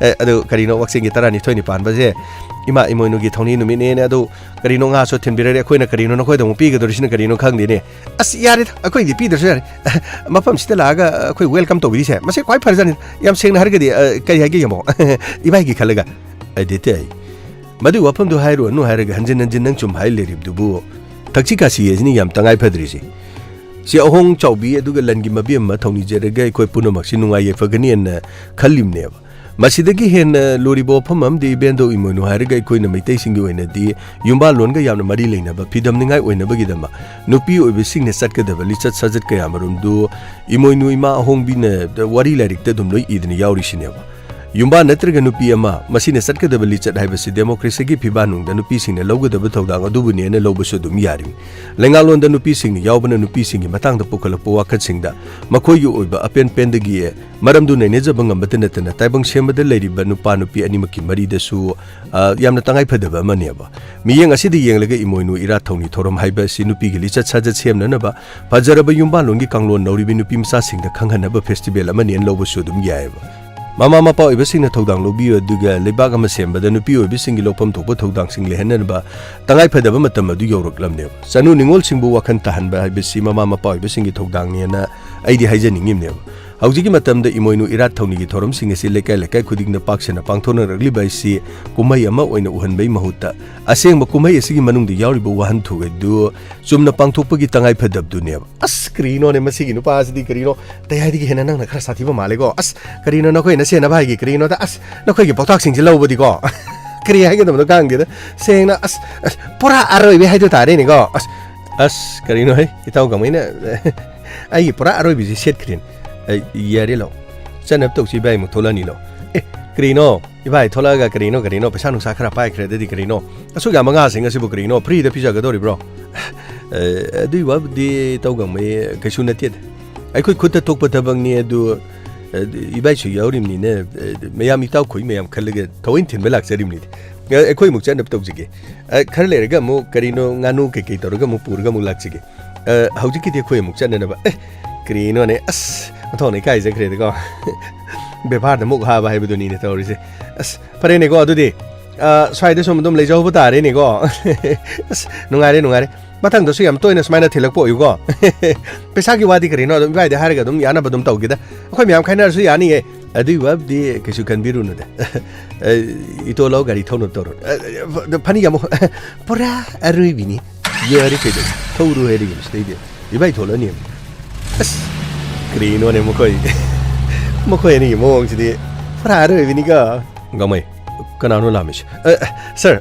ꯑꯦ, ꯑꯗꯨ ꯀꯔꯤꯅꯣ, ꯋꯥꯛꯆꯤꯡꯒꯤ ꯇꯔꯥꯅꯤꯊꯣꯏꯅꯤ ꯄꯥꯟꯕꯁꯦ ꯏꯃꯥ ꯏꯃꯣꯏꯅꯨꯒꯤ ꯊꯧꯅꯤ ꯅꯨꯃꯤꯠꯅꯦꯅ, ꯑꯗꯨ ꯀꯔꯤꯅꯣ, ꯉꯥꯁꯨ ꯊꯤꯟꯕꯤꯔꯛꯑꯦ, ꯑꯩꯈꯣꯏꯅ ꯀꯔꯤꯅꯣ ꯅꯈꯣꯏꯗ ꯑꯃꯨꯛ ꯄꯤꯒꯗꯧꯔꯤꯁꯤꯅ ꯀꯔꯤꯅꯣ ꯈꯪꯗꯦꯅꯦ꯫ ꯑꯁ, ꯌꯥꯔꯦꯗ, ꯑꯩꯈꯣꯏꯗꯤ ꯄꯤꯗ꯭ꯔꯁꯨ ꯌꯥꯔꯦ꯫ ꯃꯐꯝꯁꯤꯗ ꯂꯥꯛꯑꯒ ꯑꯩꯈꯣꯏ ꯋꯦꯜꯀꯝ ꯇꯧꯕꯤꯔꯤꯁꯦ, ꯃꯁꯤ ꯈ꯭ꯋꯥꯏ ꯐꯔꯖꯥꯠꯅꯤ꯫ ꯌꯥꯝ ꯁꯦꯡꯅ ꯍꯥꯏꯔꯒꯗꯤ, ꯑ, ꯀꯔꯤ ꯍꯥꯏꯒꯦ ꯌꯦꯡꯉꯣ꯫ ꯏꯕꯥꯏꯒꯤ ꯈꯜꯂꯒ꯫ ꯑꯗꯨꯗꯤ ꯑꯩ ꯃꯗꯨꯒꯤ ꯋꯥꯐꯝꯗꯨ ꯍꯥꯏꯔꯨꯔꯅꯨ ꯍꯥꯏꯔꯒ ꯍꯟꯖꯤꯟ ꯍꯟꯖꯤꯟ ꯅꯪ ꯆꯨꯝ ꯍꯥꯏ ꯂꯩꯔꯤꯕꯗꯨꯕꯨ, ꯊꯛꯁꯤ ꯈꯥꯁꯤ ꯑꯁꯤꯅꯤ ꯌꯥꯝ ꯇꯉꯥꯏ ꯐꯗ꯭ꯔꯤꯁꯤ꯫ ꯁꯤ ꯑꯍꯣꯡ ꯆꯥꯎꯕꯤ ꯑꯗꯨꯒ ꯂꯟꯒꯤ ꯃꯕꯦꯝ ꯑꯃ ꯊꯧꯅꯤꯖꯔꯒ ꯑꯩꯈꯣꯏ ꯄꯨꯝꯅꯃꯛꯁꯤ ꯅꯨꯡꯉꯥꯏ ꯌꯥꯏꯐꯒꯅꯤꯅ ꯈꯜꯂꯤꯕꯅꯦꯕ꯫ ꯃꯁꯤꯗꯒꯤ ꯍꯦꯟꯅ ꯂꯨꯔꯤꯕ ꯋꯥꯐꯝ ꯑꯃꯗꯤ ꯏꯕꯦꯟꯗꯧ ꯏꯃꯣꯏꯅꯨ ꯍꯥꯏꯔꯒ ꯑꯩꯈꯣꯏꯅ ꯃꯩꯇꯩꯁꯤꯡꯒꯤ ꯑꯣꯏꯅꯗꯤ ꯌꯨꯝꯕꯥꯜꯂꯣꯟꯒ ꯌꯥꯝꯅ ꯃꯔꯤ ꯂꯩꯅꯕ ꯐꯤꯗꯝꯅꯤꯡꯉꯥꯏ ꯑꯣꯏꯅꯕꯒꯤꯗꯃꯛ ꯅꯨꯄꯤ ꯑꯣꯏꯕꯁꯤꯡꯅ ꯆꯠꯀꯗꯕ ꯂꯤꯆꯠ ꯁꯥꯖꯠ ꯀꯌꯥ ꯃꯔꯨꯝꯗꯨ ꯏꯃꯣꯏꯅꯨ ꯏꯃꯥ ꯑꯍꯣꯡꯕꯤꯅ ꯋꯥꯔꯤ ꯂꯥꯏꯔꯤꯛꯇ ꯑꯗꯨꯝ ꯂꯣꯏ ꯏꯗꯅ ꯌꯥꯎꯔꯤꯁꯤꯅꯦꯕ꯫ ꯌꯨꯝꯕꯥꯟ ꯅꯠꯇ꯭ꯔꯒ ꯅꯨꯄꯤ ꯑꯃ, ꯃꯁꯤꯅ ꯆꯠꯀꯗꯕ ꯂꯤꯆꯠ ꯍꯥꯏꯕꯁꯤ ꯗꯦꯃꯣꯀ꯭ꯔꯦꯁꯤꯒꯤ ꯐꯤꯕꯥꯟꯅꯨꯡꯗ ꯅꯨꯄꯤꯁꯤꯡꯅ ꯂꯧꯒꯗꯕ ꯊꯧꯗꯥꯡ ꯑꯗꯨꯕꯨꯅꯦꯅ ꯂꯧꯕꯁꯨ ꯑꯗꯨꯝ ꯌꯥꯔꯤ꯫ ꯂꯩꯉꯥꯛꯂꯣꯟꯗ ꯅꯨꯄꯤꯁꯤꯡꯅ ꯌꯥꯎꯕꯅ ꯅꯨꯄꯤꯁꯤꯡꯒꯤ ꯃꯇꯥꯡꯗ ꯄꯨꯈꯠꯂꯛꯄ ꯋꯥꯈꯜꯁꯤꯡꯗ ꯃꯈꯣꯏꯒꯤ ꯑꯣꯏꯕ ꯑꯄꯦꯟ ꯄꯦꯟꯗꯒꯤ ꯃꯔꯝꯗꯨ ꯅꯩꯅꯖꯕ ꯉꯝꯕꯇ ꯅꯠꯇꯅ, ꯇꯥꯏꯕꯪ ꯁꯦꯝꯕꯗ ꯂꯩꯔꯤꯕ ꯅꯨꯄꯥ ꯅꯨꯄꯤ ꯑꯅꯤꯃꯛꯀꯤ ꯃꯔꯤꯗꯁꯨ, ꯑ, ꯌꯥꯝꯅ ꯇꯉꯥꯏ ꯐꯗꯕ ꯑꯃꯅꯦꯕ꯫ ꯃꯤꯠꯌꯦꯡ ꯑꯁꯤꯗ ꯌꯦꯡꯂꯒ ꯏꯃꯣꯏꯅꯨ ꯏꯔꯥꯠ ꯊꯧꯅꯤ ꯊꯧꯔꯝ ꯍꯥꯏꯕ ꯑꯁꯤ ꯅꯨꯄꯤꯒꯤ ꯂꯤꯆꯠ ꯁꯥꯖꯠ ꯁꯦꯝꯅꯅꯕ, ꯐꯖꯔꯕ ꯌꯨꯝꯕꯥꯟꯂꯣꯟꯒꯤ ꯀꯥꯡꯂꯣꯟ ꯅꯧꯔꯤꯕꯤ ꯅꯨꯄꯤ ꯃꯆꯥꯁꯤꯡꯗ ꯈꯪꯍꯟꯅꯕ ꯐꯦꯁꯇꯤꯚꯦꯜ ꯑꯃꯅꯦꯅ ꯂꯧꯕꯁꯨ ꯑꯗꯨꯝ ꯌꯥꯏꯑꯕ꯫ ꯃꯃꯥ ꯃꯄꯥ ꯑꯣꯏꯕꯁꯤꯡꯅ ꯊꯧꯗꯥꯡ ꯂꯧꯕꯤꯌꯨ, ꯑꯗꯨꯒ ꯂꯩꯕꯥꯛ ꯑꯃ ꯁꯦꯝꯕꯗ ꯅꯨꯄꯤ ꯑꯣꯏꯕꯁꯤꯡꯒꯤ ꯂꯧꯐꯝ ꯊꯣꯛꯄ ꯊꯧꯗꯥꯡꯁꯤꯡ ꯂꯩꯍꯟꯅꯅꯕ ꯇꯉꯥꯏ ꯐꯗꯕ ꯃꯇꯝ ꯑꯗꯨ ꯌꯧꯔꯛꯂꯝꯅꯦꯕ꯫ ꯆꯅꯨ ꯅꯤꯉꯣꯜꯁꯤꯡꯕꯨ ꯋꯥꯈꯜ ꯇꯥꯍꯟꯕ ꯍꯥꯏꯕꯁꯤ ꯃꯃꯥ ꯃꯄꯥ ꯑꯣꯏꯕꯁꯤꯡꯒꯤ ꯊꯧꯗꯥꯡꯅꯦꯅ ꯑꯩꯗꯤ ꯍꯥꯏꯖꯅꯤꯡꯉꯤꯕꯅꯦꯕ꯫ ꯍꯧꯖꯤꯛꯀꯤ ꯃꯇꯝꯗ ꯏꯃꯣꯏꯅꯨ ꯏꯔꯥꯠ ꯊꯧꯅꯤꯒꯤ ꯊꯧꯔꯝꯁꯤꯡ ꯑꯁꯤ ꯂꯩꯀꯥꯏ ꯂꯩꯀꯥꯏ ꯈꯨꯗꯤꯡꯗ ꯄꯥꯛ ꯁꯟꯅ ꯄꯥꯡꯊꯣꯛꯅꯔꯛꯂꯤꯕ ꯑꯁꯤ ꯀꯨꯝꯍꯩ ꯑꯃ ꯑꯣꯏꯅ ꯎꯍꯟꯕꯒꯤ ꯃꯍꯨꯠꯇ, ꯑꯁꯦꯡꯕ ꯀꯨꯝꯍꯩ ꯑꯁꯤꯒꯤ ꯃꯅꯨꯡꯗ ꯌꯥꯎꯔꯤꯕ ꯋꯥꯍꯟꯊꯣꯛ ꯑꯗꯨ ꯆꯨꯝꯅ ꯄꯥꯡꯊꯣꯛꯄꯒꯤ ꯇꯉꯥꯏ ꯐꯗꯕꯗꯨꯅꯦꯕ꯫ ꯑꯁ, ꯀꯔꯤꯅꯣꯅꯦ ꯃꯁꯤꯒꯤ ꯅꯨꯄꯥꯁꯤꯗꯤ, ꯀꯔꯤꯅꯣ? ꯇꯌꯥꯏꯗꯒꯤ ꯍꯦꯟꯅ ꯅꯪꯅ ꯈꯔ ꯁꯥꯊꯤꯕ ꯃꯥꯜꯂꯦꯀꯣ꯫ ꯑꯁ, ꯀꯔꯤꯅꯣ ꯅꯈꯣꯏ ꯅꯁꯦꯟꯅꯕ ꯍꯥꯏꯒꯤ ꯀꯔꯤꯅꯣꯗ? ꯑꯁ, ꯅꯈꯣꯏꯒꯤ ꯄꯥꯎꯇꯥꯛꯁꯤꯡꯁꯦ ꯂꯧꯕꯗꯤꯀꯣ꯫ ꯀꯔꯤ ꯍꯥꯏꯒꯗꯕꯅꯣ ꯈꯪꯗꯦꯗ꯫ ꯁꯦꯡꯅ, ꯑꯁ, ꯑꯁ, ꯄꯨꯔꯥ ꯑꯔꯣꯏꯕꯤ ꯍꯥꯏꯗꯣ ꯇꯥꯔꯦꯅꯦꯀꯣ꯫ ꯑꯁ, ꯑꯁ, ꯀꯔꯤꯅꯣ ꯍꯦ? ꯏꯇꯥꯎ ꯀꯃꯥꯏꯅ? ꯑꯩꯒꯤ ꯄꯨꯔꯥ ꯑꯔꯣꯏꯕꯤꯁꯤ ꯁꯦꯠꯈ꯭ꯔꯦꯅꯦ꯫ ꯑꯩ, ꯌꯥꯔꯦ ꯂꯧ꯫ ꯆꯠꯅꯕ ꯇꯧꯁꯤ, ꯏꯕꯥꯏ ꯑꯃꯨꯛ ꯊꯣꯛꯂꯛꯑꯅꯤ ꯂꯧ꯫ ꯑꯦ, ꯀꯔꯤꯅꯣ? ꯏꯕꯥꯏ ꯊꯣꯛꯂꯛꯑꯒ ꯀꯔꯤꯅꯣ, ꯀꯔꯤꯅꯣ? ꯄꯩꯁꯥ ꯅꯨꯡꯁꯥ ꯈꯔ ꯄꯥꯏꯈ꯭ꯔꯦ, ꯑꯗꯨꯗꯤ ꯀꯔꯤꯅꯣ? ꯑꯁꯨꯛ ꯌꯥꯝꯕ ꯉꯥꯁꯤꯡ ꯑꯁꯤꯕꯨ ꯀꯔꯤꯅꯣ? ꯐ꯭ꯔꯤꯗ ꯄꯤꯖꯒꯗꯧꯔꯤꯕ꯭ꯔꯣ? ꯑꯦ, ꯑꯗꯨꯏ ꯋꯥꯕꯨꯗꯤ ꯇꯧꯒꯝꯃꯦ, ꯀꯩꯁꯨ ꯅꯠꯇꯦꯗ꯫ ꯑꯩꯈꯣꯏ ꯈꯨꯠꯇ ꯊꯣꯛꯄ ꯊꯕꯛꯅꯤ ꯑꯗꯨ, ꯑꯦ, ꯏꯕꯥꯏꯁꯨ ꯌꯥꯎꯔꯤꯕꯅꯤꯅ, ꯑꯦ, ꯃꯌꯥꯝ ꯏꯇꯥꯎꯈꯣꯏ ꯃꯌꯥꯝ ꯈꯜꯂꯒ ꯊꯑꯣꯏꯅ ꯊꯤꯟꯕ ꯂꯥꯛꯆꯔꯤꯕꯅꯤꯗ꯫ ꯑꯦ, ꯑꯩꯈꯣꯏ ꯑꯃꯨꯛ ꯆꯠꯅꯕ ꯇꯧꯖꯒꯦ꯫ ꯑꯦ, ꯈꯔ ꯂꯩꯔꯒ ꯑꯃꯨꯛ ꯀꯔꯤꯅꯣ ꯉꯥꯅꯨ ꯀꯩꯀꯩ ꯇꯧꯔꯒ ꯑꯃꯨꯛ ꯄꯨꯔꯒ ꯑꯃꯨꯛ ꯂꯥꯛꯆꯒꯦ꯫ ꯑ, ꯍꯧꯖꯤꯛꯀꯤꯗꯤ ꯑꯩꯈꯣꯏ ꯑꯃꯨꯛ ꯆꯠꯅꯅꯕ꯫ ꯑꯦ, ꯀꯔꯤꯅꯣꯅꯦ? ꯑꯁ, ꯑꯣꯟꯊꯣꯛꯅ ꯏꯀꯥꯏꯖꯈ꯭ꯔꯦꯗꯀꯣ꯫ ꯕꯦꯕꯥꯔꯗ ꯃꯨꯛ ꯍꯥꯕ ꯍꯥꯏꯕꯗꯨꯅꯤꯅꯦ ꯇꯧꯔꯤꯁꯦ꯫ ꯑꯁ, ꯐꯔꯦꯅꯦꯀꯣ, ꯑꯗꯨꯗꯤ, ꯑ, ꯁ꯭ꯋꯥꯏꯗ ꯁꯨꯝ ꯑꯗꯨꯝ ꯂꯩꯖꯍꯧꯕ ꯇꯥꯔꯦꯅꯦꯀꯣ꯫ ꯑꯁ, ꯅꯨꯡꯉꯥꯏꯔꯦ, ꯅꯨꯡꯉꯥꯏꯔꯦ꯫ ꯃꯊꯪꯗꯁꯨ ꯌꯥꯝ ꯇꯣꯏꯅ ꯁꯨꯃꯥꯏꯅ ꯊꯤꯜꯂꯛꯄ ꯑꯣꯏꯌꯨꯀꯣ꯫ ꯄꯩꯁꯥꯒꯤ ꯋꯥꯗꯤ ꯀꯔꯤꯅꯣ, ꯑꯗꯨꯝ ꯏꯕꯥꯏꯗ ꯍꯥꯏꯔꯒ ꯑꯗꯨꯝ ꯌꯥꯅꯕ ꯑꯗꯨꯝ ꯇꯧꯒꯦꯗ꯫ ꯑꯩꯈꯣꯏ ꯃꯌꯥꯝ ꯈꯥꯏꯅꯔꯁꯨ ꯌꯥꯅꯤꯌꯦ꯫ ꯑꯗꯨꯏ ꯋꯥꯕꯨꯗꯤ ꯀꯩꯁꯨ ꯈꯟꯕꯤꯔꯨꯅꯨꯗ꯫ ꯑ, ꯏꯇꯣꯜ ꯂꯧ, ꯒꯥꯔꯤ ꯊꯧꯅꯕ ꯇꯧꯔꯣ꯫ ꯑ, ꯐꯅꯤ ꯌꯥꯝ ꯄꯨꯔꯥ ꯑꯔꯣꯏꯕꯤꯅꯤ꯫ ꯌꯥꯔꯦ ꯀꯩꯗꯧ? ꯊꯧꯔꯨ ꯍꯥꯏꯔꯤꯕꯅꯤ ꯁꯤꯗꯩꯗꯤ꯫ ꯏꯕꯥꯏ ꯊꯣꯛꯂꯛꯑꯅꯤ ꯑꯃꯨꯛ꯫ ꯑꯁ, ꯀꯔꯤꯅꯣꯅꯦ ꯃꯈꯣꯏ? ꯃꯈꯣꯏ ꯑꯅꯤꯒꯤ ꯃꯑꯣꯡꯁꯤꯗꯤ ꯄꯨꯔꯥ ꯑꯔꯣꯏꯕꯤꯅꯤꯀꯣ꯫ ꯒꯥꯡꯃꯩ, ꯀꯅꯥꯅꯣ ꯂꯥꯝꯃꯤꯁꯦ? ꯑ, ꯁꯥꯔ,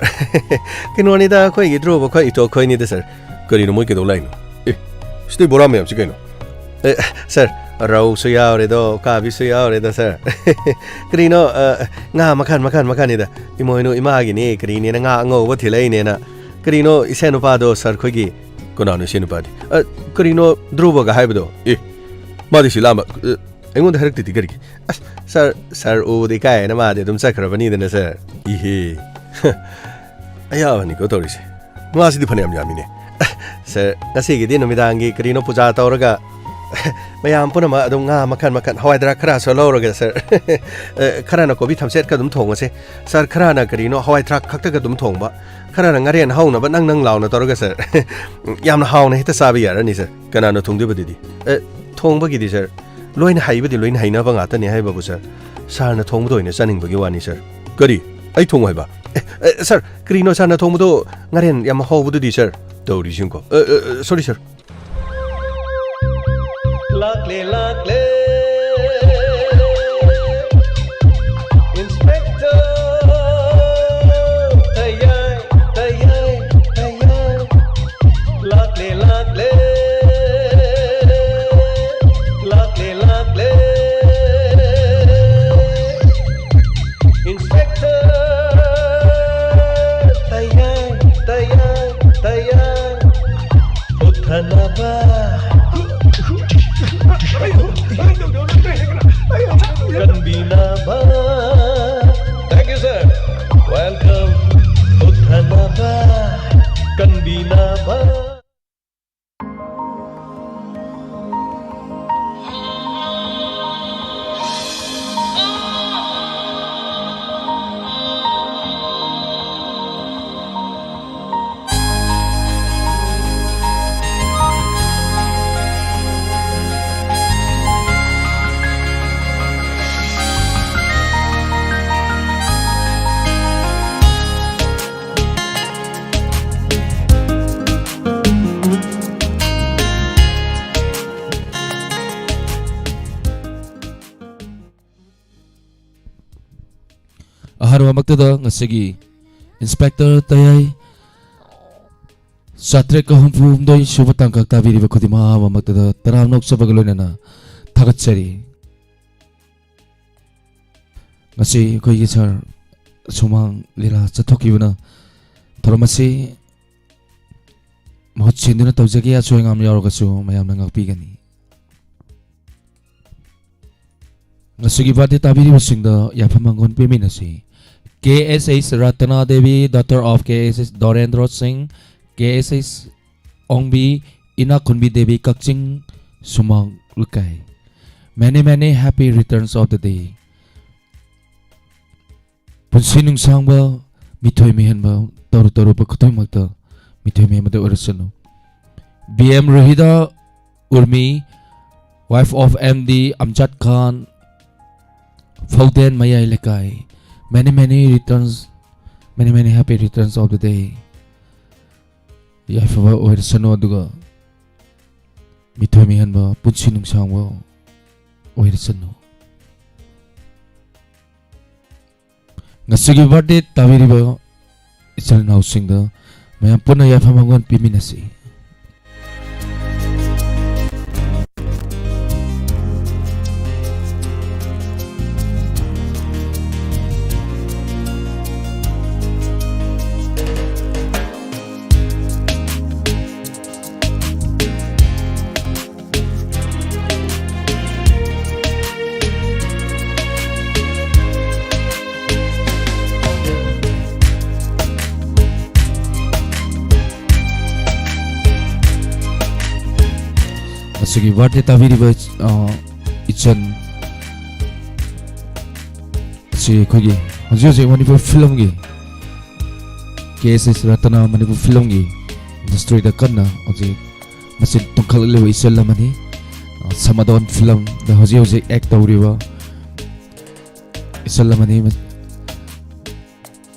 ꯀꯩꯅꯣꯅꯤꯗ, ꯑꯩꯈꯣꯏꯒꯤ ꯗ꯭ꯔꯣꯕ ꯑꯩꯈꯣꯏ ꯏꯇꯣ ꯑꯩꯈꯣꯏꯅꯤꯗ, ꯁꯥꯔ꯫ ꯀꯔꯤꯅꯣ ꯃꯣꯏ ꯀꯩꯗꯧ ꯂꯥꯛꯏꯅꯣ? ꯑꯦ, ꯁꯤꯗꯩ ꯕꯣꯔꯥ ꯃꯌꯥꯝꯁꯤ ꯀꯩꯅꯣ? ꯑꯦ, ꯁꯥꯔ, ꯔꯧꯁꯨ ꯌꯥꯎꯔꯦꯗꯣ, ꯎꯀꯥꯕꯤꯁꯨ ꯌꯥꯎꯔꯦꯗꯣ, ꯁꯥꯔ꯫ ꯀꯔꯤꯅꯣ, ꯑ, ꯉꯥ ꯃꯈꯜ, ꯃꯈꯜ, ꯃꯈꯜꯅꯤꯗ꯫ ꯏꯃꯣꯏꯅꯨ ꯏꯃꯥꯒꯤꯅꯤ, ꯀꯔꯤꯅꯦꯅ ꯉꯥ ꯑꯉꯧꯕ ꯊꯤꯜꯂꯛꯏꯅꯦꯅ꯫ ꯀꯔꯤꯅꯣ, ꯏꯁꯩ ꯅꯨꯄꯥꯗꯣ, ꯁꯥꯔ ꯈꯣꯏꯒꯤ? ꯀꯅꯥꯅꯣ ꯏꯁꯩ ꯅꯨꯄꯥꯗꯤ? ꯑ, ꯀꯔꯤꯅꯣ, ꯙ꯭ꯔꯨꯕꯒ ꯍꯥꯏꯕꯗꯣ? ꯑꯦ, ꯃꯥꯗꯤ ꯁꯤ ꯂꯥꯛꯑꯝꯕ, ꯑ, ꯑꯩꯉꯣꯟꯗ ꯍꯥꯏꯔꯛꯇ꯭ꯔꯤꯗꯤ ꯀꯔꯤꯒꯤ? ꯑꯁ, ꯁꯥꯔ, ꯁꯥꯔ ꯎꯕꯗ ꯏꯀꯥꯏ ꯍꯥꯏꯅ ꯃꯥꯗꯤ ꯑꯗꯨꯝ ꯆꯠꯈ꯭ꯔꯕꯅꯤꯗꯅ, ꯁꯥꯔ꯫ ꯏꯍꯦ꯫ ꯑꯌꯥꯕꯅꯤꯀꯣ ꯇꯧꯔꯤꯁꯦ꯫ ꯉꯥꯁꯤꯗꯤ ꯐꯅꯌꯥꯝ ꯌꯥꯝꯃꯤꯅꯦ꯫ ꯁꯥꯔ, ꯉꯁꯤꯒꯤꯗꯤ ꯅꯨꯃꯤꯗꯥꯡꯒꯤ ꯀꯔꯤꯅꯣ ꯄꯨꯖꯥ ꯇꯧꯔꯒ ꯃꯌꯥꯝ ꯄꯨꯝꯅꯃꯛ ꯑꯗꯨꯝ ꯉꯥ ꯃꯈꯜ ꯃꯈꯜ, ꯍꯋꯥꯏ ꯊꯔꯥꯛ ꯈꯔꯁꯨ ꯂꯧꯔꯒ, ꯁꯥꯔ꯫ ꯑ, ꯈꯔꯅ ꯀꯣꯕꯤ ꯊꯝꯆꯦꯠꯀ ꯑꯗꯨꯝ ꯊꯣꯡꯉꯁꯦ꯫ ꯁꯥꯔ, ꯈꯔꯅ ꯀꯔꯤꯅꯣ ꯍꯋꯥꯏ ꯊꯔꯥꯛ ꯈꯛꯇꯒ ꯑꯗꯨꯝ ꯊꯣꯡꯕ꯫ ꯈꯔꯅ ꯉꯥꯔꯦꯟ ꯍꯧꯅꯕ ꯅꯪ ꯅꯪ ꯂꯥꯎꯅ ꯇꯧꯔꯒ, ꯁꯥꯔ꯫ ꯌꯥꯝꯅ ꯍꯥꯎꯅ ꯍꯦꯛꯇ ꯆꯥꯕ ꯌꯥꯔꯅꯤ, ꯁꯥꯔ꯫ ꯀꯅꯥꯅ ꯊꯣꯡꯗꯣꯏꯕꯗꯨꯗꯤ? ꯑꯦ, ꯊꯣꯡꯕꯒꯤꯗꯤ, ꯁꯥꯔ, ꯂꯣꯏꯅ ꯍꯩꯕꯗꯤ ꯂꯣꯏꯅ ꯍꯩꯅꯕ ꯉꯥꯛꯇꯅꯤ ꯍꯥꯏꯕꯕꯨ, ꯁꯥꯔ, ꯁꯥꯔꯅ ꯊꯣꯡꯕꯗ ꯑꯣꯏꯅ ꯆꯥꯅꯤꯡꯕꯒꯤ ꯋꯥꯅꯤ, ꯁꯥꯔ꯫ ꯀꯔꯤ? ꯑꯩ ꯊꯣꯡꯉꯨ ꯍꯥꯏꯕ? ꯑꯦ, ꯑꯦ, ꯁꯥꯔ, ꯀꯔꯤꯅꯣ ꯁꯥꯔꯅ ꯊꯣꯡꯕꯗꯣ ꯉꯥꯔꯦꯟ ꯌꯥꯝ ꯍꯧꯕꯗꯨꯗꯤ, ꯁꯥꯔ? ꯇꯧꯔꯤꯁꯤꯡꯀꯣ꯫ ꯑꯦ, ꯑꯦ, ꯑꯦ, ꯁꯣꯔꯤ, ꯁꯥꯔ꯫ ꯂꯥꯛꯂꯦ, ꯂꯥꯛꯂꯦ, ꯏꯟꯁꯄꯦꯛꯇꯔ ꯇꯌꯥꯏ, ꯇꯌꯥꯏ, ꯇꯌꯥꯏ꯫ ꯂꯥꯛꯂꯦ, ꯂꯥꯛꯂꯦ, ꯂꯥꯛꯂꯦ, ꯂꯥꯛꯂꯦ꯫ ꯏꯟꯁꯄꯦꯛꯇꯔ ꯇꯌꯥꯏ, ꯇꯌꯥꯏ, ꯇꯌꯥꯏ꯫ ꯍꯨꯠꯊꯅꯕ꯫ ꯀꯟꯕꯤꯅꯕ꯫ Thank you, sir. Welcome. ꯍꯨꯠꯊꯅꯕ꯫ ꯀꯟꯕꯤꯅꯕ꯫ ꯑꯍꯥꯟꯕꯃꯛꯇꯗ ꯉꯁꯤꯒꯤ ꯏꯟꯁꯄꯦꯛꯇꯔ ꯇꯌꯥꯏ ꯆꯥꯇ꯭ꯔꯦꯠꯀ ꯍꯨꯝꯐꯨ ꯍꯨꯝꯗꯣꯏ ꯁꯨꯕ ꯇꯥꯡꯀꯛ ꯇꯥꯕꯤꯔꯤꯕ ꯈꯨꯗꯤꯡꯃꯛ ꯑꯍꯥꯟꯕꯃꯛꯇꯗ ꯇꯔꯥꯝꯅ ꯑꯣꯛꯆꯕꯒ ꯂꯣꯏꯅꯅ ꯊꯥꯒꯠꯆꯔꯤ꯫ ꯉꯁꯤ ꯑꯩꯈꯣꯏꯒꯤ ꯁꯥꯔ ꯁꯨꯃꯥꯡ ꯂꯤꯂꯥ ꯆꯠꯊꯣꯛꯈꯤꯕꯅ ꯊꯧꯔꯝ ꯑꯁꯤ ꯃꯍꯨꯠ ꯁꯤꯟꯗꯨꯅ ꯇꯧꯖꯒꯦ꯫ ꯑꯁꯣꯏ ꯑꯉꯥꯝ ꯌꯥꯎꯔꯒꯁꯨ ꯃꯌꯥꯝꯅ ꯉꯥꯛꯄꯤꯒꯅꯤ꯫ ꯉꯁꯤꯒꯤ ꯕꯥꯔꯗꯦ ꯇꯥꯕꯤꯔꯤꯕꯁꯤꯡꯗ ꯌꯥꯏꯐ ꯃꯪꯒꯣꯜ ꯄꯤꯃꯤꯟꯅꯁꯤ꯫ K S H Ratna Devi, daughter of K S H Dorendra Singh, K S H ꯑꯣꯡꯕꯤ, ꯏꯅꯥꯛ ꯈꯨꯟꯕꯤ ꯗꯦꯕꯤ, ꯀꯛꯆꯤꯡ ꯁꯨꯃꯥꯡ ꯂꯩꯀꯥꯏ꯫ Many, many happy returns of the day. ꯄꯨꯟꯁꯤ ꯅꯨꯡꯁꯥꯡꯕ, ꯃꯤꯊꯣꯏ ꯃꯤꯍꯦꯟꯕ, ꯇꯧꯔꯨ ꯇꯧꯔꯨꯕ ꯈꯨꯗꯤꯡꯃꯛꯇ ꯃꯤꯊꯣꯏ ꯃꯤꯍꯦꯟꯕꯗ ꯑꯣꯏꯔꯁꯅꯨ꯫ B M Rohida Urmi, wife of M D Amjad Khan, ꯐꯧꯗꯦꯟ ꯃꯌꯥꯏ ꯂꯩꯀꯥꯏ꯫ Many, many returns, many, many happy returns of the day. ꯌꯥꯏꯐꯕ ꯑꯣꯏꯔꯁꯅꯨ, ꯑꯗꯨꯒ ꯃꯤꯊꯣꯏ ꯃꯤꯍꯦꯟꯕ, ꯄꯨꯟꯁꯤ ꯅꯨꯡꯁꯥꯡꯕ ꯑꯣꯏꯔꯁꯅꯨ꯫ ꯉꯁꯤꯒꯤ ꯕꯥꯔꯗꯦ ꯇꯥꯕꯤꯔꯤꯕ ꯏꯆꯤꯜ ꯏꯅꯥꯎꯁꯤꯡꯗ ꯃꯌꯥꯝ ꯄꯨꯟꯅ ꯌꯥꯏꯐ ꯃꯪꯒꯣꯜ ꯄꯤꯃꯤꯟꯅꯁꯤ꯫ ꯑꯁꯤꯒꯤ ꯕꯥꯔꯗꯦ ꯇꯥꯕꯤꯔꯤꯕ, ꯑ, ꯏꯆꯟ ꯑꯁꯤ ꯑꯩꯈꯣꯏꯒꯤ ꯍꯧꯖꯤꯛ ꯍꯧꯖꯤꯛ ꯃꯅꯤꯄꯨꯔ ꯐꯤꯂꯝꯒꯤ, K S H Ratna Manipur ꯐꯤꯂꯝꯒꯤ ꯏꯟꯗꯁꯇ꯭ꯔꯤꯗ ꯀꯟꯅ ꯍꯧꯖꯤꯛ ꯃꯆꯤꯟ ꯇꯨꯝꯈꯠꯂꯛꯂꯤꯕ ꯏꯆꯜ ꯑꯃꯅꯤ꯫ ꯑ, ꯁꯃꯥꯗꯣꯟ ꯐꯤꯂꯝꯗ ꯍꯧꯖꯤꯛ ꯍꯧꯖꯤꯛ ꯑꯦꯛ ꯇꯧꯔꯤꯕ ꯏꯆꯜ ꯑꯃꯅꯤ꯫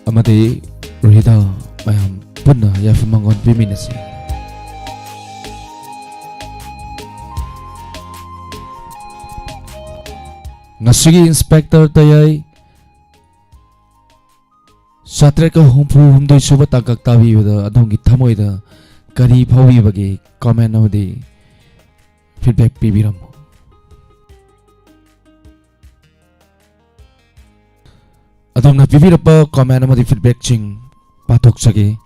ꯑꯃꯗꯤ ꯔꯣꯍꯤꯗꯥ, ꯃꯌꯥꯝ ꯄꯨꯟꯅ ꯌꯥꯏꯐ ꯃꯪꯒꯣꯜ ꯄꯤꯃꯤꯟꯅꯁꯤ꯫ ꯉꯁꯤꯒꯤ ꯏꯟꯁꯄꯦꯛꯇꯔ ꯇꯌꯥꯏ ꯆꯥꯇ꯭ꯔꯦꯠꯀ ꯍꯨꯝꯐꯨ ꯍꯨꯝꯗꯣꯏ ꯁꯨꯕ ꯇꯥꯡꯀꯛ ꯇꯥꯕꯤꯕꯗ ꯑꯗꯣꯝꯒꯤ ꯊꯃꯣꯏꯗ ꯀꯔꯤ ꯐꯥꯎꯕꯤꯕꯒꯦ? ꯀꯃꯦꯟ ꯑꯃꯗꯤ ꯐꯤꯗꯕꯦꯛ ꯄꯤꯕꯤꯔꯝꯃꯨ꯫ ꯑꯗꯣꯝꯅ ꯄꯤꯕꯤꯔꯛꯄ comment ꯑꯃꯗꯤ feedbackꯁꯤꯡ ꯄꯥꯊꯣꯛꯆꯒꯦ꯫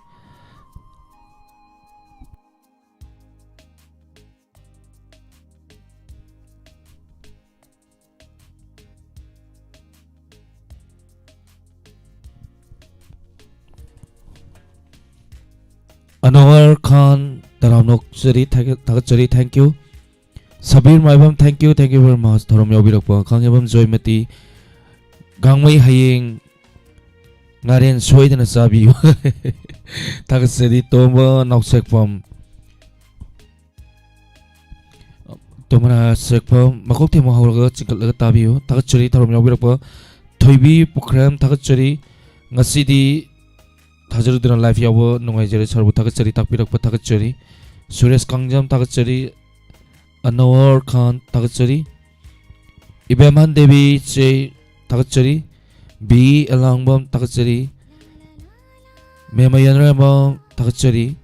ꯑꯅꯋꯔ ꯈꯥꯟ, ꯇꯔꯥꯝꯅ ꯑꯣꯛꯆꯔꯤ, ꯊꯥꯒꯠ-, ꯊꯥꯒꯠꯆꯔꯤ, thank you꯫ Sabir Maibam, thank you, thank you very much꯫ ꯊꯧꯔꯝ ꯌꯥꯎꯕꯤꯔꯛꯄ ꯈꯥꯡꯉꯦꯝꯕꯝ ꯖꯣꯏꯃꯇꯤ, ꯒꯥꯡꯃꯩ ꯍꯌꯦꯡ ꯉꯥꯔꯦꯟ ꯁꯣꯏꯗꯅ ꯆꯥꯕꯤꯌꯨ꯫ ꯊꯥꯒꯠꯆꯔꯤ꯫ ꯇꯣꯝꯕ ꯅꯥꯎꯁꯦꯛꯄꯝ, ꯇꯣꯝꯕ ꯅꯥꯎꯁꯦꯛꯄꯝ, ꯃꯀꯣꯛ ꯊꯦꯡꯕ ꯍꯧꯔꯒ ꯆꯤꯡꯈꯠꯂꯒ ꯇꯥꯕꯤꯌꯨ꯫ ꯊꯥꯒꯠꯆꯔꯤ꯫ ꯊꯧꯔꯝ ꯌꯥꯎꯕꯤꯔꯛꯄ ꯊꯣꯏꯕꯤ ꯄꯨꯈ꯭ꯔꯦꯝ, ꯊꯥꯒꯠꯆꯔꯤ꯫ ꯉꯁꯤꯗꯤ ꯊꯥꯖꯔꯨꯗꯅ live ꯌꯥꯎꯕ ꯅꯨꯡꯉꯥꯏꯖꯔꯦ꯫ ꯁꯥꯔꯕꯨ ꯊꯥꯒꯠꯆꯔꯤ, ꯇꯥꯛꯄꯤꯔꯛꯄ ꯊꯥꯒꯠꯆꯔꯤ꯫ ꯁꯨꯔꯦꯁ ꯀꯥꯡꯖꯝ, ꯊꯥꯒꯠꯆꯔꯤ꯫ ꯑꯅꯋꯔ ꯈꯥꯟ, ꯊꯥꯒꯠꯆꯔꯤ꯫ ꯏꯕꯦꯝꯍꯟ ꯗꯦꯕꯤ ꯆꯦ, ꯊꯥꯒꯠꯆꯔꯤ꯫ ꯕꯤ ꯑꯦꯂꯥꯡꯕꯝ, ꯊꯥꯒꯠꯆꯔꯤ꯫ ꯃꯦꯃ ꯌꯦꯟꯔꯦꯝꯕꯝ, ꯊꯥꯒꯠꯆꯔꯤ꯫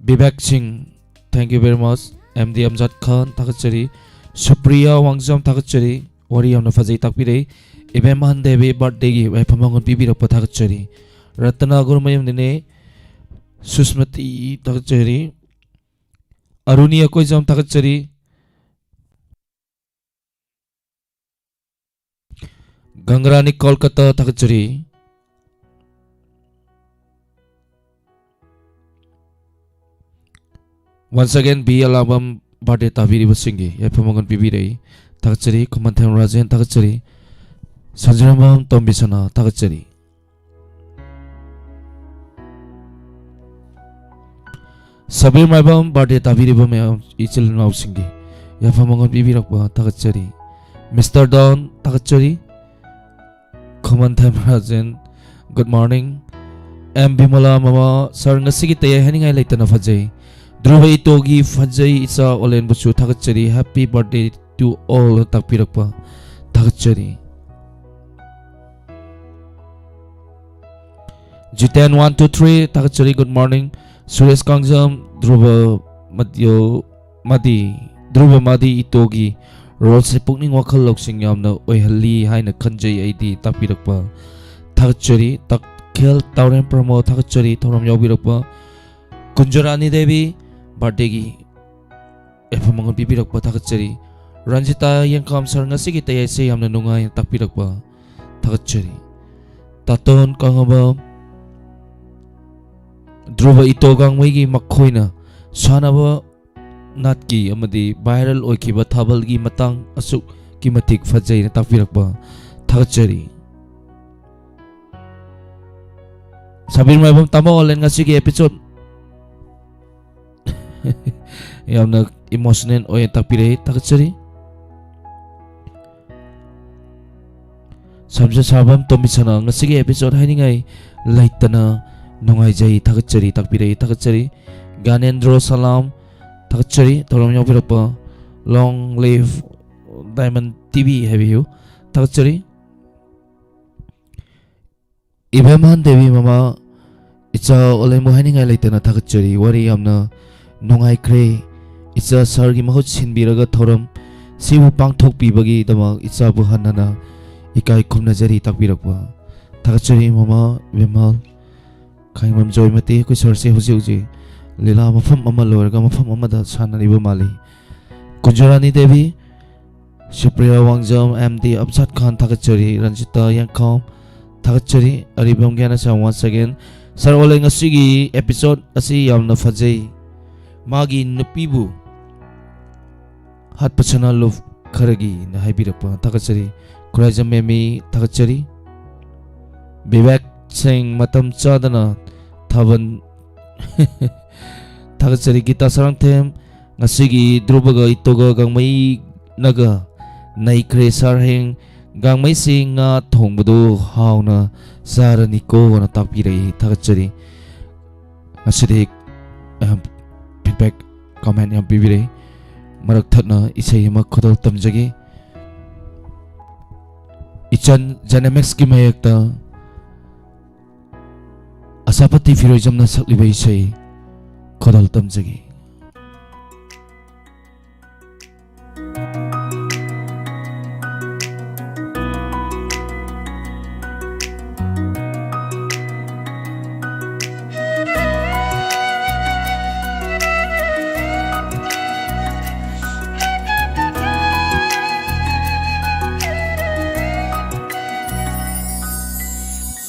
ꯕꯤꯕꯦꯛ ꯁꯤꯡ, thank you very much꯫ M D Amjad Khan, ꯊꯥꯒꯠꯆꯔꯤ꯫ ꯁꯨꯄ꯭ꯔꯤꯌꯥ ꯋꯥꯡꯖꯝ, ꯊꯥꯒꯠꯆꯔꯤ꯫ ꯋꯥꯔꯤ ꯌꯥꯝꯅ ꯐꯖꯩ ꯇꯥꯛꯄꯤꯔꯛꯏ꯫ ꯏꯕꯦꯝꯍꯟ ꯗꯦꯕꯤ birthdayꯒꯤ ꯌꯥꯏꯐ ꯃꯪꯒꯣꯜ ꯄꯤꯕꯤꯔꯛꯄ ꯊꯥꯒꯠꯆꯔꯤ꯫ ꯔꯇꯅꯥ ꯒꯨꯔꯃꯌꯨꯝ ꯅꯤꯅꯦ, ꯁꯨꯁꯃꯇꯤ, ꯊꯥꯒꯠꯆꯔꯤ꯫ ꯑꯔꯨꯅꯤ ꯑꯀꯣꯏꯖꯝ, ꯊꯥꯒꯠꯆꯔꯤ꯫ ꯒꯪꯒ꯭ꯔꯥꯅꯤ ꯀꯣꯜꯀꯇꯥ, ꯊꯥꯒꯠꯆꯔꯤ꯫ Once again, ꯕꯤ ꯑꯦꯂꯥꯡꯕꯝ birthday ꯇꯥꯕꯤꯔꯤꯕꯁꯤꯡꯒꯤ ꯌꯥꯏꯐ ꯃꯪꯒꯣꯜ ꯄꯤꯕꯤꯔꯛꯏ꯫ ꯊꯥꯒꯠꯆꯔꯤ꯫ ꯈꯨꯃꯟꯊꯦꯝ ꯔꯥꯖꯦꯟ, ꯊꯥꯒꯠꯆꯔꯤ꯫ ꯁꯟꯖꯤꯔꯥꯝꯕꯝ ꯇꯣꯝꯕꯤꯁꯅꯥ, ꯊꯥꯒꯠꯆꯔꯤ꯫ ꯁꯕꯤꯔ ꯃꯥꯏꯕꯝ birthday ꯇꯥꯕꯤꯔꯤꯕ ꯃꯌꯥꯝ ꯏꯆꯤꯜ ꯏꯅꯥꯎꯁꯤꯡꯒꯤ ꯌꯥꯏꯐ ꯃꯪꯒꯣꯜ ꯄꯤꯕꯤꯔꯛꯄ ꯊꯥꯒꯠꯆꯔꯤ꯫ ꯃꯤꯁꯇꯔ ꯗꯣꯟ, ꯊꯥꯒꯠꯆꯔꯤ꯫ ꯈꯨꯃꯟꯊꯦꯝ ꯔꯥꯖꯦꯟ, good morning꯫ ꯑꯦꯝ ꯕꯤꯃꯂꯥ ꯃꯃꯥ, sir ꯉꯁꯤꯒꯤ ꯇꯌꯥꯏ ꯍꯥꯏꯅꯤꯡꯉꯥꯏ ꯂꯩꯇꯅ ꯐꯖꯩ꯫ ꯙ꯭ꯔꯨꯕ ꯏꯇꯣꯒꯤ ꯐꯖꯩ ꯏꯆꯥ ꯑꯣꯂꯦꯟꯕꯨꯁꯨ ꯊꯥꯒꯠꯆꯔꯤ꯫ Happy birthday to all ꯇꯥꯛꯄꯤꯔꯛꯄ ꯊꯥꯒꯠꯆꯔꯤ꯫ ꯖꯤꯇꯦꯟ one two three, ꯊꯥꯒꯠꯆꯔꯤ, good morning꯫ ꯁꯨꯔꯦꯁ ꯀꯥꯡꯖꯝ, ꯙ꯭ꯔꯨꯕ ꯃꯗꯤꯌꯣ, ꯃꯗꯤ, ꯙ꯭ꯔꯨꯕ ꯃꯗꯤ ꯏꯇꯣꯒꯤ ꯔꯣꯜꯁꯦ ꯄꯨꯛꯅꯤꯡ ꯋꯥꯈꯜ ꯂꯧꯁꯤꯡ ꯌꯥꯝꯅ ꯑꯣꯏꯍꯜꯂꯤ ꯍꯥꯏꯅ ꯈꯟꯖꯩ ꯑꯩꯗꯤ꯫ ꯇꯥꯛꯄꯤꯔꯛꯄ ꯊꯥꯒꯠꯆꯔꯤ꯫ ꯇꯈꯦꯜ ꯇꯥꯎꯔꯦꯟ ꯄ꯭ꯔꯃꯣꯗ ꯊꯥꯒꯠꯆꯔꯤ꯫ ꯊꯧꯔꯝ ꯌꯥꯎꯕꯤꯔꯛꯄ ꯀꯨꯟꯖꯔꯥꯅꯤ ꯗꯦꯕꯤ ꯕꯥꯔꯗꯦꯒꯤ ꯌꯥꯏꯐ ꯃꯪꯒꯣꯜ ꯄꯤꯕꯤꯔꯛꯄ ꯊꯥꯒꯠꯆꯔꯤ꯫ ꯔꯟꯖꯤꯇꯥ ꯌꯦꯡꯈꯥꯝ ꯁꯥꯔ, ꯉꯁꯤꯒꯤ ꯇꯌꯥꯏꯁꯦ ꯌꯥꯝꯅ ꯅꯨꯡꯉꯥꯏ, ꯇꯥꯛꯄꯤꯔꯛꯄ ꯊꯥꯒꯠꯆꯔꯤ꯫ ꯇꯥꯇꯣꯟ ꯀꯥꯉꯕꯝ, ꯙ꯭ꯔꯨꯕ ꯏꯇꯣ ꯒꯥꯡꯃꯩꯒꯤ ꯃꯈꯣꯏꯅ ꯁꯥꯟꯅꯕ ꯅꯥꯠꯀꯤ ꯑꯃꯗꯤ ꯚꯥꯏꯔꯦꯜ ꯑꯣꯏꯈꯤꯕ ꯊꯥꯕꯜꯒꯤ ꯃꯇꯥꯡ ꯑꯁꯨꯛꯀꯤ ꯃꯇꯤꯛ ꯐꯖꯩꯅ ꯇꯥꯛꯄꯤꯔꯛꯄ ꯊꯥꯒꯠꯆꯔꯤ꯫ ꯁꯥꯕꯤꯔ ꯃꯥꯏꯕꯝ ꯇꯥꯃꯣ ꯑꯣꯟꯂꯥꯏꯟ ꯉꯁꯤꯒꯤ ꯑꯦꯄꯤꯁꯣꯗ ꯌꯥꯝꯅ ꯏꯃꯣꯁꯅꯦꯜ ꯑꯣꯏꯅ ꯇꯥꯛꯄꯤꯔꯛꯏ, ꯊꯥꯒꯠꯆꯔꯤ꯫ ꯁꯝꯖꯦ ꯁꯥꯕꯝ ꯇꯣꯝꯕꯤꯁꯅꯥ, ꯉꯁꯤꯒꯤ ꯑꯦꯄꯤꯁꯣꯗ ꯍꯥꯏꯅꯤꯡꯉꯥꯏ ꯂꯩꯇꯅ ꯅꯨꯡꯉꯥꯏꯖꯩ, ꯊꯥꯒꯠꯆꯔꯤ, ꯇꯥꯛꯄꯤꯔꯛꯏ, ꯊꯥꯒꯠꯆꯔꯤ꯫ ꯒ꯭ꯌꯥꯅꯦꯟꯗ꯭ꯔꯣ ꯁꯂꯥꯝ, ꯊꯥꯒꯠꯆꯔꯤ꯫ ꯊꯧꯔꯝ ꯌꯥꯎꯕꯤꯔꯛꯄ Long Live Diamond T V ꯍꯥꯏꯕꯤꯌꯨ, ꯊꯥꯒꯠꯆꯔꯤ꯫ ꯏꯕꯦꯝꯍꯟ ꯗꯦꯕꯤ ꯃꯃꯥ, ꯏꯆꯥ ꯑꯣꯂꯦꯝꯕꯨ ꯍꯥꯏꯅꯤꯡꯉꯥꯏ ꯂꯩꯇꯅ ꯊꯥꯒꯠꯆꯔꯤ꯫ ꯋꯥꯔꯤ ꯌꯥꯝꯅ ꯅꯨꯡꯉꯥꯏꯈ꯭ꯔꯦ꯫ ꯏꯆꯥ ꯁꯥꯔꯒꯤ ꯃꯍꯨꯠ ꯁꯤꯟꯕꯤꯔꯒ ꯊꯧꯔꯝ ꯁꯤꯕꯨ ꯄꯥꯡꯊꯣꯛꯄꯤꯕꯒꯤꯗꯃꯛ ꯏꯆꯥꯕꯨ ꯍꯟꯅꯅ ꯏꯀꯥꯏ ꯈꯨꯝꯅꯖꯔꯤ, ꯇꯥꯛꯄꯤꯔꯛꯄ ꯊꯥꯒꯠꯆꯔꯤ꯫ ꯃꯃꯥ ꯏꯕꯦꯝꯍꯜ ꯈꯥꯏꯉꯝ ꯖꯣꯏꯃꯇꯤ, ꯑꯩꯈꯣꯏ ꯁꯥꯔꯁꯦ ꯍꯧꯖꯤꯛ ꯍꯧꯖꯤꯛ ꯂꯤꯂꯥ ꯃꯐꯝ ꯑꯃ ꯂꯣꯏꯔꯒ ꯃꯐꯝ ꯑꯃꯗ ꯁꯥꯟꯅꯔꯤꯕ ꯃꯥꯜꯂꯤ꯫ ꯀꯨꯟꯖꯔꯥꯅꯤ ꯗꯦꯕꯤ, ꯁꯨꯄ꯭ꯔꯤꯌꯥ ꯋꯥꯡꯖꯝ, ꯑꯦꯝ ꯗꯤ ꯑꯞꯁꯥꯠ ꯈꯥꯟ ꯊꯥꯒꯠꯆꯔꯤ, ꯔꯟꯖꯤꯇꯥ ꯌꯦꯡꯈꯥꯝ ꯊꯥꯒꯠꯆꯔꯤ, ꯑꯔꯤꯕꯝ ꯒ꯭ꯌꯥꯅꯁ꯭ꯌꯥꯝ once again꯫ ꯁꯥꯔ ꯑꯣꯂꯦꯟ, ꯉꯁꯤꯒꯤ ꯑꯦꯄꯤꯁꯣꯗ ꯑꯁꯤ ꯌꯥꯝꯅ ꯐꯖꯩ꯫ ꯃꯥꯒꯤ ꯅꯨꯄꯤꯕꯨ ꯍꯥꯠꯄ ꯁꯅꯥ ꯂꯨꯞ ꯈꯔꯒꯤꯅ ꯍꯥꯏꯕꯤꯔꯛꯄ ꯊꯥꯒꯠꯆꯔꯤ꯫ ꯈꯨꯔꯥꯏꯖꯝ ꯃꯦꯃꯤ ꯊꯥꯒꯠꯆꯔꯤ꯫ ꯕꯤꯕꯦꯛ ꯁꯤꯡ ꯃꯇꯝ ꯆꯥꯗꯅ ꯊꯥꯕꯜ ꯊꯥꯒꯠꯆꯔꯤ꯫ ꯒꯤꯇꯥ ꯁꯔꯥꯡꯊꯦꯝ, ꯉꯁꯤꯒꯤ ꯙ꯭ꯔꯨꯕꯒ ꯏꯇꯣꯒ ꯒꯥꯡꯃꯩꯅꯒ ꯅꯩꯈ꯭ꯔꯦ ꯁꯥꯔ, ꯍꯌꯦꯡ ꯒꯥꯡꯃꯩꯁꯤ ꯉꯥ ꯊꯣꯡꯕꯗꯨ ꯍꯥꯎꯅ ꯆꯥꯔꯅꯤꯀꯣꯅ ꯇꯥꯛꯄꯤꯔꯛꯏ, ꯊꯥꯒꯠꯆꯔꯤ꯫ ꯉꯁꯤꯗꯤ ꯌꯥꯝ ꯐꯤꯗꯕꯦꯛ, ꯀꯃꯦꯟ ꯌꯥꯝ ꯄꯤꯕꯤꯔꯛꯏ꯫ ꯃꯔꯛ ꯊꯠꯅ ꯏꯁꯩ ꯑꯃ ꯈꯨꯗꯣꯜ ꯇꯝꯖꯒꯦ꯫ ꯏꯆꯟ ꯖꯦꯅꯦꯃꯦꯛꯁꯀꯤ ꯃꯥꯌꯦꯛꯇ ꯑꯁꯥꯄꯇꯤ ꯐꯤꯔꯣꯏꯖꯝꯅ ꯁꯛꯂꯤꯕ ꯏꯁꯩ ꯈꯨꯗꯣꯜ ꯇꯝꯖꯒꯦ꯫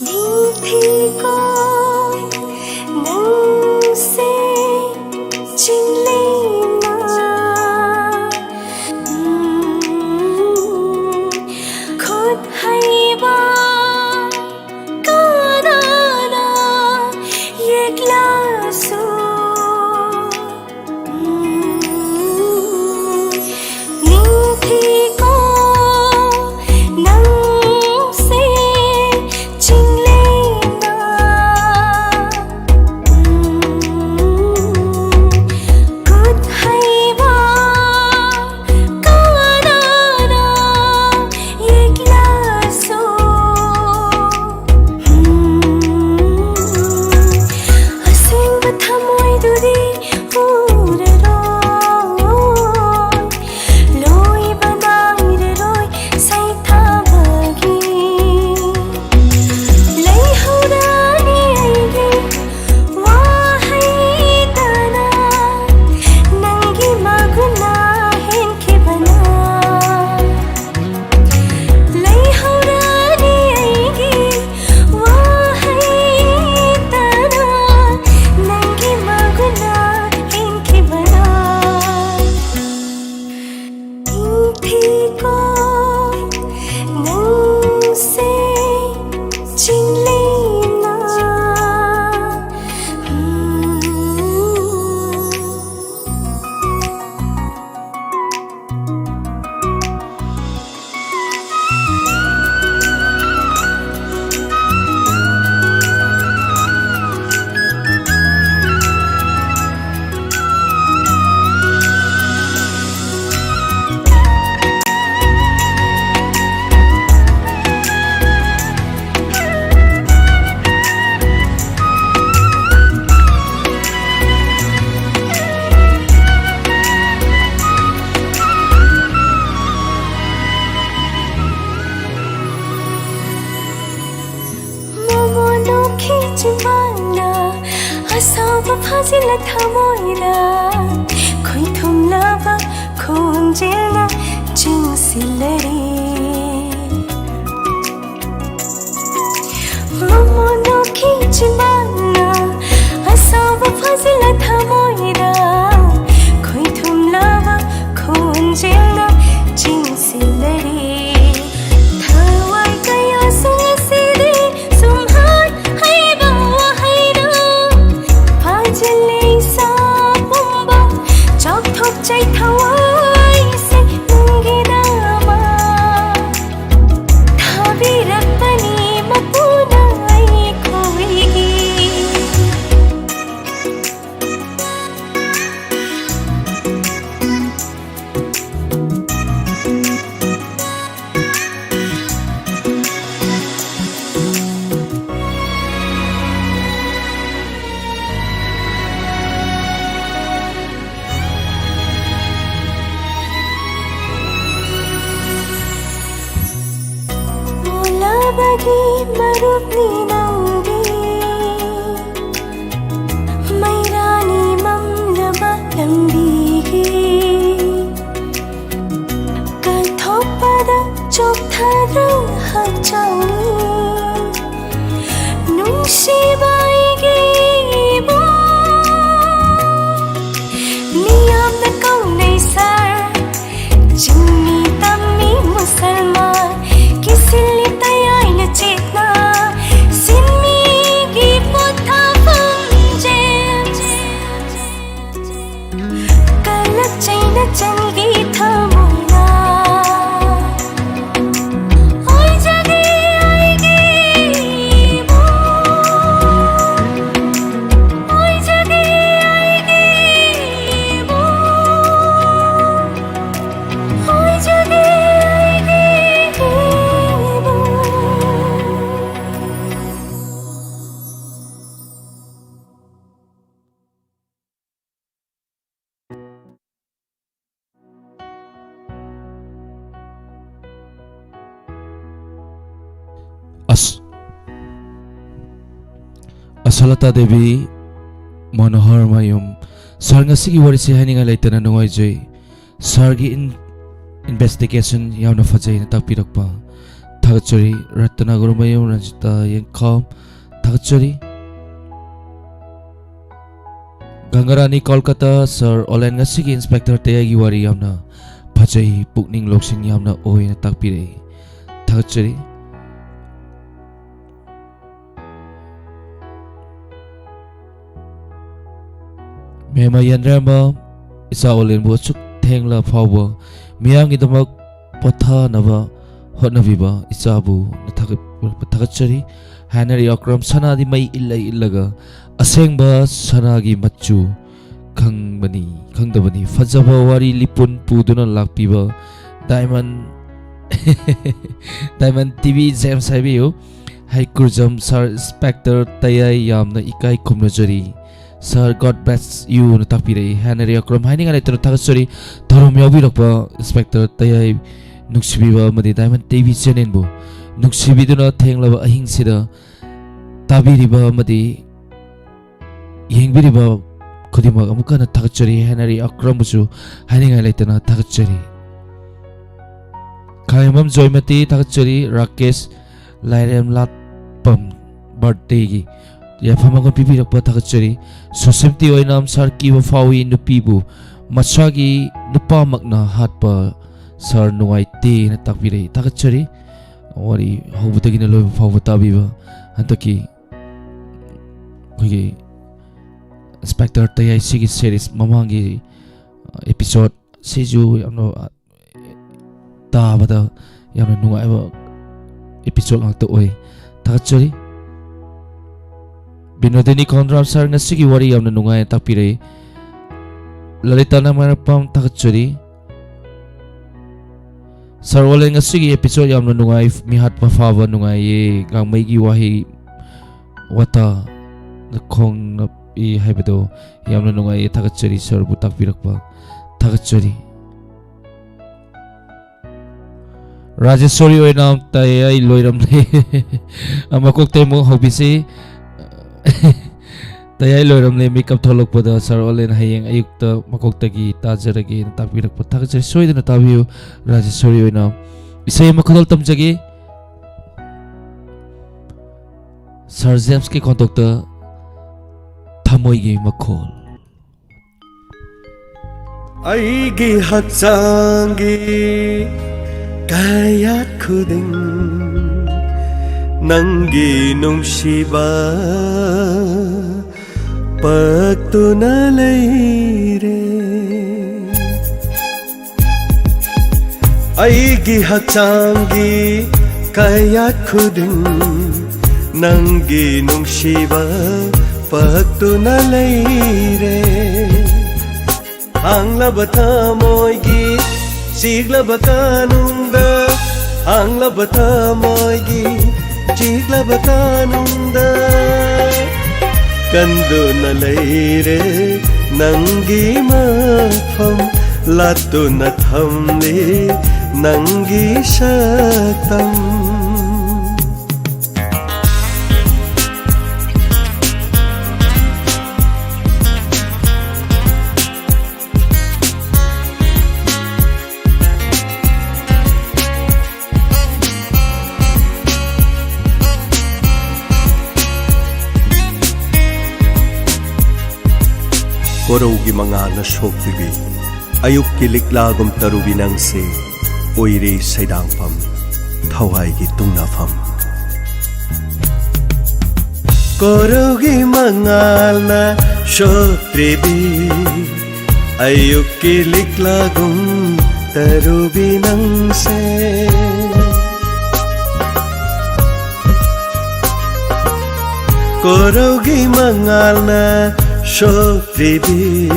ꯊꯤꯀꯣ ꯅꯪꯁꯦ ꯆꯤꯡꯂꯦꯝꯅ, ꯎꯝ, ꯈꯨꯠ ꯍꯩꯕ ꯀꯅꯥꯅ ꯌꯦꯛꯂꯁꯨ꯫ ꯅꯤꯡꯊꯤꯀꯣ ꯅꯪꯁꯦ ꯆꯤꯡꯂꯦꯝꯅ, ꯈꯨꯠ ꯍꯩꯕ ꯀꯅꯥꯅ ꯌꯦꯛꯂꯁꯨ꯫ ꯑꯁꯦꯡꯕ ꯊꯃꯣꯏꯗꯨꯗꯤ ꯎꯔꯔꯣꯏ, ꯂꯣꯏꯕ ꯅꯥꯏꯔꯔꯣꯏ ꯁꯩꯊꯥꯕꯒꯤ꯫ ꯂꯩꯍꯧꯔꯅꯤ ꯑꯩꯒꯤ ꯋꯥꯍꯩꯇꯅ, ꯅꯪꯒꯤ ꯃꯒꯨꯟꯅ ꯍꯦꯟꯈꯤꯕꯅ꯫ ꯂꯩꯍꯧꯔꯅꯤ ꯑꯩꯒꯤ ꯋꯥꯍꯩꯇꯅ, ꯅꯪꯒꯤ ꯃꯒꯨꯟꯅ ꯍꯦꯟꯈꯤꯕꯅ꯫ ꯅꯤꯡꯊꯤꯀꯣ ꯅꯪꯁꯦ ꯆꯤꯡꯂꯦꯝꯅ꯫ ꯃꯃꯣꯟ ꯅꯣꯛꯈꯤ ꯆꯤꯝꯕꯥꯜꯅ, ꯑꯁꯥꯎꯕ ꯐꯥꯖꯤꯜꯂ ꯊꯃꯣꯏꯗ, ꯈꯣꯏꯊꯨꯝꯂꯕ ꯈꯣꯟꯖꯦꯜꯅ ꯆꯤꯡꯁꯤꯜꯂꯔꯦ꯫ ꯆꯤꯝꯕꯥꯜꯅ ꯑꯁꯥꯎꯕ ꯐꯥꯖꯤꯜꯂ ꯊꯃꯣꯏꯗ ꯈꯣꯏꯊꯨꯝꯂꯕ ꯈꯣꯟꯖꯦꯜꯅ ꯆꯤꯡꯁꯤꯜꯂꯔꯦ꯫ ꯊꯋꯥꯏ ꯀꯌꯥꯁꯨ ꯉꯁꯤꯗꯤ ꯁꯨꯝꯍꯠ ꯍꯩꯕ ꯋꯥꯍꯩꯅ ꯐꯥꯖꯤꯜꯂꯦ ꯏꯁꯥ ꯄꯨꯝꯕ꯫ ꯆꯥꯎꯊꯣꯛꯆꯩ ꯊꯋꯥꯏꯁꯦ ꯅꯪꯒꯤꯗꯃꯛ ꯊꯥꯕꯤꯔꯛꯄꯅꯤ ꯃꯄꯨꯅ ꯑꯩꯈꯣꯏꯒꯤ꯫ ꯄꯣꯜꯂꯕꯒꯤ ꯃꯔꯨꯞꯅꯤ ꯅꯪꯗꯤ, ꯃꯩꯔꯥꯅꯤ ꯃꯝꯂꯕ ꯂꯝꯕꯤꯒꯤ꯫ ꯀꯠꯊꯣꯛꯄꯗ ꯆꯣꯛꯊꯗ꯭ꯔ ꯍꯛꯆꯥꯡꯅꯤ ꯅꯨꯡꯁꯤꯕ ꯑꯩꯒꯤ ꯏꯕꯨꯡ꯫ ꯃꯤꯌꯥꯝꯅ ꯀꯧꯅꯩ ꯁꯥꯔ, ꯆꯤꯡꯃꯤ ꯇꯝꯃꯤ ꯃꯨꯁꯜꯃꯥꯟ, ꯀꯤꯁꯤꯜꯂꯤ ꯇꯌꯥꯏꯅ ꯆꯦꯠꯅ ꯁꯤꯟꯃꯤꯒꯤ ꯄꯣꯊꯥꯐꯝ ꯖꯦꯝꯁ꯫ ꯀꯂꯛ ꯆꯩꯅ ꯆꯟꯈꯤ ꯊꯃꯣꯏꯅ꯫ ꯑꯣꯏꯖꯒꯦ ꯑꯩꯒꯤ ꯏꯕꯨꯡ꯫ ꯑꯣꯏꯖꯒꯦ ꯑꯩꯒꯤ ꯏꯕꯨꯡ꯫ ꯑꯣꯏꯖꯒꯦ ꯑꯩꯒꯤ ꯏꯕꯨꯡ꯫ ꯑꯁ-, ꯑꯁꯂꯇꯥ ꯗꯦꯕꯤ, ꯃꯅꯣꯍꯔ ꯃꯌꯨꯝ꯫ ꯁꯥꯔ, ꯉꯁꯤꯒꯤ ꯋꯥꯔꯤꯁꯤ ꯍꯥꯏꯅꯤꯡꯉꯥꯏ ꯂꯩꯇꯅ ꯅꯨꯡꯉꯥꯏꯖꯩ꯫ ꯁꯥꯔꯒꯤ ꯏꯟ-, ꯏꯟꯚꯦꯁꯇꯤꯒꯦꯁꯟ ꯌꯥꯝꯅ ꯐꯖꯩꯅ ꯇꯥꯛꯄꯤꯔꯛꯄ ꯊꯥꯒꯠꯆꯔꯤ꯫ ꯔꯇꯅꯥꯒꯨꯔꯨꯃꯌꯨꯝ ꯔꯟꯖꯤꯇꯥ ꯌꯦꯡꯈꯥꯝ, ꯊꯥꯒꯠꯆꯔꯤ꯫ ꯒꯪꯒꯥꯔꯥꯅꯤ ꯀꯣꯜꯀꯇꯥ, ꯁꯥꯔ ꯑꯣꯂꯦꯟ, ꯉꯁꯤꯒꯤ ꯏꯟꯁꯄꯦꯛꯇꯔ ꯇꯌꯥꯏꯒꯤ ꯋꯥꯔꯤ ꯌꯥꯝꯅ ꯐꯖꯩ, ꯄꯨꯛꯅꯤꯡ ꯂꯧꯁꯤꯡ ꯌꯥꯝꯅ ꯑꯣꯏꯅ ꯇꯥꯛꯄꯤꯔꯛꯏ꯫ ꯊꯥꯒꯠꯆꯔꯤ꯫ ꯃꯦꯃ ꯌꯦꯟꯗ꯭ꯔꯦꯝꯕ, ꯏꯆꯥ ꯑꯣꯂꯦꯟꯕꯨ ꯑꯁꯨꯛ ꯊꯦꯡꯂ ꯐꯥꯎꯕ ꯃꯤꯌꯥꯝꯒꯤꯗꯃꯛ ꯄꯣꯊꯥꯅꯕ ꯍꯣꯠꯅꯕꯤꯕ ꯏꯆꯥꯕꯨ ꯊꯥꯒꯠ-, ꯊꯥꯒꯠꯆꯔꯤ꯫ ꯍꯦꯅꯔꯤ ꯑꯀ꯭ꯔꯝ, ꯁꯅꯥꯗꯤ ꯃꯩ ꯏꯜꯂ ꯏꯜꯂꯒ ꯑꯁꯦꯡꯕ ꯁꯅꯥꯒꯤ ꯃꯆꯨ ꯈꯪꯕꯅꯤ, ꯈꯪꯗꯕꯅꯤ꯫ ꯐꯖꯕ ꯋꯥꯔꯤ ꯂꯤꯄꯨꯟ ꯄꯨꯗꯨꯅ ꯂꯥꯛꯄꯤꯕ diamond, diamond T V James ꯍꯥꯏꯕꯤꯌꯨ꯫ ꯍꯩꯀ꯭ꯔꯨꯖꯝ ꯁꯥꯔ ꯏꯟꯁꯄꯦꯛꯇꯔ ꯇꯌꯥꯏ, ꯌꯥꯝꯅ ꯏꯀꯥꯏ ꯈꯨꯝꯅꯖꯔꯤ꯫ ꯁꯥꯔ, God bless you ꯅ ꯇꯥꯛꯄꯤꯔꯛꯏ꯫ ꯍꯦꯅꯔꯤ ꯑꯀ꯭ꯔꯝ, ꯍꯥꯏꯅꯤꯡꯉꯥꯏ ꯂꯩꯇꯅ ꯊꯥꯒꯠꯆꯔꯤ꯫ ꯊꯧꯔꯝ ꯌꯥꯎꯕꯤꯔꯛꯄ ꯏꯟꯁꯄꯦꯛꯇꯔ ꯇꯌꯥꯏ ꯅꯨꯡꯁꯤꯕꯤꯕ ꯑꯃꯗꯤ ꯗꯥꯏꯃꯟ ꯇꯤ ꯚꯤ ꯆꯦꯅꯦꯜꯕꯨ ꯅꯨꯡꯁꯤꯕꯤꯗꯨꯅ ꯊꯦꯡꯂꯕ ꯑꯍꯤꯡꯁꯤꯗ ꯇꯥꯕꯤꯔꯤꯕ ꯑꯃꯗꯤ ꯌꯦꯡꯕꯤꯔꯤꯕ ꯈꯨꯗꯤꯡꯃꯛ ꯑꯃꯨꯛ ꯍꯟꯅ ꯊꯥꯒꯠꯆꯔꯤ꯫ ꯍꯦꯅꯔꯤ ꯑꯀ꯭ꯔꯝꯕꯨꯁꯨ ꯍꯥꯏꯅꯤꯡꯉꯥꯏ ꯂꯩꯇꯅ ꯊꯥꯒꯠꯆꯔꯤ꯫ ꯈꯥꯏꯃꯝ ꯖꯣꯏꯃꯇꯤ, ꯊꯥꯒꯠꯆꯔꯤ꯫ ꯔꯥꯀꯦꯁ ꯂꯥꯏꯔꯦꯝꯂꯥꯠꯄꯝ, ꯕꯥꯔꯊꯗꯦꯒꯤ ꯌꯥꯏꯐ ꯃꯪꯒꯣꯜ ꯄꯤꯕꯤꯔꯛꯄ ꯊꯥꯒꯠꯆꯔꯤ꯫ ꯁꯨꯁꯤꯝꯇꯤ ꯑꯣꯏꯅꯥꯝ, ꯁꯥꯔ, ꯀꯤꯕ ꯐꯥꯎꯏ ꯅꯨꯄꯤꯕꯨ ꯃꯁꯥꯒꯤ ꯅꯨꯄꯥꯃꯛꯅ ꯍꯥꯠꯄ, ꯁꯥꯔ, ꯅꯨꯡꯉꯥꯏꯇꯦꯅ ꯇꯥꯛꯄꯤꯔꯛꯏ꯫ ꯊꯥꯒꯠꯆꯔꯤ꯫ ꯋꯥꯔꯤ ꯍꯧꯕꯗꯒꯤꯅ ꯂꯣꯏꯕ ꯐꯥꯎꯕ ꯇꯥꯕꯤꯕ ꯍꯟꯗꯛꯀꯤ ꯑꯩꯈꯣꯏꯒꯤ ꯏꯟꯁꯄꯦꯛꯇꯔ ꯇꯌꯥꯏꯁꯤꯒꯤ ꯁꯦꯔꯤꯁ ꯃꯃꯥꯡꯒꯤ ꯑꯦꯄꯤꯁꯣꯗ ꯁꯤꯁꯨ ꯌꯥꯝꯅ ꯇꯥꯕꯗ ꯌꯥꯝꯅ ꯅꯨꯡꯉꯥꯏꯕ ꯑꯦꯄꯤꯁꯣꯗ ꯉꯥꯛꯇ ꯑꯣꯏ꯫ ꯊꯥꯒꯠꯆꯔꯤ꯫ ꯕꯤꯅꯣꯗꯤꯅꯤ ꯈꯣꯡꯗ꯭ꯔꯥꯝ ꯁꯥꯔ, ꯉꯁꯤꯒꯤ ꯋꯥꯔꯤ ꯌꯥꯝꯅ ꯅꯨꯡꯉꯥꯏꯅ ꯇꯥꯛꯄꯤꯔꯛꯏ꯫ ꯂꯂꯤꯇꯥ ꯅꯃꯥꯏꯔꯛꯄꯝ, ꯊꯥꯒꯠꯆꯔꯤ꯫ ꯁꯥꯔ ꯑꯣꯂꯦꯟ, ꯉꯁꯤꯒꯤ ꯑꯦꯄꯤꯁꯣꯗ ꯌꯥꯝꯅ ꯅꯨꯡꯉꯥꯏ, ꯃꯤꯍꯥꯠꯄ ꯐꯥꯕ ꯅꯨꯡꯉꯥꯏꯌꯦ, ꯒꯥꯡꯃꯩꯒꯤ ꯋꯥꯍꯩ ꯋꯥꯇꯥ ꯈꯣꯡꯅꯞꯏ ꯍꯥꯏꯕꯗꯣ ꯌꯥꯝꯅ ꯅꯨꯡꯉꯥꯏꯌꯦ꯫ ꯊꯥꯒꯠꯆꯔꯤ ꯁꯥꯔꯕꯨ ꯇꯥꯛꯄꯤꯔꯛꯄ, ꯊꯥꯒꯠꯆꯔꯤ꯫ ꯔꯥꯖꯦꯁꯣꯔꯤ ꯑꯣꯏꯅꯥꯝ, ꯇꯌꯥꯏ ꯂꯣꯏꯔꯝꯂꯦ꯫ ꯃꯀꯣꯛꯇꯩ ꯑꯃꯨꯛ ꯍꯧꯕꯤꯁꯤ꯫ ꯇꯌꯥꯏ ꯂꯣꯏꯔꯝꯂꯦ, ꯃꯤꯀꯞ ꯊꯣꯛꯂꯛꯄꯗ ꯁꯥꯔ ꯑꯣꯂꯦꯟ ꯍꯌꯦꯡ ꯑꯌꯨꯛꯇ ꯃꯀꯣꯛꯇꯒꯤ ꯇꯥꯖꯔꯒꯦꯅ ꯇꯥꯛꯄꯤꯔꯛꯄ ꯊꯥꯒꯠꯆꯔꯤ꯫ ꯁꯣꯏꯗꯅ ꯇꯥꯕꯤꯌꯨ ꯔꯥꯖꯦꯁꯣꯔꯤ ꯑꯣꯏꯅꯥꯝ꯫ ꯏꯁꯩ ꯑꯃ ꯈꯨꯗꯣꯜ ꯇꯝꯖꯒꯦ꯫ ꯁꯥꯔ ꯖꯦꯝꯁꯀꯤ ꯈꯣꯟꯊꯣꯛꯇ ꯊꯃꯣꯏꯒꯤ ꯃꯈꯣꯜ꯫ ꯑꯩꯒꯤ ꯍꯛꯆꯥꯡꯒꯤ ꯀꯌꯥꯠ ꯈꯨꯗꯤꯡ ꯅꯪꯒꯤ ꯅꯨꯡꯁꯤꯕ ꯄꯛꯇꯨꯅ ꯂꯩꯔꯦ꯫ ꯑꯩꯒꯤ ꯍꯛꯆꯥꯡꯒꯤ ꯀꯌꯥꯠ ꯈꯨꯗꯤꯡ ꯅꯪꯒꯤ ꯅꯨꯡꯁꯤꯕ ꯄꯛꯇꯨꯅ ꯂꯩꯔꯦ꯫ ꯍꯥꯡꯂꯕ ꯊꯃꯣꯏꯒꯤ ꯆꯤꯛꯂꯕ ꯀꯥꯅꯨꯡꯗ, ꯍꯥꯡꯂꯕ ꯊꯃꯣꯏꯒꯤ ꯆꯤꯛꯂꯕ ꯀꯥꯅꯨꯡꯗ ꯀꯟꯗꯨꯅ ꯂꯩꯔꯦ ꯅꯪꯒꯤ ꯃꯐꯝ, ꯂꯥꯠꯇꯨꯅ ꯊꯝꯂꯤ ꯅꯪꯒꯤ ꯁꯛꯇꯝ꯫ ꯀꯣꯔꯧꯒꯤ ꯃꯉꯥꯜꯅ ꯁꯣꯛꯄꯤꯕꯤ, ꯑꯌꯨꯛꯀꯤ ꯂꯤꯛꯂꯥꯒꯨꯝ ꯇꯔꯨꯕꯤ ꯅꯪꯁꯦ, ꯑꯣꯏꯔꯦ ꯁꯩꯗꯥꯡꯐꯝ, ꯊꯋꯥꯏꯒꯤ ꯇꯨꯡꯅꯐꯝ꯫ ꯀꯣꯔꯧꯒꯤ ꯃꯉꯥꯜꯅ ꯁꯣꯛꯇ꯭ꯔꯤꯕꯤ, ꯑꯌꯨꯛꯀꯤ ꯂꯤꯛꯂꯥꯒꯨꯝ ꯇꯔꯨꯕꯤ ꯅꯪꯁꯦ꯫ ꯀꯣꯔꯧꯒꯤ ꯃꯉꯥꯜꯅ ꯁꯣꯛꯇ꯭ꯔꯤꯕꯤ,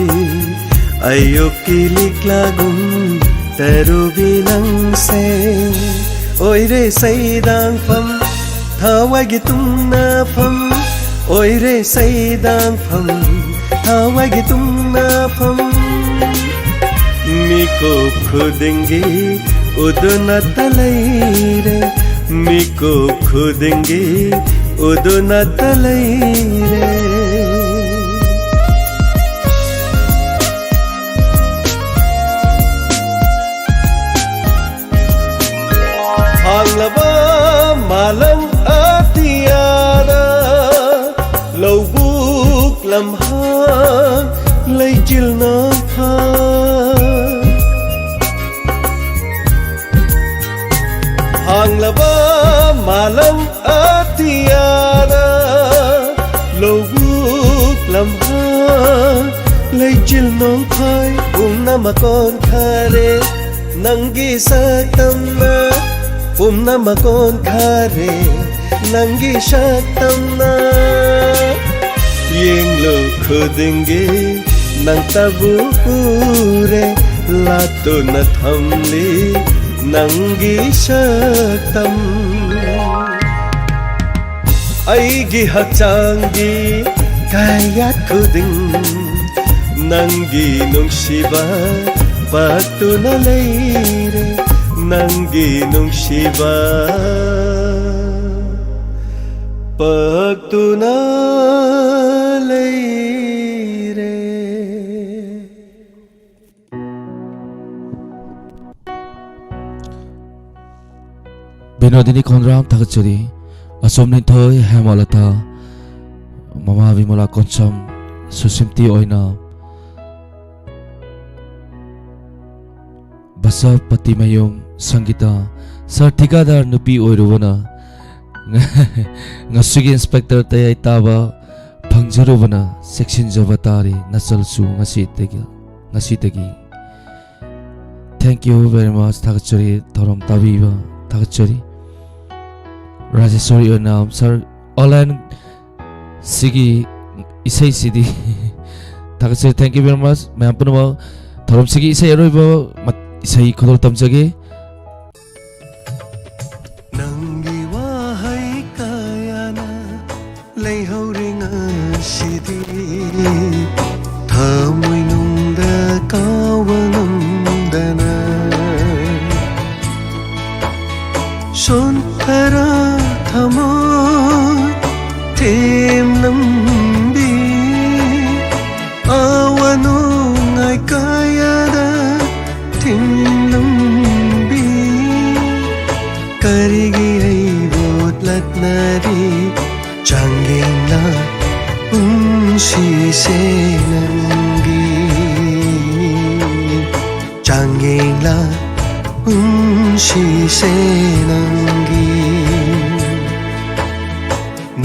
ꯑꯌꯨꯛꯀꯤ ꯂꯤꯛꯂꯥꯒꯨꯝ ꯇꯔꯨꯕꯤ ꯅꯪꯁꯦ꯫ ꯑꯣꯏꯔꯦ ꯁꯩꯗꯥꯡꯐꯝ, ꯊꯋꯥꯏꯒꯤ ꯇꯨꯝꯅꯐꯝ, ꯑꯣꯏꯔꯦ ꯁꯩꯗꯥꯡꯐꯝ, ꯊꯋꯥꯏꯒꯤ ꯇꯨꯝꯅꯐꯝ꯫ ꯃꯤꯀꯨꯞ ꯈꯨꯗꯤꯡꯒꯤ ꯎꯗꯨꯅꯇ ꯂꯩꯔꯦ, ꯃꯤꯀꯨꯞ ꯈꯨꯗꯤꯡꯒꯤ ꯎꯗꯨꯅꯇ ꯂꯩꯔꯦ꯫ ꯍꯥꯡꯂꯕ ꯃꯥꯂꯪ ꯑꯇꯤꯌꯥꯗ ꯂꯩꯆꯤꯜ ꯅꯣꯡꯐꯥ ꯍꯥꯡꯂꯕ ꯃꯥꯂꯪ ꯑꯇꯤꯌꯥꯗ ꯂꯧꯕꯨꯛ ꯂꯝꯍꯥꯡ ꯂꯩꯆꯤꯜ ꯅꯣꯡꯐꯥꯏ ꯄꯨꯝꯅꯃꯛ ꯑꯣꯟꯈꯔꯦ ꯅꯪꯒꯤ ꯁꯛꯇꯝꯅ ꯄꯨꯝꯅꯃꯛ ꯑꯣꯟꯈꯔꯦ ꯅꯪꯒꯤ ꯁꯛꯇꯝꯅ ꯌꯦꯡꯂꯨ ꯈꯨꯗꯤꯡꯒꯤ ꯅꯪꯇꯕꯨ ꯎꯔꯦ ꯂꯥꯠꯇꯨꯅ ꯊꯝꯂꯤ ꯅꯪꯒꯤ ꯁꯛꯇꯝ ꯑꯩꯒꯤ ꯍꯛꯆꯥꯡꯒꯤ ꯀꯌꯥꯠ ꯈꯨꯗꯤꯡ ꯅꯪꯒꯤ ꯅꯨꯡꯁꯤꯕ ꯄꯛꯇꯨꯅ ꯂꯩꯔꯦ ꯅꯪꯒꯤ ꯅꯨꯡꯁꯤꯕ ꯄꯛꯇꯨꯅ ꯂꯩꯔꯦ꯫ ꯕꯤꯅꯣꯗꯤꯅꯤ ꯈꯣꯡꯗ꯭ꯔꯥꯝ ꯊꯥꯒꯠꯆꯔꯤ꯫ ꯑꯆꯣꯝ ꯅꯤꯡꯊꯣꯏ, ꯍꯦꯃꯂꯇꯥ, ꯃꯃꯥ ꯕꯤꯃꯂꯥ ꯀꯣꯟꯁꯝ, ꯁꯨꯁꯤꯝꯇꯤ ꯑꯣꯏꯅ, ꯕꯁꯄꯇꯤꯃꯌꯨꯝ ꯁꯪꯒꯤꯇꯥ, ꯁꯥꯔ ꯊꯤꯀꯥꯗꯥꯔ ꯅꯨꯄꯤ ꯑꯣꯏꯔꯨꯕꯅ ꯉꯁꯤꯒꯤ ꯏꯟꯁꯄꯦꯛꯇꯔ ꯇꯌꯥꯏ ꯇꯥꯕ ꯐꯪꯖꯔꯨꯕꯅ ꯆꯦꯛꯁꯤꯟꯖꯕ ꯇꯥꯔꯤ ꯅꯆꯜꯁꯨ ꯉꯁꯤꯗꯒꯤ, ꯉꯁꯤꯗꯒꯤ꯫ Thank you very much꯫ ꯊꯥꯒꯠꯆꯔꯤ꯫ ꯊꯧꯔꯝ ꯇꯥꯕꯤꯕ ꯊꯥꯒꯠꯆꯔꯤ꯫ ꯔꯥꯖꯦꯁꯣꯔꯤ ꯑꯣꯏꯅꯥꯝ ꯁꯥꯔ, ꯑꯣꯟꯂꯥꯏꯟ ꯁꯤꯒꯤ ꯏꯁꯩꯁꯤꯗꯤ ꯊꯥꯒꯠꯆꯔꯤ꯫ Thank you very much꯫ ꯃꯌꯥꯝ ꯄꯨꯝꯅꯃꯛ ꯊꯧꯔꯝꯁꯤꯒꯤ ꯏꯁꯩ ꯑꯔꯣꯏꯕ ꯃꯠ-, ꯏꯁꯩ ꯈꯨꯗꯣꯜ ꯇꯝꯖꯒꯦ꯫ ꯅꯪꯒꯤ ꯋꯥꯍꯩ ꯀꯌꯥꯅ ꯂꯩꯍꯧꯔꯤ ꯉꯁꯤꯗꯤ ꯊꯃꯣꯏꯅꯨꯡꯗ ꯀꯥꯎꯕ ꯉꯝꯗꯅ ꯁꯣꯟꯊꯔ ꯊꯃꯣꯏ ꯊꯦꯝꯂꯝꯕꯤ ꯑꯋꯥ ꯅꯨꯡꯉꯥꯏ ꯀꯌꯥꯗ ꯊꯤꯡꯂꯝꯕꯤ ꯀꯔꯤꯒꯤ ꯑꯩꯕꯨ ꯂꯛꯅꯔꯤ ꯆꯥꯡꯌꯦꯡꯂ ꯄꯨꯟꯁꯤꯁꯦ ꯅꯪꯒꯤ ꯆꯥꯡꯌꯦꯡꯂꯥ ꯄꯨꯟꯁꯤꯁꯦ ꯅꯪꯒꯤ,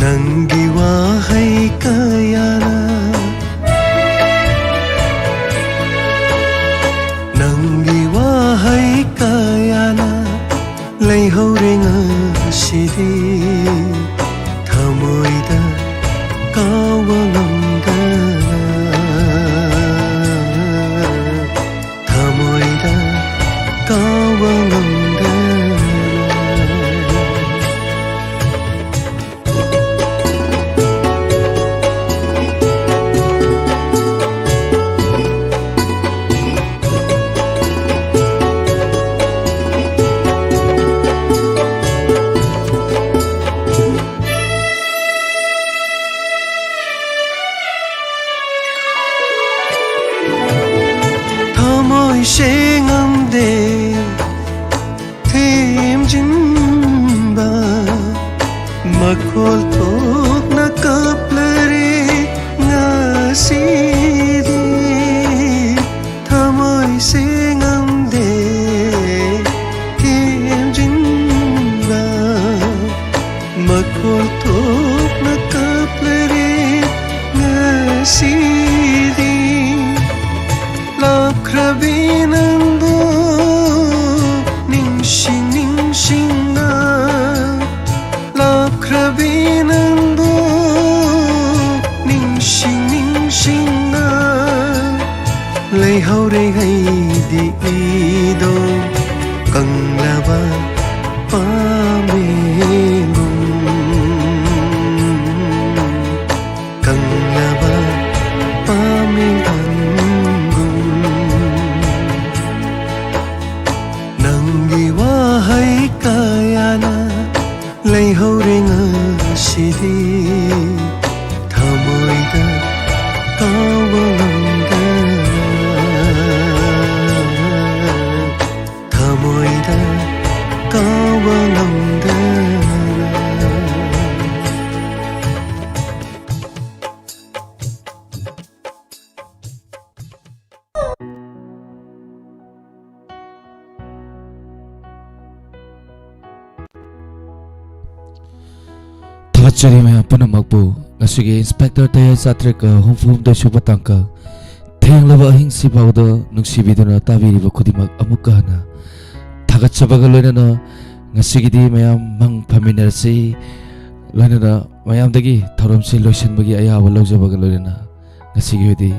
ꯅꯪꯒꯤ ꯋꯥꯍꯩ ꯀꯌꯥꯅ, ꯅꯪꯒꯤ ꯋꯥꯍꯩ ꯀꯌꯥꯅ ꯂꯩꯍꯧꯔꯦ ꯉꯁꯤꯗꯤ ꯊꯃꯣꯏꯗ ꯀꯥꯎꯕ ꯉꯝꯗꯅ, ꯊꯃꯣꯏꯗ ꯀꯥꯎꯕ ꯉꯝꯗꯅ꯫ ꯊꯃꯣꯏꯁꯦ ꯉꯝꯗꯦ ꯊꯦꯝꯖꯤꯟꯕ, ꯃꯈꯣꯜ ꯊꯣꯛꯅ ꯀꯞꯂꯔꯦ ꯉꯁꯤꯗꯤ꯫ ꯊꯃꯣꯏꯁꯦ ꯉꯝꯗꯦ ꯊꯦꯝꯖꯤꯟꯕ, ꯃꯈꯣꯜ ꯊꯣꯛꯅ ꯀꯞꯂꯔꯦ ꯉꯁꯤꯗꯤ꯫ ꯂꯥꯞꯈ꯭ꯔꯕꯤ ꯅꯪꯕꯨ ꯅꯤꯡꯁꯤꯡ ꯅꯤꯡꯁꯤꯡꯅ, ꯂꯥꯞꯈ꯭ꯔꯕꯤ ꯅꯪꯕꯨ ꯅꯤꯡꯁꯤꯡ ꯅꯤꯡꯁꯤꯡꯅ ꯂꯩꯍꯧꯔꯦ ꯑꯩꯗꯤ ꯏꯗꯣ ꯀꯪꯂꯕ ꯄꯥꯝꯕꯤꯒꯨꯝ, ꯀꯪꯂꯕ ꯄꯥꯝꯕꯤꯒꯨꯝ꯫ ꯅꯪꯒꯤ ꯋꯥꯍꯩ ꯀꯌꯥꯅ ꯂꯩꯍꯧꯔꯦ ꯉꯁꯤꯗꯤ ꯊꯃꯣꯏꯗ ꯀꯥꯎꯕ ꯉꯝꯗꯅ, ꯊꯃꯣꯏꯗ ꯀꯥꯎꯕ ꯉꯝꯗꯅ꯫ ꯆꯔꯤ ꯃꯌꯥꯝ ꯄꯨꯝꯅꯃꯛꯄꯨ ꯉꯁꯤꯒꯤ ꯏꯟꯁꯄꯦꯛꯇꯔ ꯇꯌꯥꯏ ꯆꯥꯇ꯭ꯔꯦꯠꯀ ꯍꯨꯝꯐꯨ ꯍꯨꯝꯗꯣꯏ ꯁꯨꯕ ꯇꯥꯡꯀꯛ ꯊꯦꯡꯂꯕ ꯑꯍꯤꯡꯁꯤꯐꯥꯎꯗ ꯅꯨꯡꯁꯤꯕꯤꯗꯨꯅ ꯇꯥꯕꯤꯔꯤꯕ ꯈꯨꯗꯤꯡꯃꯛ ꯑꯃꯨꯛꯀ ꯍꯟꯅ ꯊꯥꯒꯠꯆꯕꯒ ꯂꯣꯏꯅꯅ ꯉꯁꯤꯒꯤꯗꯤ ꯃꯌꯥꯝ ꯃꯪ ꯐꯝꯃꯤꯟꯅꯔꯁꯤ꯫ ꯂꯣꯏꯅꯅ ꯃꯌꯥꯝꯗꯒꯤ ꯊꯧꯔꯝꯁꯤ ꯂꯣꯏꯁꯤꯟꯕꯒꯤ ꯑꯌꯥꯕ ꯂꯧꯖꯕꯒ ꯂꯣꯏꯅꯅ ꯉꯁꯤꯒꯤ ꯑꯣꯏꯗꯤ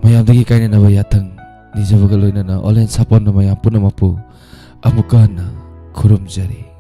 ꯃꯌꯥꯝꯗꯒꯤ ꯀꯥꯏꯅꯅꯕ ꯌꯥꯊꯪ ꯅꯤꯖꯕꯒ ꯂꯣꯏꯅꯅ ꯑꯣꯂꯦꯟ ꯁꯥꯄꯣꯟꯕ ꯃꯌꯥꯝ ꯄꯨꯝꯅꯃꯛꯄꯨ ꯑꯃꯨꯛꯀ ꯍꯟꯅ ꯈꯨꯔꯨꯝꯖꯔꯤ꯫